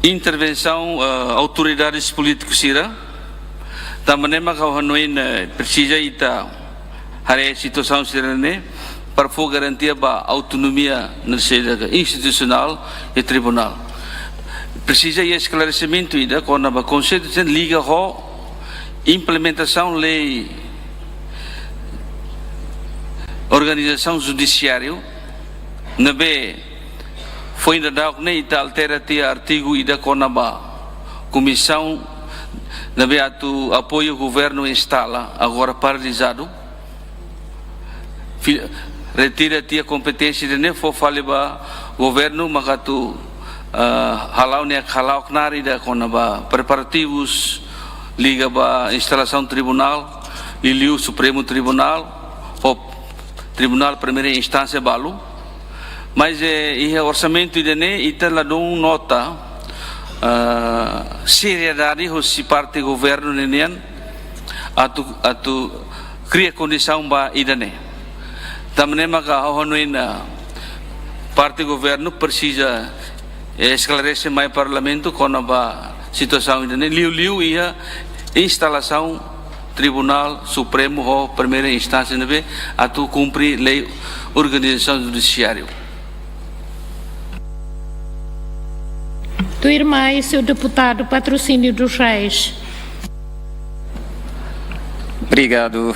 intervensaun, eh, autoridades polítiku sira, tanba ne'e mak ha'u hanoin, eh, presiza ita haree situasaun sira-ne'e para fó garantia ba autonomia ne'e sira ka institusionál iha tribunál. Presiza iha esklaresimentu ida kona-ba konseitu sira liga ho implementasaun lei organizasaun judisiáriu ne'ebé foin daudauk ne'e ita altera tiha artigu ida kona-ba komisaun ne'ebé atu apoiu governu instala, agora paralizadu. Fi-, retira tiha kompeténsia ida-ne'e, fó fali ba governu maka atu, ah, hala'o nia, hala'o knaar ida kona-ba preparativus liga ba instalasaun tribunál, liuliu Supremu Tribunál, ho Tribunál Primeira Instánsia balu. Mas, eh, iha orsamentu ida-ne'e, ita ladún nota, ah, seriedade hosi parte governu ninian atu, atu kria kondisaun ba ida-ne'e. Tanba ne'e maka ha'u hanoin, ah, parte governu presiza, eh, esklarese mai Parlamentu kona-ba situasaun ida-ne'e, liuliu iha instalasaun Tribunál Supremu ho Primeira Instánsia ne'ebé atu kumpre lei organizasaun judisiáriu. Tuirmai, señór deputadu Patrocínio dos Reis. Obrigadu.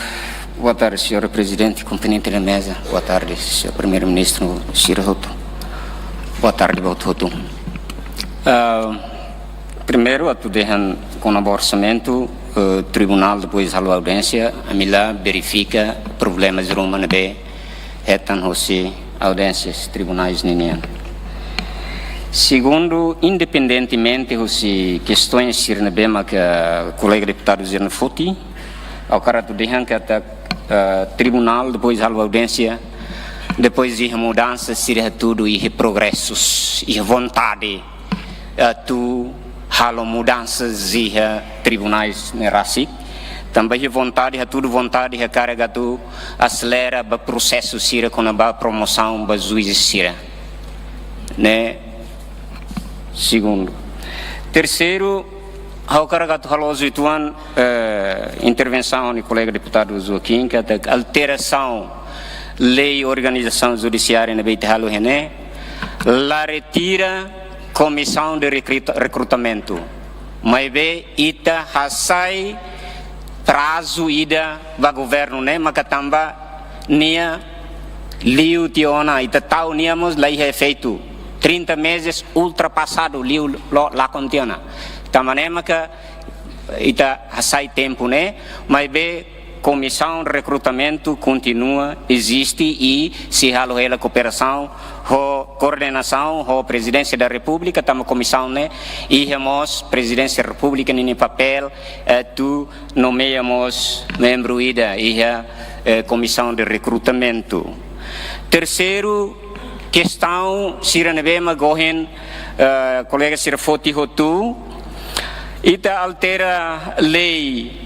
Boa tarde, señór Prezidente, komponente da meza. Boa tarde, señór Primeiru-Ministru, sira hotu. Boa tarde ba hotu-hotu. Ah, primeiru, atu dehan kona-ba orsamentu, eh, tribunál depois halo audiénsia, ami la verifika problemas ruma ne'ebé hetan hosi audiénsias tribunais ninian. Segundu, independentemente hosi kestoens sira ne'ebé maka kolega deputadu sira-ne'e foti, ha'u hakarak atu dehan katak, eh, tribunál depois halo audiénsia, depois iha mudansa sira hatudu iha progresus, iha vontade atu halo mudansa iha tribunais ne'e rasik. Tanba iha vontade, hatudu vontade, hakarak atu aselera ba prosesu sira kona-ba promosaun ba juís sira. Ne'e segundu. Terseiru, ha'u hakarak atu halo uituan, eh, intervensaun nia kolega deputadu Joaquim, katak alterasaun lei organizasaun judisiária ne'ebé ita halo iha ne'e, la retira Komisaun de Rekruta-, Rekrutamentu. Maibé ita hasai prazu ida ba governu ne'e, maka tanba nia liu tiha ona, ita tau nia mós laiha efeitu. Trinta meses ultrapasadu, liu lo-, lakon tiha ona. Tanba ne'e maka ita hasai tempu ne'e, maibé Komisaun Rekrutamentu kontinua eziste i sei halo hela kooperasaun ho koordenasaun ho Prezidénsia da Repúblika, tanba komisaun ne'e iha mós Prezidénsia Repúblika ninia papél, eh, atu nomeia mós membru ida iha, eh, Komisaun de Rekrutamentu. Terseiru, kestaun sira ne'ebé mak ohin, eh, kolega sira foti hotu, ita altera lei,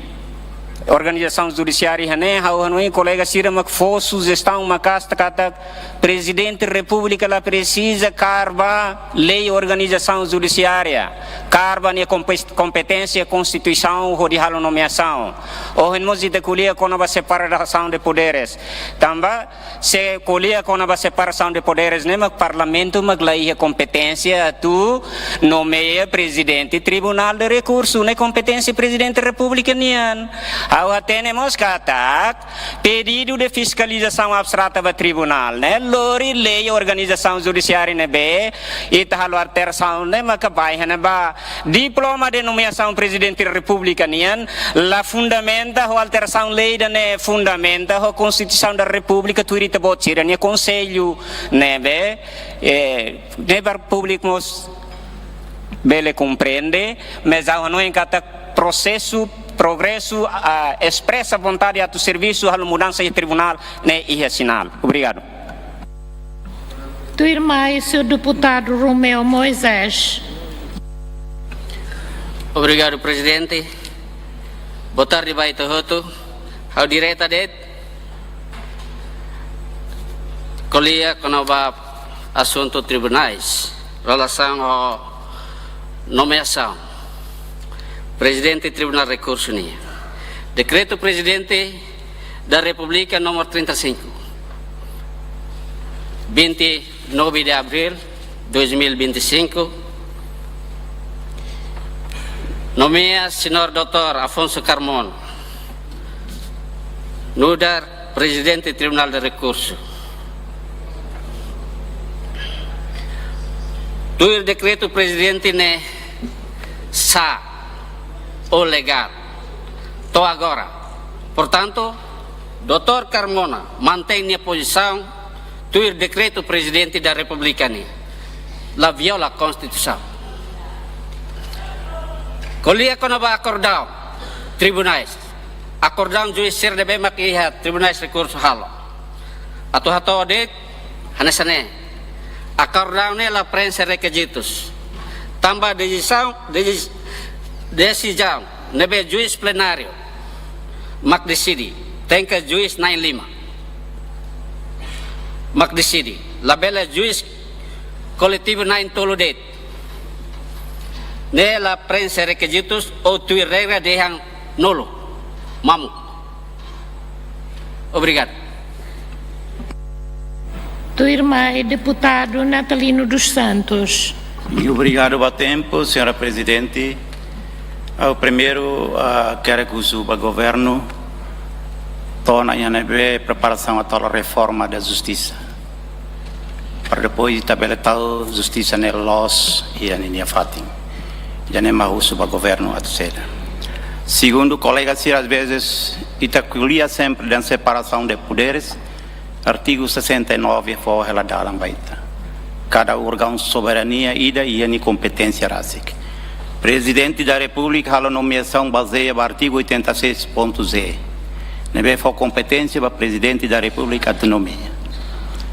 organizasaun judisiária ne'e, ha'u hanoin kolega sira mak fó sujestaun maka'as katak Prezidente Repúblika la presiza kaer ba lei organizasaun judisiária, kaer ba nia kompes-, kompeténsia konstituisaun hodi halo nomeasaun. Ohin mós ita ko'alia kona-ba separasaun de poderes. Tanba se ko'alia kona-ba separasaun de poderes ne'e mak Parlamentu mak la iha kompeténsia atu nomeia Prezidente Tribunál de Rekursu, ne'e kompeténsia Prezidente Repúblika nian. Ha'u hatene mós katak pedidu de fiskalizasaun abstrata ba tribunál ne'e lori lei organizasaun judisiária ne'ebé ita halo alterasaun ne'e maka ba iha ne'ebá diploma de nomeasaun Prezidente Repúblika nian, la fundamenta ho alterasaun lei ida-ne'e, fundamenta ho Konstituisaun da Repúblika tuir ita-boot sira-nia konsellu ne'ebé, eh, ne'e para públiku mós bele komprende, mas ha'u hanoin katak prosesu, progresu, ah, espresa vontade atu servisu halo mudansa iha tribunál ne'e iha sinál. Obrigadu. Tuirmai, señór deputadu Romeu Moisés. Obrigadu, Prezidente. Boa tarde ba ita hotu. Ha'u direta de'it ko'alia kona-ba asuntu tribunais, relasaun ho nomeasaun Prezidente Tribunál Rekursu nian. Dekretu Prezidente da Repúblika número trinta e cinco, vinte e nove de abril dois mil e vinte e cinco, nomeia señór doutór Afonso Carmona nu'udar Prezidente Tribunál de Rekursu. Tuir dekretu Prezidente ne'e sá ou legál to'o agora. Portantu, doutór Carmona mantein nia pozisaun tuir dekretu Prezidente da Repúblika ne'e, la viola Konstituisaun. Ko'alia kona-ba akordaun tribunais, akordaun juís sira ne'ebé mak iha Tribunais Rekursu halo. Atu hato'o de'it hanesan ne'e: akordaun ne'e la preenxe rekizitus. Tanba desizaun, desi-, desizaun ne'ebé juís plenáriu mak deside, tenke juís na'in-lima mak deside. Labele juís koletivu na'in-tolu de'it. Ne'e la preenxe rekizitus ou tuir regra dehan nulu, mamuk. Obrigadu. Tuirmai, deputadu Natalino dos Santos. E obrigadu ba tempu, señora Prezidente. Ha'u primeiru, ah, hakarak husu ba governu, to'o ona iha ne'ebé preparasaun atu halo reforma da justisa, para depois ita bele tau justisa ne'e loos iha ninia fatin. Ida-ne'e mak husu ba governu atu seda. Segundu, kolega sira, às vezes ita ko'alia sempre dehan separasaun de poderes, artigu sessenta e nove fó hela dalan ba ita. Kada órgaun soberania ida iha nia kompeténsia rasik. Prezidente da Repúblika halo nomeasaun bazeia ba artigu oitenta e seis ponto Z, ne'ebé fó kompeténsia ba Prezidente da Repúblika atu nomeia.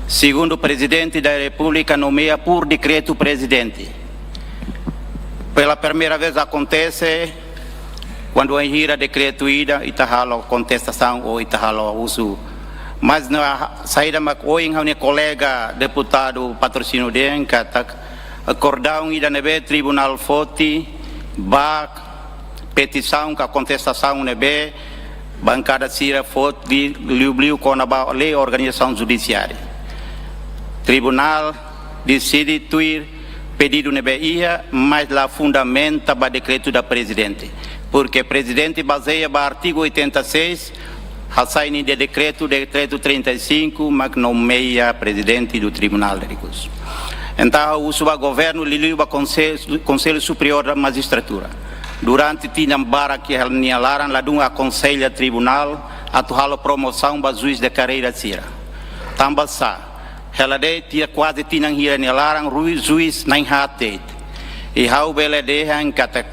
Segundu, Prezidente da Repúblika nomeia por dekretu Prezidente. Pela primeira vez akontese kuandu bainhira dekretu ida ita halo kontestasaun ou ita halo husu. Mas na saida mak ohin ha'u-nia kolega deputadu Patrocínio dehan katak akordaun ida ne'ebé tribunál foti ba petisaun ka kontestasaun ne'ebé bankada sira foti liuliu kona-ba lei organizasaun judisiária. Tribunál deside tuir pedidu ne'ebé iha, mas la fundamenta ba dekretu da Prezidente. Porque Prezidente bazeia ba artigu oitenta e seis, hasai ninia dekretu, dekretu trinta e cinco, mak nomeia Prezidente do Tribunal de Recursos. Entaun, husu ba governu, liuliu ba Konse-, Konsellu Superiór da Majistratura. Durante tinan barak iha nia laran, ladún akonsella tribunál atu halo promosaun ba juís de carreira sira. Tanba sá, hela de'it iha kuaze tinan hira nia laran, rui-, juís na'in-haat de'it. I ha'u bele dehan katak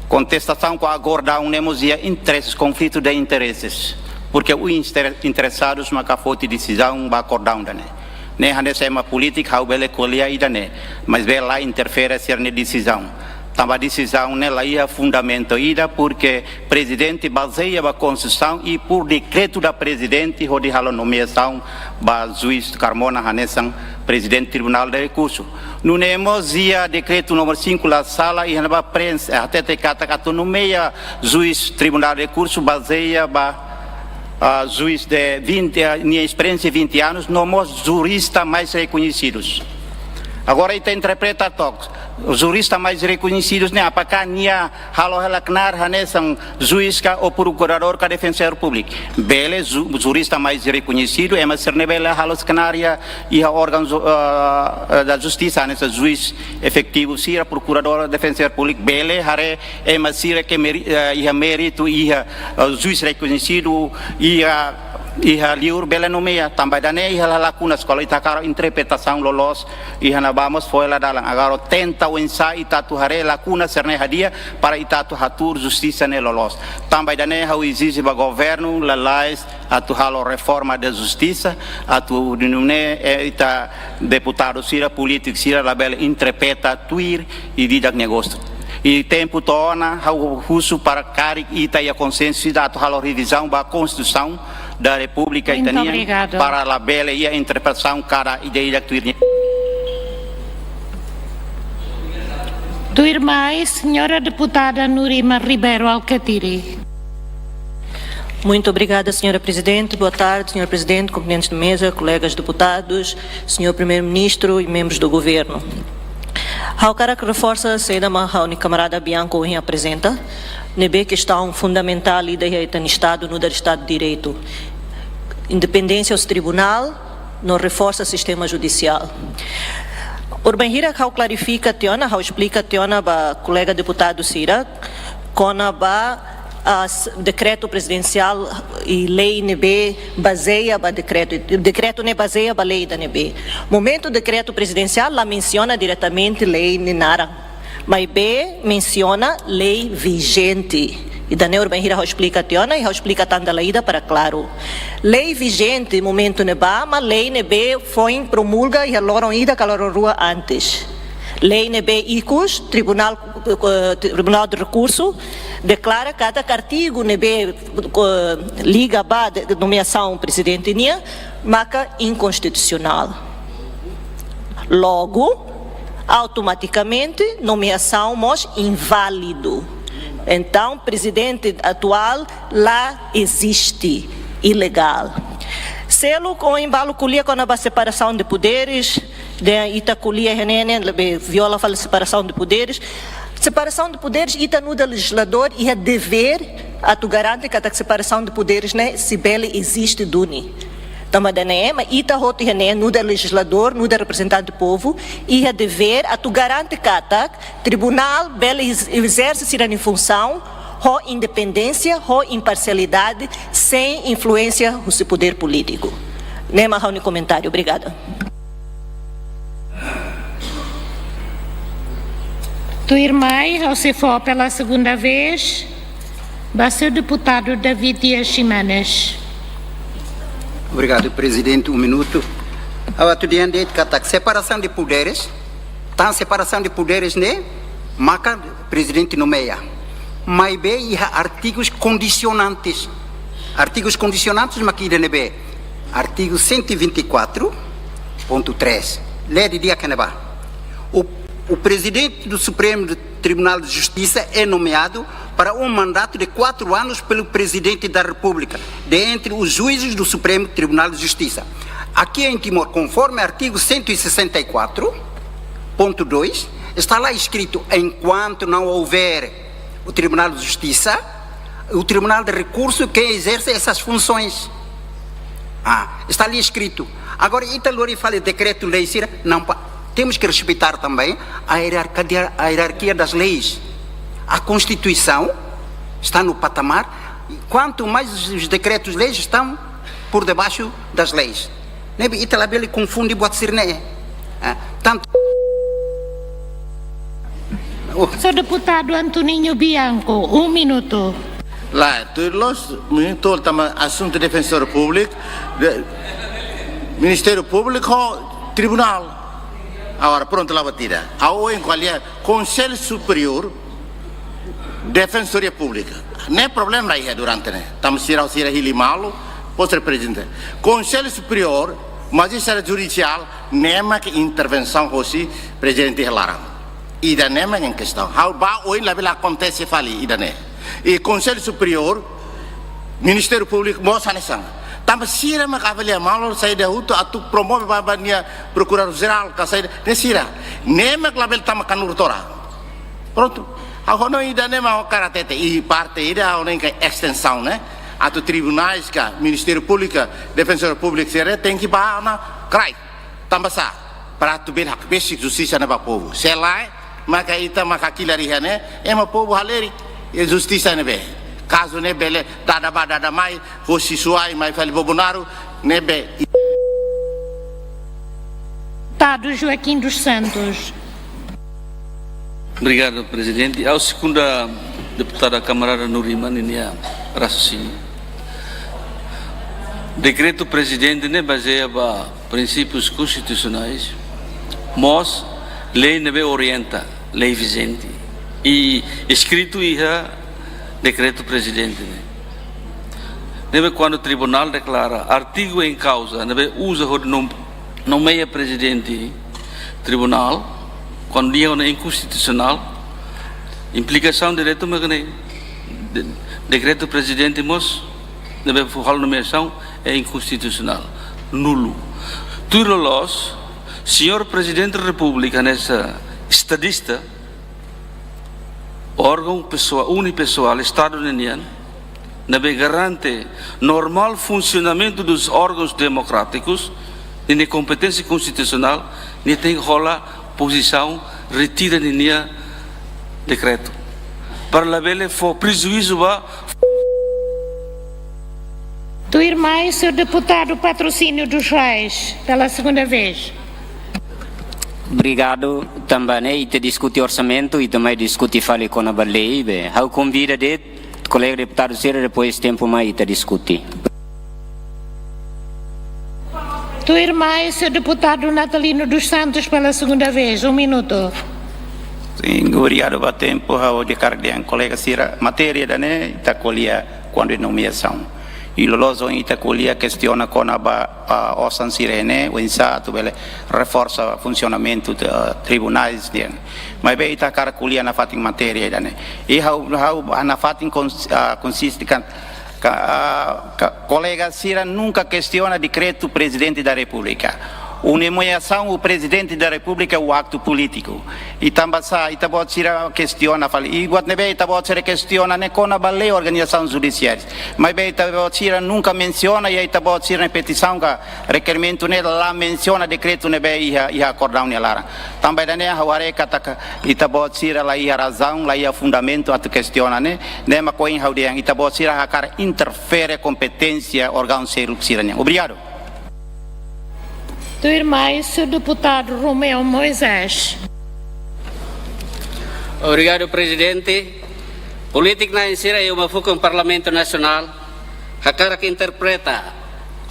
kontestasaun ho akordaun ne'e mós iha interesses, konflitu de interesses. Porque os inter-, interessados maka foti desizaun ba akordaun ida-ne'e. Ne'e hanesan ema polítiku ha'u bele ko'alia ida-ne'e, mas bele la interfere sira-nia desizaun. Tanba desizaun ne'e la iha fundamentu ida, porque Prezidente bazeia ba Konstituisaun i por dekretu da Prezidente hodi halo nomeasaun ba Juís Carmona hanesan Prezidente Tribunál de Rekursu. Nune'e mós iha dekretu númeru cinco la sala iha ne'ebá preenxe, hatete katak atu nomeia Juís Tribunál de Rekursu bazeia ba ah, juís de vinte, ah, nia esperiénsia vinte anos, no mós jurista mais rekoñesidu. Agora, ita interpreta took, jurista mais rekoñesidu ne'e, apakah nia halo hela knaar hanesan juís ka ou prokuradór ka defensór públiku? Bele, ju-, jurista mais rekoñesidu, ema sira-ne'e bele halo knaar iha, iha órgaun, ah, ah, da justisa, hanesan juís efetivu sira, prokuradór, defensór públiku, bele haree ema sira ke meri-, eh, iha méritu, iha, eh, juís rekoñesidu, iha, iha liur bele nomeia. Tanba ida-ne'e iha lakunas, kalau ita hakarak interpretasaun loloos, iha ne'ebá mós fó hela dalan. Agora tenta oinsá ita atu haree lakuna sira-ne'e hadi'a para ita atu hatuur justisa ne'e loloos. Tanba ida-ne'e ha'u ezije ba governu lalais atu halo reforma da justisa, atu nune'e, eh, ita deputadu sira, polítiku sira labele interpreta tuir ida-idak nia gostu. I tempu to'o ona, ha'u husu para karik ita iha konsensu ida atu halo revizaun ba Konstituisaun da Repúblika ita-nian, para labele iha interpretasaun kada ida-idak tuir nia. Tuirmai, señora deputada Nurima Ribeiro Alkatiri. Muito obrigada, senhora Presidente. Boa tarde, senhor Presidente, componentes de mesa, colegas deputados, senhor Primeiro-Ministro e membros do Governo. Ha'u hakarak reforsa saida mak ha'u-nia kamarada Bianco ohin aprezenta, ne'ebé kestaun fundamentál ida iha ita-nia Estadu nu'udar Estadu de Direitu. Independénsia husi tribunál, no reforsa sistema judisiál. Ohin bainhira ha'u klarifika tiha ona, ha'u esplika tiha ona ba kolega deputadu sira, kona-ba, ah, s-, dekretu prezidensiál i lei ne'ebé bazeia ba dekretu, dekretu ne'e bazeia ba lei ida-ne'ebé. Momentu dekretu prezidensiál la mensiona diretamente lei nia naran, maibé mensiona lei vijente. Ida-ne'e ohin bainhira ha'u esplika tiha ona, i ha'u esplika tan dala ida para klaru. Lei vijente momentu ne'ebá mak lei ne'ebé foin promulga iha loron ida ka loron rua antes. Lei ne'ebé ikus, Tribunál, eh, Tribunál de Rekursu deklara katak artigu ne'ebé, eh, liga ba de-, nomeasaun prezidente nian maka inkonstitusionál. Logu, automatikamente, nomeasaun mós inválidu. Entaun, prezidente atuál la eziste, ilegál. Seluk ohin balu ko'alia kona-ba separasaun de poderes, dehan ita ko'alia iha ne'e ne'e, ne'ebé viola fali separasaun de poderes. Separasaun de poderes, ita nu'udar lejizladór iha devér atu garante katak separasaun de poderes ne'e sei bele eziste duni. Tanba ida-ne'e mak ita hotu iha ne'e nu'udar lejizladór, nu'udar reprezentante povu, iha devér atu garante katak tribunál bele ez-, ezerse sira-nia funsaun ho independénsia, ho imparsialidade, sein influénsia husi podér polítiku. Ne'e mak ha'u-nia komentáriu. Obrigada. Tuirmai, ha'u sei fó pela segunda vez ba señór deputadu David Dias Ximenes. Obrigadu, Prezidente. Um minutu. Ha'u atu dehan de'it katak separasaun de poderes, tan separasaun de poderes ne'e maka prezidente nomeia. Maibé iha artigus kondisionantes. Artigus kondisionantes mak ida-ne'ebé? Artigu cento e vinte e quatro, ponto três. Lee didi'ak iha ne'ebá. O, o presidente do Supremo Tribunal de Justiça é nomeado para um mandato de quatro anos pelo Presidente da República, dentre os juízes do Supremo Tribunal de Justiça. Aqui em Timor, conforme artigo cento e sessenta e quatro, ponto dois, está lá escrito: enquanto não houver o Tribunal de Justiça, o Tribunal de Recurso quem exerce essas funções. Ah, está ali escrito. Agora, ita lori fali dekretu-lei sira, não pa-, temos que respeitar também a hierarquia, a hierarquia das leis. A Constituição está no patamar, quanto mais os, os decretos-leis estão por debaixo das leis. Ne'ebé ita labele konfunde buat sira-ne'e. Ah, tantu. Señór deputadu Antoninho Bianco, um minuto. Lae, tuir loos, minutu, tanba asuntu defensór públiku, de-, Ministériu Públiku, tribunál. Agora, prontu, la buat ida. Ha'u ohin ko'alia Konsellu Superiór Defensoria Públika. Ne'e problema la iha durante ne'e. Tanba sira, sira hili malu, pos prezidente. Konsellu Superiór Majistradu Judisiál, ne'e mak intervensaun hosi prezidente iha laran. Ida-ne'e mak kestaun. Ha'u ba oin labele akontese fali ida-ne'e. I Konsellu Superiór Ministériu Públiku mós hanesan. Tanba sira mak avalia malu saida hotu atu promove ba, ba nia Prokuradór Jerál ka saida, ne'e sira. Ne'e mak labele tama kanuru torak. Prontu. Ha'u hanoin ida-ne'e mak ha'u hakarak hatete, i parte ida ha'u hanoin katak estensaun ne'e. Atu tribunais ka Ministériu Públiku, Defensoria Públika sira tenke ba ona kraik. Tanba sá, para atu bele hakbesik justisa ne'e ba povu. Se lae, maka ita maka hakilar iha ne'e, ema povu halerik, e justisa ne'ebé. Kazu ne'e bele dada ba dada mai, hosi Suai mai fali Bobonaro, ne'ebé. Deputadu Joaquim dos Santos. Obrigadu, Prezidente. Ha'u sekunda deputada kamarada Nurima ninia raciocínio. Dekretu Prezidente ne'e bazeia ba prinsípius konstitusionais, mós lei ne'ebé orienta, lei vijente. I eskritu iha Dekretu Prezidente ne'e. Ne'ebé kuandu tribunál deklara artigu em causa, ne'ebé uza hodi nom-, nomeia prezidente tribunál, kuandu nia ona inkonstitusionál, implikasaun direta mak ne'e, de-, Dekretu Prezidente mós, ne'ebé fó halo nomeasaun, é inkonstitusionál, nulu. Tuir loloos, señór Prezidente da Repúblika hanesan estadista, órgaun pesoál, unipesoál, Estadu ninian, ne'ebé garante normál funsionamentu dos órgãos democráticos, ninia kompeténsia konstitusionál, nia tenke hola pozisaun retira ninia dekretu. Para labele fó prejuízu ba. Tuirmai, señór deputadu Patrocínio dos Reis, pela segunda vez. Obrigadu. Tanba ne'e ita diskute orsamentu, ita mai diskute fali kona-ba lei, be. Ha'u konvida de'it kolega deputadu sira, depois tempu mai ita diskute. Tuirmai, señór deputadu Natalino dos Santos, pela segunda vez. Um minuto. Sin, obrigadu ba tempu, ha'u hakarak dehan kolega sira, matéria ida-ne'e ita ko'alia kuandu nomeasaun. I loloos ohin ita ko'alia kestiona kona-ba, ah, osan sira-ne'e, oinsá atu bele reforsa funsionamentu, ah, tribunais nian. Maibé ita hakarak ko'alia nafatin matéria ida-ne'e. I ha'u, ha'u nafatin kons-, ah, konsiste kan, ka, ah, ka, kolega sira nunka kestiona dekretu Prezidente da Repúblika. Nomeasaun Prezidente da Repúblika é um acto político. I tanba sá, ita-boot sira kestiona fali. I buat ne'ebé ita-boot sira kestiona ne'e kona-ba lei organizasaun judisiária. Maibé ita-boot sira nunka mensiona, i ita-boot sira-nia petisaun ka rekerimentu ne'e la mensiona dekretu ne'ebé iha, iha akordaun nia laran. Tanba ida-ne'e ha'u haree katak ita-boot sira la iha razaun, la iha fundamentu atu kestiona ne'e, ne'e mak ohin ha'u dehan ita-boot sira hakarak interfere kompeténsia órgaun seluk sira-nian. Obrigadu. Tuirmai, señór deputadu Romeu Moisés. Obrigadu, Prezidente. Polítiku na'in sira iha uma fukun Parlamentu Nasionál hakarak interpreta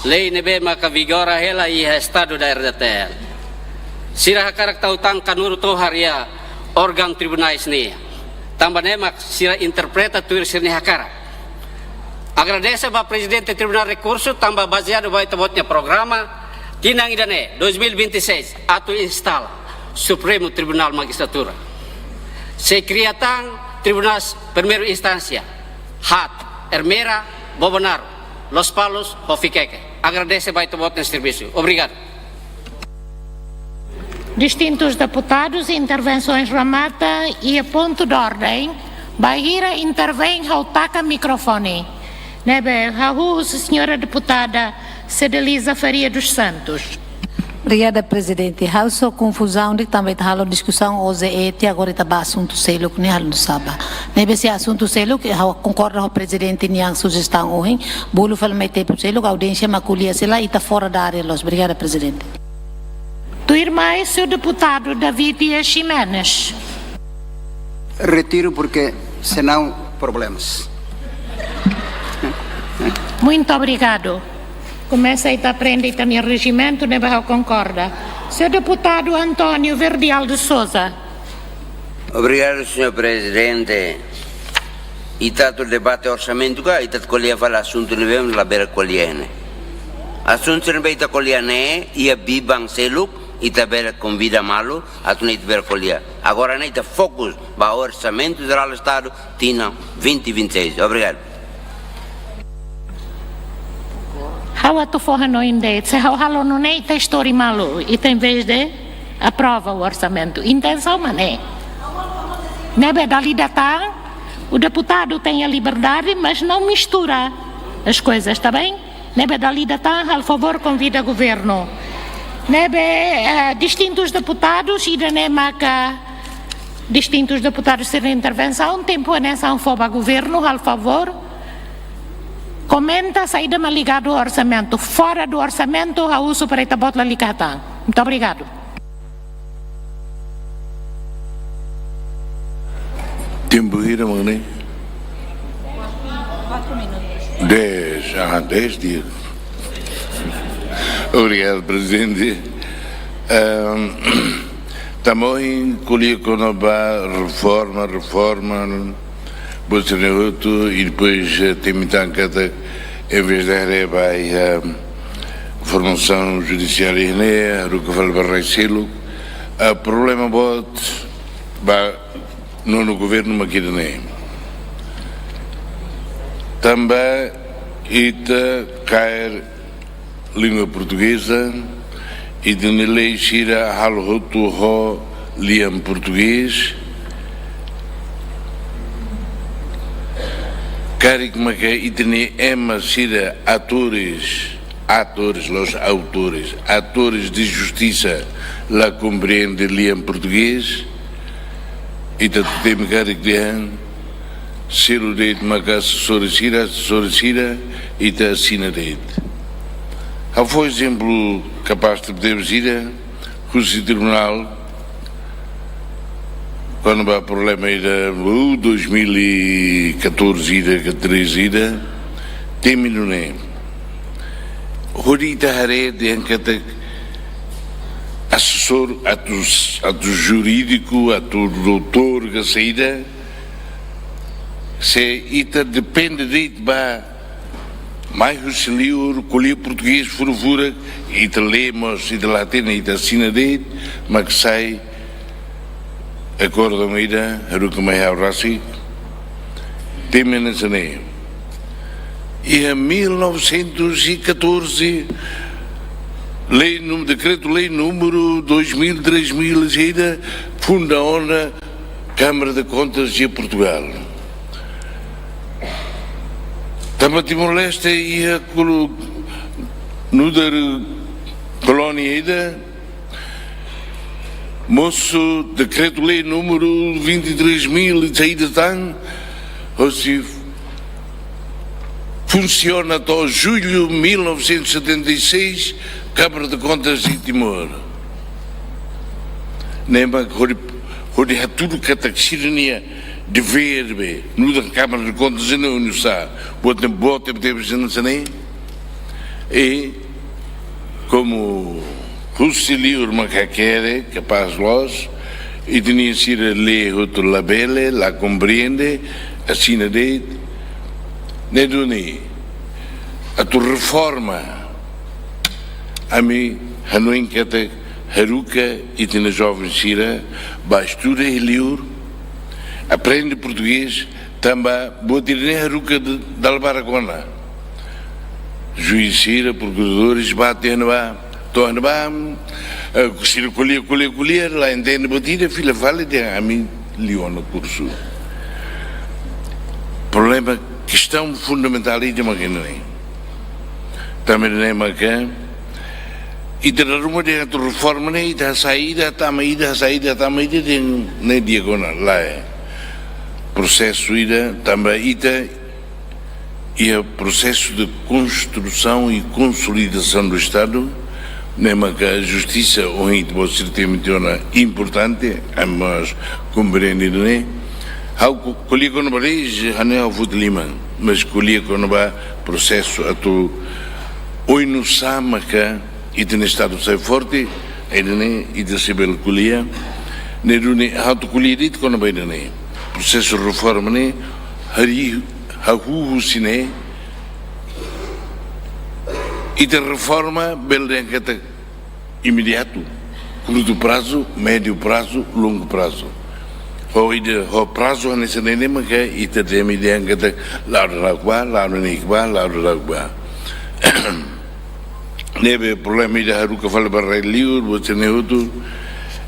lei ne'ebé maka vigora hela iha Estadu da R D T L. Sira hakarak tau tan kanuru tohar iha órgaun tribunais nian. Tanba ne'e mak sira interpreta tuir sira-nia hakarak. Agradese ba Prezidente Tribunál Rekursu, tanba bazeadu ba ita-boot nia programa, tinan ida-ne'e, dois mil e vinte e seis, atu instala Supremu Tribunál Majistratura. Sei kria tan tribunais primeira instánsia, haat, Ermera, Bobonaro, Lospalos, ho Viqueque. Agradese ba ita-boot nia servisu. Obrigadu. Distintus deputadus, intervensoens remata i pontu de orden, bainhira intervein ha'u taka mikrofone. Ne'ebé ha'u husu señora deputada Cedeliza Faria dos Santos. Obrigada, Prezidente. Ha'u só konfuzaun de'it tanba ita halo diskusaun O J E, te agora ita ba asuntu seluk ne'e halo no saba. Ne'ebé se asuntu seluk, ha'u konkorda ho Prezidente nian sujestaun ohin, bolu fali mai tempu seluk, audiénsia mak ko'alia sira, ita fora da área loos. Obrigada, Prezidente. Tuirmai, señór deputadu David Dias Ximenes. Retiro porque senão problemas. Muito obrigado. Komesa ita aprende ita-nia rejimentu, ne'ebé ha'u konkorda. Señór Deputadu António Verdial de Sousa. Obrigadu, señór Prezidente. Ita atu debate orsamentu ka, ita atu ko'alia fali asuntu ne'ebé labele ko'alia ne'e. Asuntu ne'ebé ita ko'alia ne'e, iha biban seluk, ita bele konvida malu, atu nune'e ita bele ko'alia. Agora ne'e ita fokus ba Orsamentu Jerál Estadu, tinan vinte vinte e seis. Obrigadu. Ha'u atu fó hanoin de'it, se ha'u halo nune'e ita istori malu, ita em vez de aprova o orsamentu. Intensaun mak ne'e. Ne'ebé dala ida tan, o deputado tem a liberdade, mas não mistura as coisas, tá bem? Ne'ebé dala ida tan, halo favór konvida governu. Ne'ebé, eh, distintus deputadus, ida-ne'e maka distintus deputadus sira-nia intervensaun, tempu hanesan fó ba governu, halo favór. Komenta saida mak ligadu orsamentu. Fora do orçamento, ha'u husu para ita-boot lalika hatán. Muito obrigado. Tempu hira mak ne'e? Dez, ah, dez dias. Obrigadu, Prezidente. Ahm, tanba ohin ko'alia kona-ba reforma, reforma, buat sira-ne'e hotu, i depois, eh, temi tan katak, em vez de haree ba, eh, formasaun judisiária ne'e, haruka fali ba rai seluk. Ah, problema boot ba nonu governu mak ida-ne'e. Tanba ita kaer língua portugeza, ita-nia lei sira halo hotu ho lian portugés. Karik maka ita-nia ema sira atores, atores, los autores, atores de justiça, la komprende lian portugés, ita temi karik dehan, selu de'it maka asesór sira, asesór sira, ita asina de'it. Ha'u fó ezemplu kapás tebetebes ida, husi tribunál, kona-ba problema ida, uh, dois mil e catorze ida, ka treze ida, temi nune'e. Hodi ita haree dehan katak asesór, atu, atu jurídiku, atu doutór, ka saida, se ita depende de'it ba mai husi liur, ko'alia portugés furak-furak, ita lee mós, ita la hatene, ita asina de'it, mak sai akórdu ida, haruka mai ha'u rasik, temi hanesan ne'e. Iha mil novecentos e catorze, lei num-, dekretu-lei númeru dois mil, três mil, saida, funda ona Câmara de Contas de Portugal. Tanba Timor-Leste iha kulu-, nu'udar kolónia ida, mosu dekretu-lei númeru vinte e três mil e saida tan, hosi funsiona to'o julho mil novecentos e setenta e seis, Câmara de Contas de Timor. Ne'e mak hodi, hodi hatudu katak sira-nia devér be, nu'udar Câmara de Contas ne'e oinsá, buat ne'e boot tebetebes hanesan ne'e. I komu husi liur mak hakerek, kapás loos, ita-nia sira lee hotu labele, la komprende, asina de'it. Ne'e duni, atu reforma, ami hanoin katak haruka ita-nia joven sira bá estuda iha liur, aprende portugés, tanba buat ida-ne'e haruka d-, dala barak ona. Juís sira, prokuradores, bá to'o iha ne'ebá, to'o iha ne'ebá, eh, sira ko'alia, ko'alia, ko'alia, la entende buat ida, fila fali dehan ami liu ona kursu. Problema, kestaun fundamentál ida mak ne'e. Tanba ne'e maka ita dala ruma dehan atu reforma ne'e, ita hasai ida, tama ida, hasai ida, tama ida, dehan ne'e di'ak ona, lae. Prosesu ida, tanba ita iha prosesu de construção e consolidação do Estado, ne'e maka justisa, ohin ita-boot sira temi tiha ona, importante, ami mós komprende ne'e. Ha'u ko-, ko'alia kona-ba lei, ha'u ne'e ha'u foti liman, mas ko'alia kona-ba prosesu atu oinsá maka ita-nia Estadu sai forte, Ida-ne'e ita sei bele ko'alia, ne'e duni ha'u atu ko'alia de'it kona-ba ida-ne'e. Prosesu reforma ne'e, harii, hahú husi ne'e, ita reforma bele dehan katak imediatu, kurtu prazu, médiu prazu, longu prazu. Ho ida, ho prazu hanesan ne'e maka ita temi dehan katak la'o daudauk ba, la'o neineik ba, la'o daudauk ba. Ne'ebé problema ida haruka fali ba rai liur, buat sira-ne'e hotu,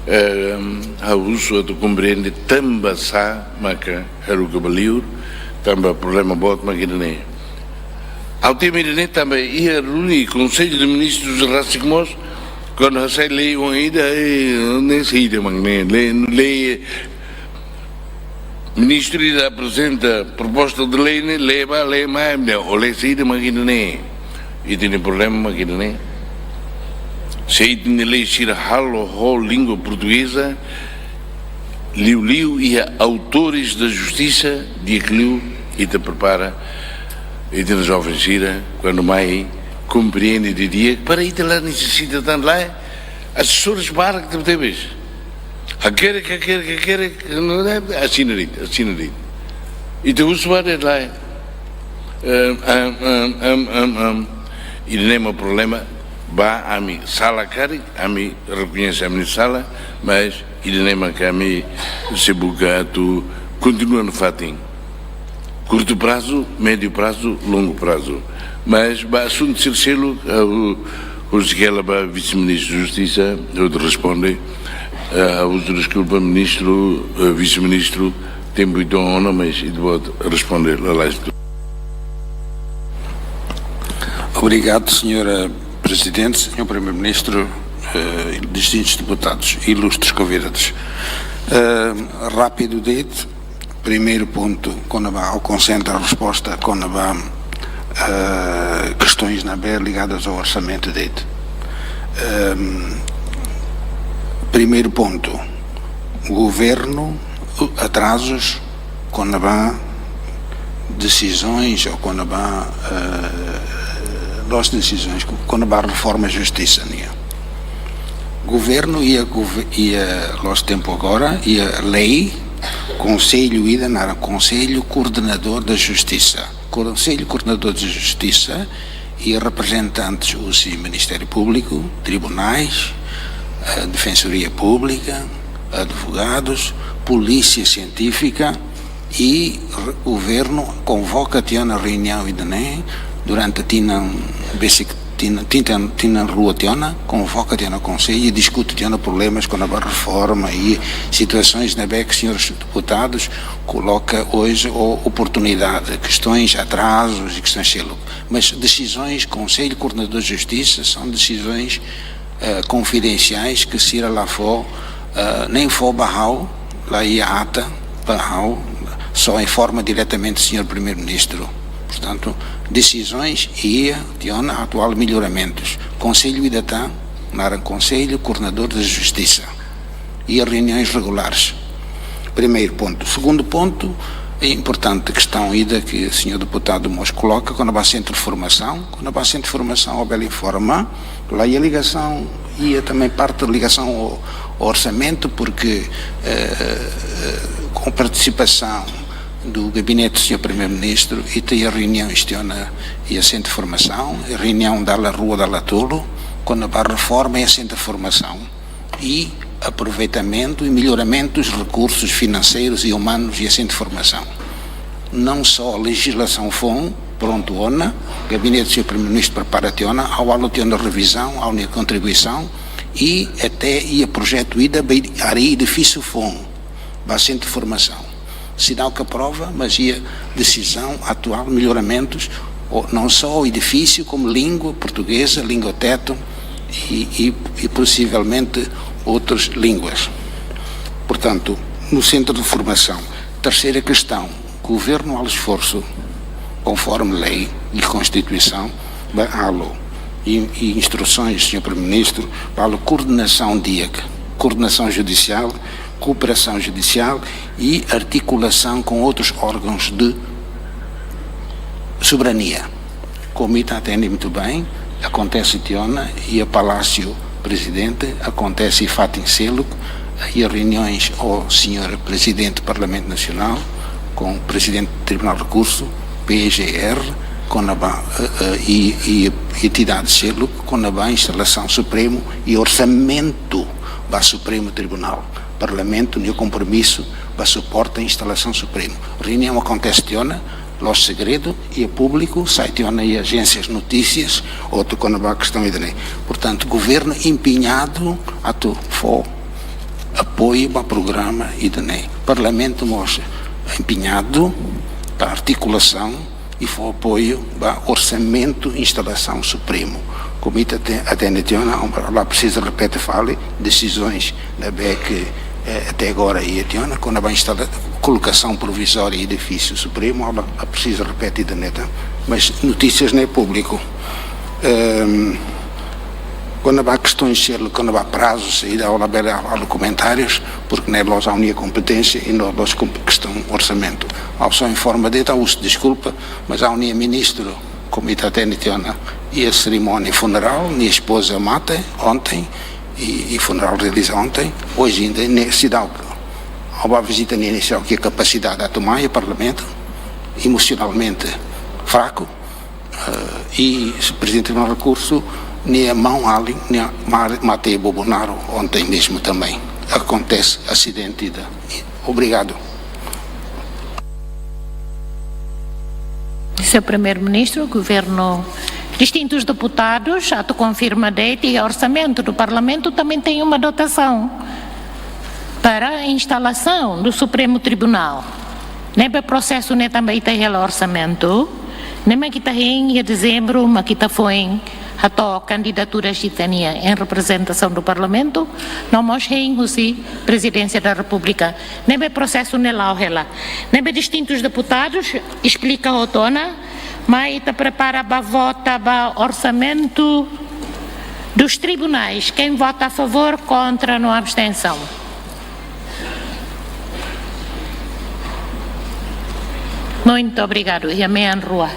ehm, ha'u husu atu komprende tanba sá maka haruka ba liur, tanba problema boot maka ida-ne'e. Ha'u temi ida-ne'e tanba iha reuniaun Konsellu de Ministrus rasik mós, kuandu hasai lei oan ida, eh, ne'e saida mak ne'e, lei, lei, ministru ida aprezenta proposta de lei ne'e, lee ba, lee mai, ne'e, ó lee saida mak ida-ne'e. Ita-nia problema mak ida-ne'e. Se ita-nia lei sira halo ho língua portugeza, liuliu iha autores da justisa, di'ak liu ita prepara ita-nia joven sira, kuandu mai komprende didi'ak, para ita la nesesita tan, lae, asesores barak tebetebes. Hakerek, hakerek, hakerek, asina de'it, asina de'it. Ita husu ba de'it, lae. Em, em, em. Ida-ne'e mak problema, ba ami sala karik, ami rekoñese ami-nia sala, mas ida-ne'e mak ami sei buka atu kontinua nafatin. Kurtu prazu, médiu prazu, longu prazu. Mas ba asuntu sira seluk, ha'u, ha'u sei hela ba Vise-Ministru Justisa, hodi responde. Eh, ha'u husu deskulpa, Ministru, eh, Vise-Ministru, tempu uitoan ona, mas ita-boot responde lalais. Obrigadu, señora Prezidente, señór Primeiru-Ministru, eh, distintus deputadus, ilustres konvidadus. Eh, rápidu de'it, primeiru pontu, kona-ba, ha'u konsentra resposta kona-ba, eh, kestaun ne'ebé ligadu ho orsamentu de'it. Ehm, primeiru pontu, governu, atrazus kona-ba desizaun, ou kona-ba, eh, loos desizaun, kona-ba reforma justisa nian. Governu iha, gover-, iha loos tempu agora, iha lei, konsellu ida naran Konsellu Koordenadór da Justisa. Konsellu Koordenadór da Justisa iha reprezentantes husi Ministériu Públiku, tribunais, eh, Defensoria Públika, advogadus, polísia sientífika, i re-, governu konvoka tiha ona reuniaun ida-ne'e durante tinan, besik tinan, tinan, tinan rua tiha ona, konvoka tiha ona konsellu, diskute tiha ona problemas kona-ba reforma i situasaun ne'ebé ke señores deputadus koloka ohin, ou oportunidade, kestaun, atrazus i kestaun seluk. Mas desizaun Konsellu Koordenadór de Justisa são desizaun, eh, konfidensiais ke sira la fó, eh, nein fó ba ha'u, la iha ata ba ha'u, só informa diretamente señór Primeiru-Ministru. Portantu, desizaun iha tiha ona, atuál melloramentus. Konsellu ida tan, naran Konsellu Koordenadór da Justisa. Iha reuniões regulares. Primeiru pontu. Segundu pontu, é importante kestaun ida ke señór deputadu mós koloka, kona-ba sentru de formasaun, kona-ba sentru de formasaun, ha'u bele informa, la iha ligasaun, iha também parte ligasaun ho, ho orsamentu, porque, eh, eh, com participação do gabinete do señór Primeiru-Ministru, ita iha reuniaun tiha ona iha sentru de formasaun, reuniaun dala rua, dala tolu, kona-ba reforma iha sentru de formasaun i aproveitamentu i melloramentu rekursus finanseirus i umanus iha sentru de formasaun. Não só lejislasaun foun, prontu ona, gabinete do señór Primeiru-Ministru prepara tiha ona, ha'u halo tiha ona revizaun, ha'u-nia kontribuisaun, i até iha projetu ida ba área edifísiu foun, ba sentru de formasaun. Seidauk aprova, mas iha desizaun atuál, melloramentus, ou, não só o edifício, como língua portuguesa, língua tétum e, e, e possivelmente outras línguas. Portantu, no sentru de formasaun. Terseira kestaun, governu halo esforsu, konforme lei e konstituisaun, ba halo, i, i instrusaun do señór Primeiru-Ministru, ba halo koordenasaun di'ak, koordenasaun judisiál, kooperasaun judisiál i artikulasaun com outros órgãos de soberania. Komu ita hatene muito bem, akontese tiha ona iha Palásiu Prezidente, akontese fatin seluk, iha reuniões ho señora Prezidente Parlamentu Nasionál, ho Prezidente Tribunál Rekursu, P G R, kona-ba, eh, eh, i, i entidade seluk, kona-ba instalasaun Supremu i orsamentu ba Supremu Tribunál. Parlamentu nia kompromisu ba suporta instalasaun Supremu. Reuniaun akontese tiha ona, la'ós segredu, iha públiku, sai tiha ona iha ajénsias notísias, hotu kona-ba kestaun ida-ne'e. Portantu, governu empeñadu atu fó apoiu ba programa ida-ne'e. Parlamentu mós empeñadu ba artikulasaun i fó apoiu ba orsamentu instalasaun Supremu. Komu ita te-, hatene tiha ona, la presiza repete fali, desizaun ne'ebé ke, eh, até agora iha tiha ona, kona-ba instala-, kolokasaun provizória edifísiu Supremu, la presiza repete ida-ne'e tan, mas notísias ne'e públiku. Ehm, kona-ba kestaun seluk, kona-ba prazu, saida, ha'u labele halo komentárius, porke ne'e la'ós ha'u-nia kompeténsia i no la'ós kom-, kestaun orsamentu. Ha'u só informa de'it, ha'u husu deskulpa, mas ha'u-nia ministru, komu ita hatene tiha ona, iha serimónia funerál, nia espoza mate ontem, i, i funerál realiza ontem, ohin ne'e seidauk. Ha'u bá vizita nia, nia seidauk iha kapasidade atu mai iha Parlamentu, emosionalmente fraku, eh, i Prezidente Tribunál Rekursu, nia maun-alin, nia ma-, mate iha Bobonaro ontem mesmo também. Akontese asidente ida. Obrigadu. Señór Primeiru-Ministru, governu, distintus deputadus, atu konfirma de'it, orsamentu do Parlamentu também tem uma dotação para a instalação do Supremo Tribunal. Ne'ebé prosesu ne'e tanba ita hela orsamentu, ne'e mak ita hein iha dezembru, mak ita foin hato'o kandidaturas ita-nian em representação do Parlamento, no mós hein husi Prezidénsia da Repúblika. Ne'ebé prosesu ne'e la'o hela. Ne'ebé distintus deputadus esplika hotu ona, mai ita prepara ba vota ba orsamentu dos tribunais. Quem vota a favor, contra, no abstenção. Muito obrigado. Iha mean rua.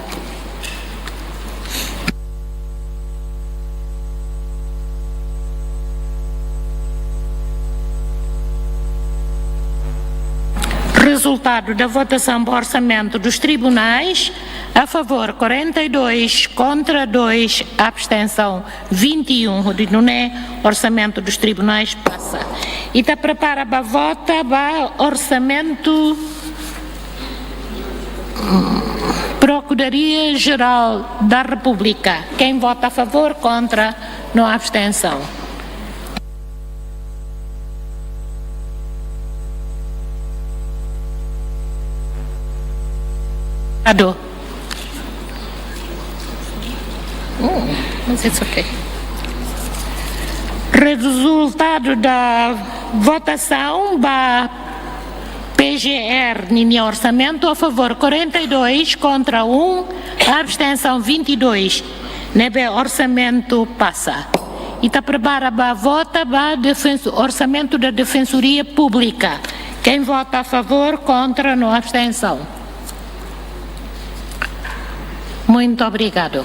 Resultado da votação do orçamento dos tribunais: a favor quarenta e dois, contra dois, abstenção vinte e um. Hodi nune'e, orsamentu dos tribunais pasa. Ita prepara ba vota ba orsamentu, hum, Procuradoria-Geral da República. Quem vota a favor, contra, no abstenção. Ado. Mm, mas it's okay. Resultado da votação ba P G R ninia orsamentu: a favor quarenta e dois, contra um, abstenção vinte e dois. Ne'ebé orsamentu pasa. Ita prepara ba vota ba defenso-, orsamentu da Defensoria Pública. Quem vota a favor, contra, no abstenção. Muito obrigado.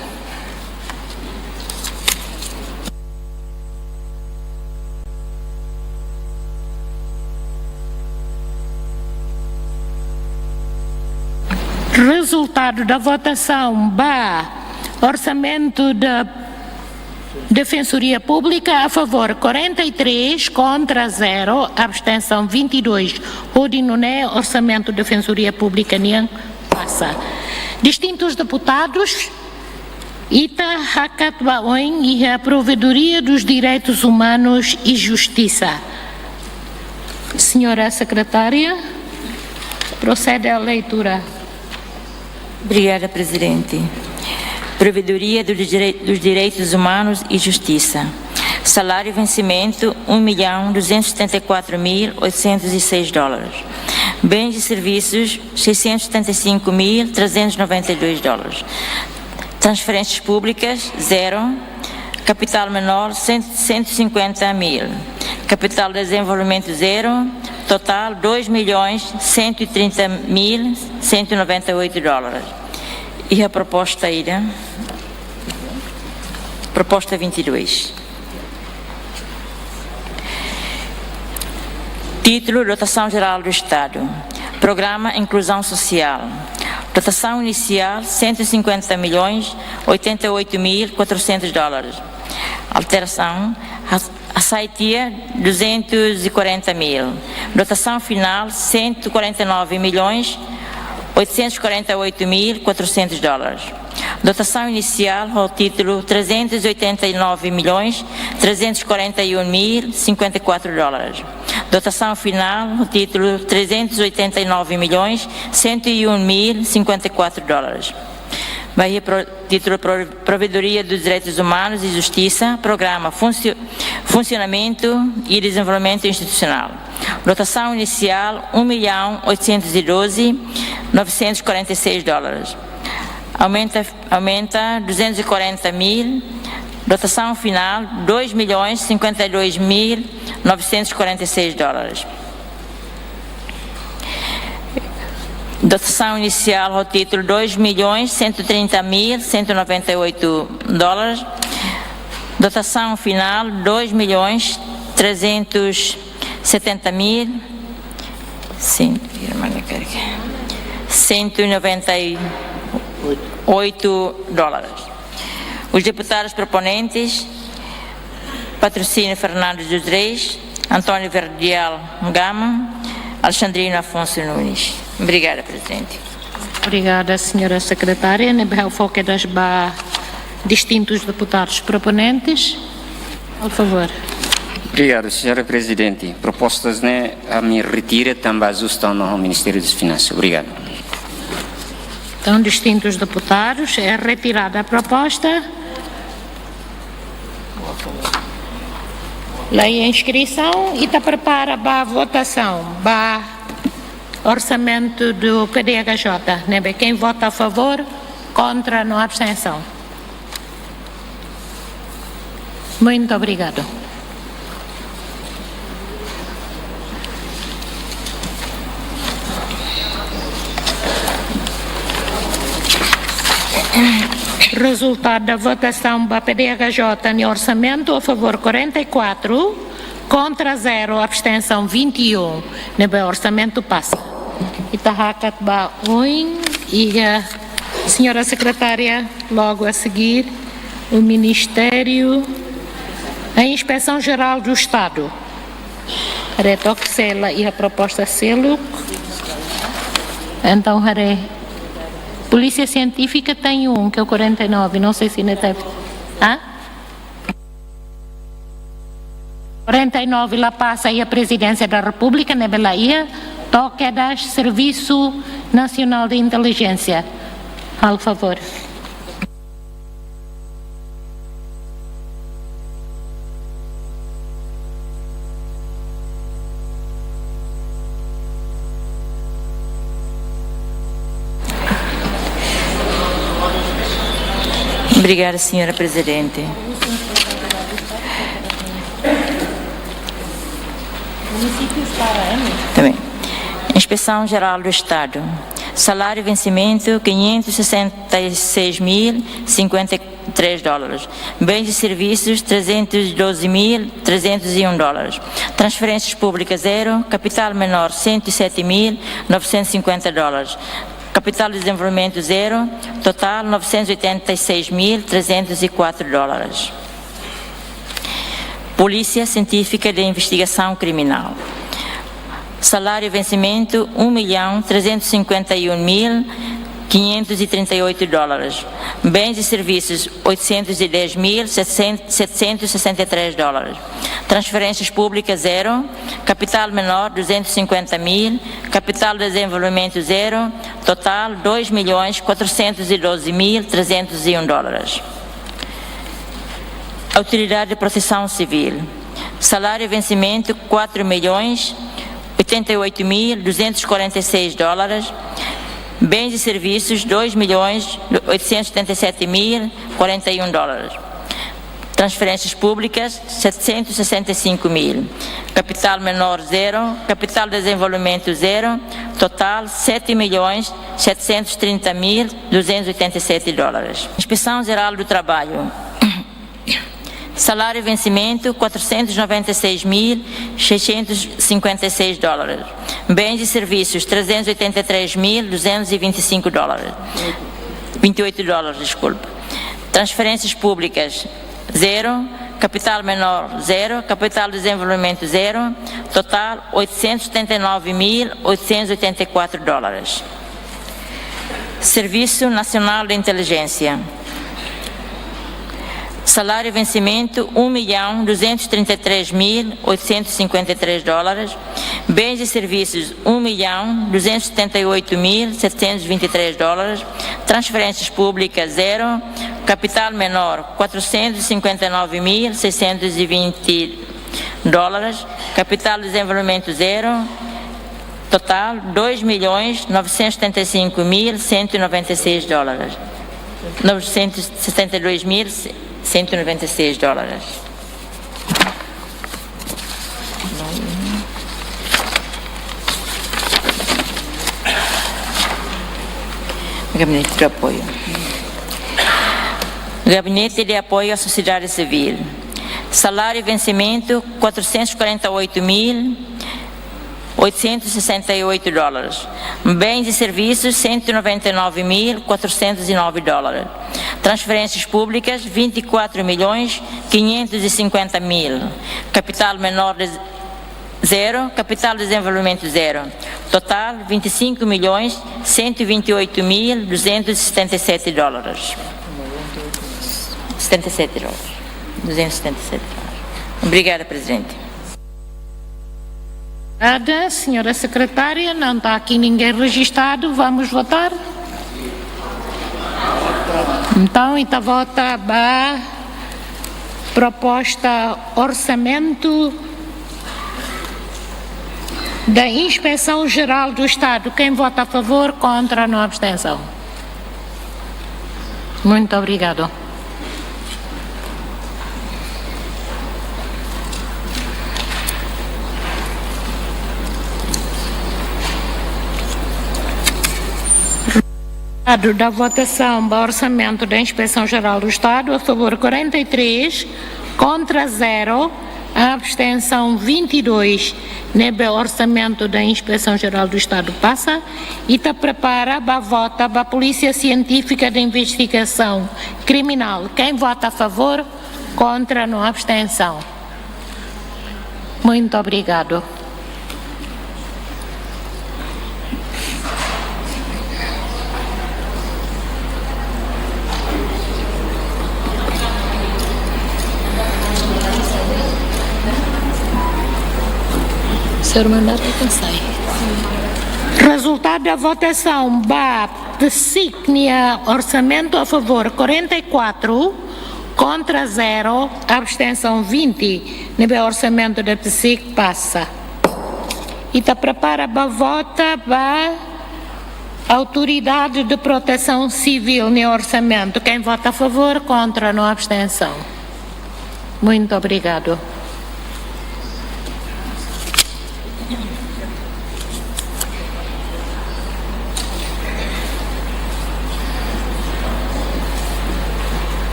Resultado da votação ba orsamentu da Defensoria Pública: a favor quarenta e três, contra zero, abstenção vinte e dois. Hodi nune'e, orsamentu Defensoria Pública nian pasa. Distintus deputadus, ita hakat ba oin iha Provedoria dos Direitos Humanos e Justiça. Senhora Secretária, procede à leitura. Obrigada, Presidente. Provedoria do Direi-, dos Direitos Humanos e Justiça. Salário vencimento, um milhão duzentos e setenta e quatro mil oitocentos e seis dólares. Bens e serviços, seiscentos e setenta e cinco mil trezentos e noventa e dois dólares. Transferências públicas, zero. Capital menor, cem, cento e cinquenta mil. Capital de desenvolvimento, zero. Total, dois milhões cento e trinta mil cento e noventa e oito dólares. E a proposta ida? Proposta vinte e dois. Título: Dotação Geral do Estado. Programa Inclusão Social. Dotação inicial: cento e cinquenta milhões oitenta e oito mil quatrocentos dólares. Alteração: a, a saitia duzentos e quarenta mil. Dotação final: cento e quarenta e nove milhões oitocentos e quarenta e oito mil quatrocentos dólares. Dotação inicial ho título: trezentos e oitenta e nove milhões trezentos e quarenta e um mil cinquenta e quatro dólares. Dotação final ho título: trezentos e oitenta e nove milhões cento e um mil cinquenta e quatro dólares. Ba iha pro-, título: Pro-, Provedoria dos Direitos Humanos e Justiça, Programa Funcio-, Funcionamento e Desenvolvimento Institucional. Dotação inicial: um milhão oitocentos e doze novecentos e quarenta e seis dólares. Aumenta, aumenta duzentos e quarenta mil. Dotação final: dois milhões cinquenta e dois mil novecentos e quarenta e seis dólares. Dotação inicial ho título: dois milhões cento e trinta mil cento e noventa e oito dólares. Dotação final: dois milhões trezentos setenta mil, sim, cento e noventa e oito dólares. Os deputados proponentes: Patrocínio Fernandes dos Reis, António Verdial Gama, Alexandrino Afonso Nunes. Obrigada, Presidente. Obrigada, senhora secretária. Ne'ebé ha'u fó kedas ba distintus deputados proponentes. Por favor. Obrigadu, señora Prezidente. Propostas ne'e ami retira tanba ajusta ona ho Ministériu das Finansas. Obrigadu. Entaun, distintus deputados, é retirada a proposta. La iha inskrisaun, ita prepara ba votasaun ba orsamentu do P D H J, ne'ebé quem vota a favor, kontra no abstensaun. Muito obrigado. Rezultadu da votasaun ba P D H J nia orsamentu, a favor quarenta e quatro, kontra zero, abstensaun vinte e um, ne'ebé orsamentu pasa. Ita hakat ba oin, iha señora sekretária, logu a seguir, o Ministério, a Inspeção Geral do Estado. Haree took se la iha proposta seluk. Entaun, haree. Polícia Científica tem um, que é o quarenta e nove, não sei se ainda tem. Hã? Quarenta e nove la pasa iha Presidência da República, ne'ebé la iha, took kedas Serviço Nacional de Inteligência. Halo favor. Obrigada, señora Prezidente. Também. Inspeção Geral do Estado. Salário vencimento, quinhentos e sessenta e seis mil cinquenta e três dólares. Bens e serviços, trezentos e doze mil trezentos e um dólares. Transferências públicas, zero. Capital menor, cento e sete mil novecentos e cinquenta dólares. Capital de desenvolvimento, zero. Total, novecentos e oitenta e seis mil trezentos e quatro dólares. Polícia Científica de Investigação Criminal. Salário vencimento, um milhão trezentos e cinquenta e um mil quinhentos e trinta e oito dólares. Bens e serviços, oitocentos e dez mil setecentos e sessenta e três dólares. Transferências públicas, zero. Capital menor, duzentos e cinquenta mil. Capital de desenvolvimento, zero. Total, dois milhões quatrocentos e doze mil trezentos e um dólares. Autoridade de Proteção Civil. Salário vencimento, quatro milhões oitenta e oito mil duzentos e quarenta e seis dólares. Bens e serviços, dois milhões oitocentos e setenta e sete mil quarenta e um dólares. Transferências públicas, setecentos e sessenta e cinco mil. Capital menor, zero. Capital de desenvolvimento, zero. Total, sete milhões setecentos e trinta mil duzentos e oitenta e sete dólares. Inspeção Geral do Trabalho. Salário e vencimento, quatrocentos e noventa e seis mil seiscentos e cinquenta e seis dólares. Bens e serviços, trezentos e oitenta e três mil duzentos e vinte e cinco dólares. Vinte e oito dólares, desculpa. Transferências públicas, zero. Capital menor, zero. Capital de desenvolvimento, zero. Total, oitocentos e setenta e nove mil oitocentos e oitenta e quatro dólares. Serviço Nacional de Inteligência. Salário e vencimento, um milhão duzentos e trinta e três mil oitocentos e cinquenta e três dólares. Bens e serviços, um milhão duzentos e setenta e oito mil setecentos e vinte e três dólares. Transferências públicas, zero. Capital menor, quatrocentos e cinquenta e nove mil seiscentos e vinte dólares. Capital de desenvolvimento, zero. Total, dois milhões novecentos e setenta e cinco mil cento e noventa e seis dólares. Novecentos e setenta e dois mil cento e noventa e seis dólares. Gabinete de apoio. Gabinete de apoio à sociedade civil. Salário e vencimento, quatrocentos e quarenta e oito mil oitocentos e sessenta e oito dólares. Bens e serviços, cento e noventa e nove mil quatrocentos e nove dólares. Transferências públicas, vinte e quatro milhões quinhentos e cinquenta mil. Capital menor de zero, capital de desenvolvimento, zero. Total, vinte e cinco milhões cento e vinte e oito mil duzentos e setenta e sete dólares. Setenta e sete dólares. Duzentos e setenta e sete dólares. Obrigada, Presidente. Obrigada, senhora secretária. Não está aqui ninguém registado. Vamos votar? Entaun, ita vota ba proposta orsamentu da Inspeção Geral do Estado. Quem vota a favor, contra, no abstenção. Muito obrigado. Resultado da votação ba orsamentu da Inspeção Geral do Estado, a favor quarenta e três, contra zero, abstenção vinte e dois. Ne'ebé orsamentu da Inspeção Geral do Estado pasa. Ita prepara ba vota ba Polícia Científica de Investigação Criminal. Quem vota a favor, contra, no abstenção. Muito obrigado. Senhor mandar, não consegue. Resultado da votação ba PCIC nia orsamentu, a favor quarenta e quatro, contra zero, abstenção vinte. Ne'ebé orsamentu da PCIC pasa. Ita prepara ba vota ba Autoridade de Proteção Civil nia orsamentu. Quem vota a favor, contra, no abstenção. Muito obrigado.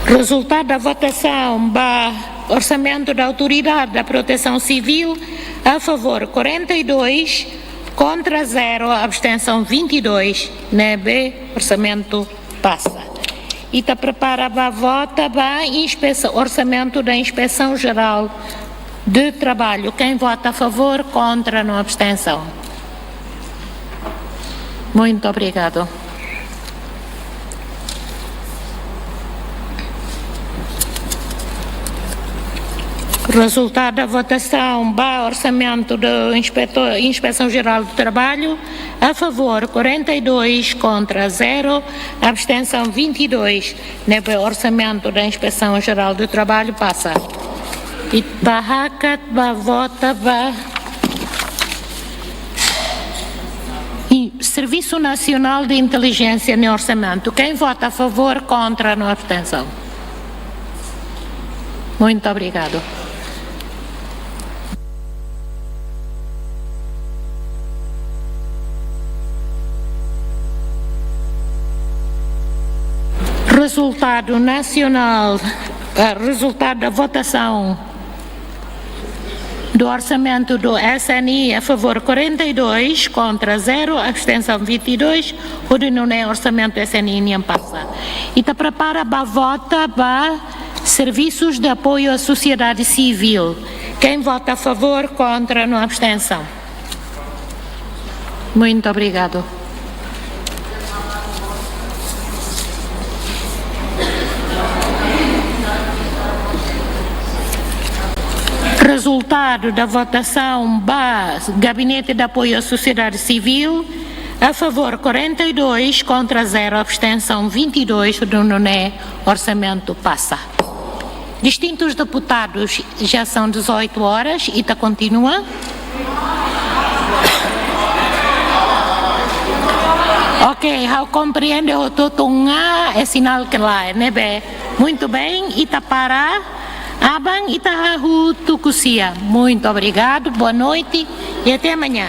Resultado da votação ba orsamentu da Autoridade da Proteção Civil, a favor quarenta e dois, contra zero, abstenção vinte e dois. Ne'ebé orsamentu pasa. Ita prepara ba vota ba inspeção, orsamentu da Inspeção Geral de Trabalho. Quem vota a favor, contra, no abstenção. Muito obrigado. Resultado da votação ba orsamentu da Inspetor-, Inspeção Geral do Trabalho, a favor quarenta e dois, contra zero, abstenção vinte e dois. Ne'ebé orsamentu da Inspeção Geral do Trabalho pasa. Ita hakat ba vota ba i-, Serviço Nacional de Inteligência nia orsamentu. Quem vota a favor, contra, no abstenção. Muito obrigado. Resultado nacional Eh, resultado da votação do orçamento do S N I: a favor quarenta e dois, contra zero, abstenção vinte e dois, hodi nune'e orçamento S N I nian pasa. Ita prepara ba vota ba serviços de apoio à sociedade civil. Quem vota a favor, contra, no abstenção. Muito obrigado. Resultado da votação ba Gabinete de Apoio à Sociedade Civil: a favor quarenta e dois, contra zero, abstenção vinte e dois, hodi nune'e orçamento pasa. Distintos deputados, já são dezoito horas, ita kontinua. Ok, ha'u komprende, hotu-hotu ona, é sinal que lá, ne'ebé? Muito bem, ita para. Aban ita hahú tuku sia. Muito obrigado, boa noite e até amanhã.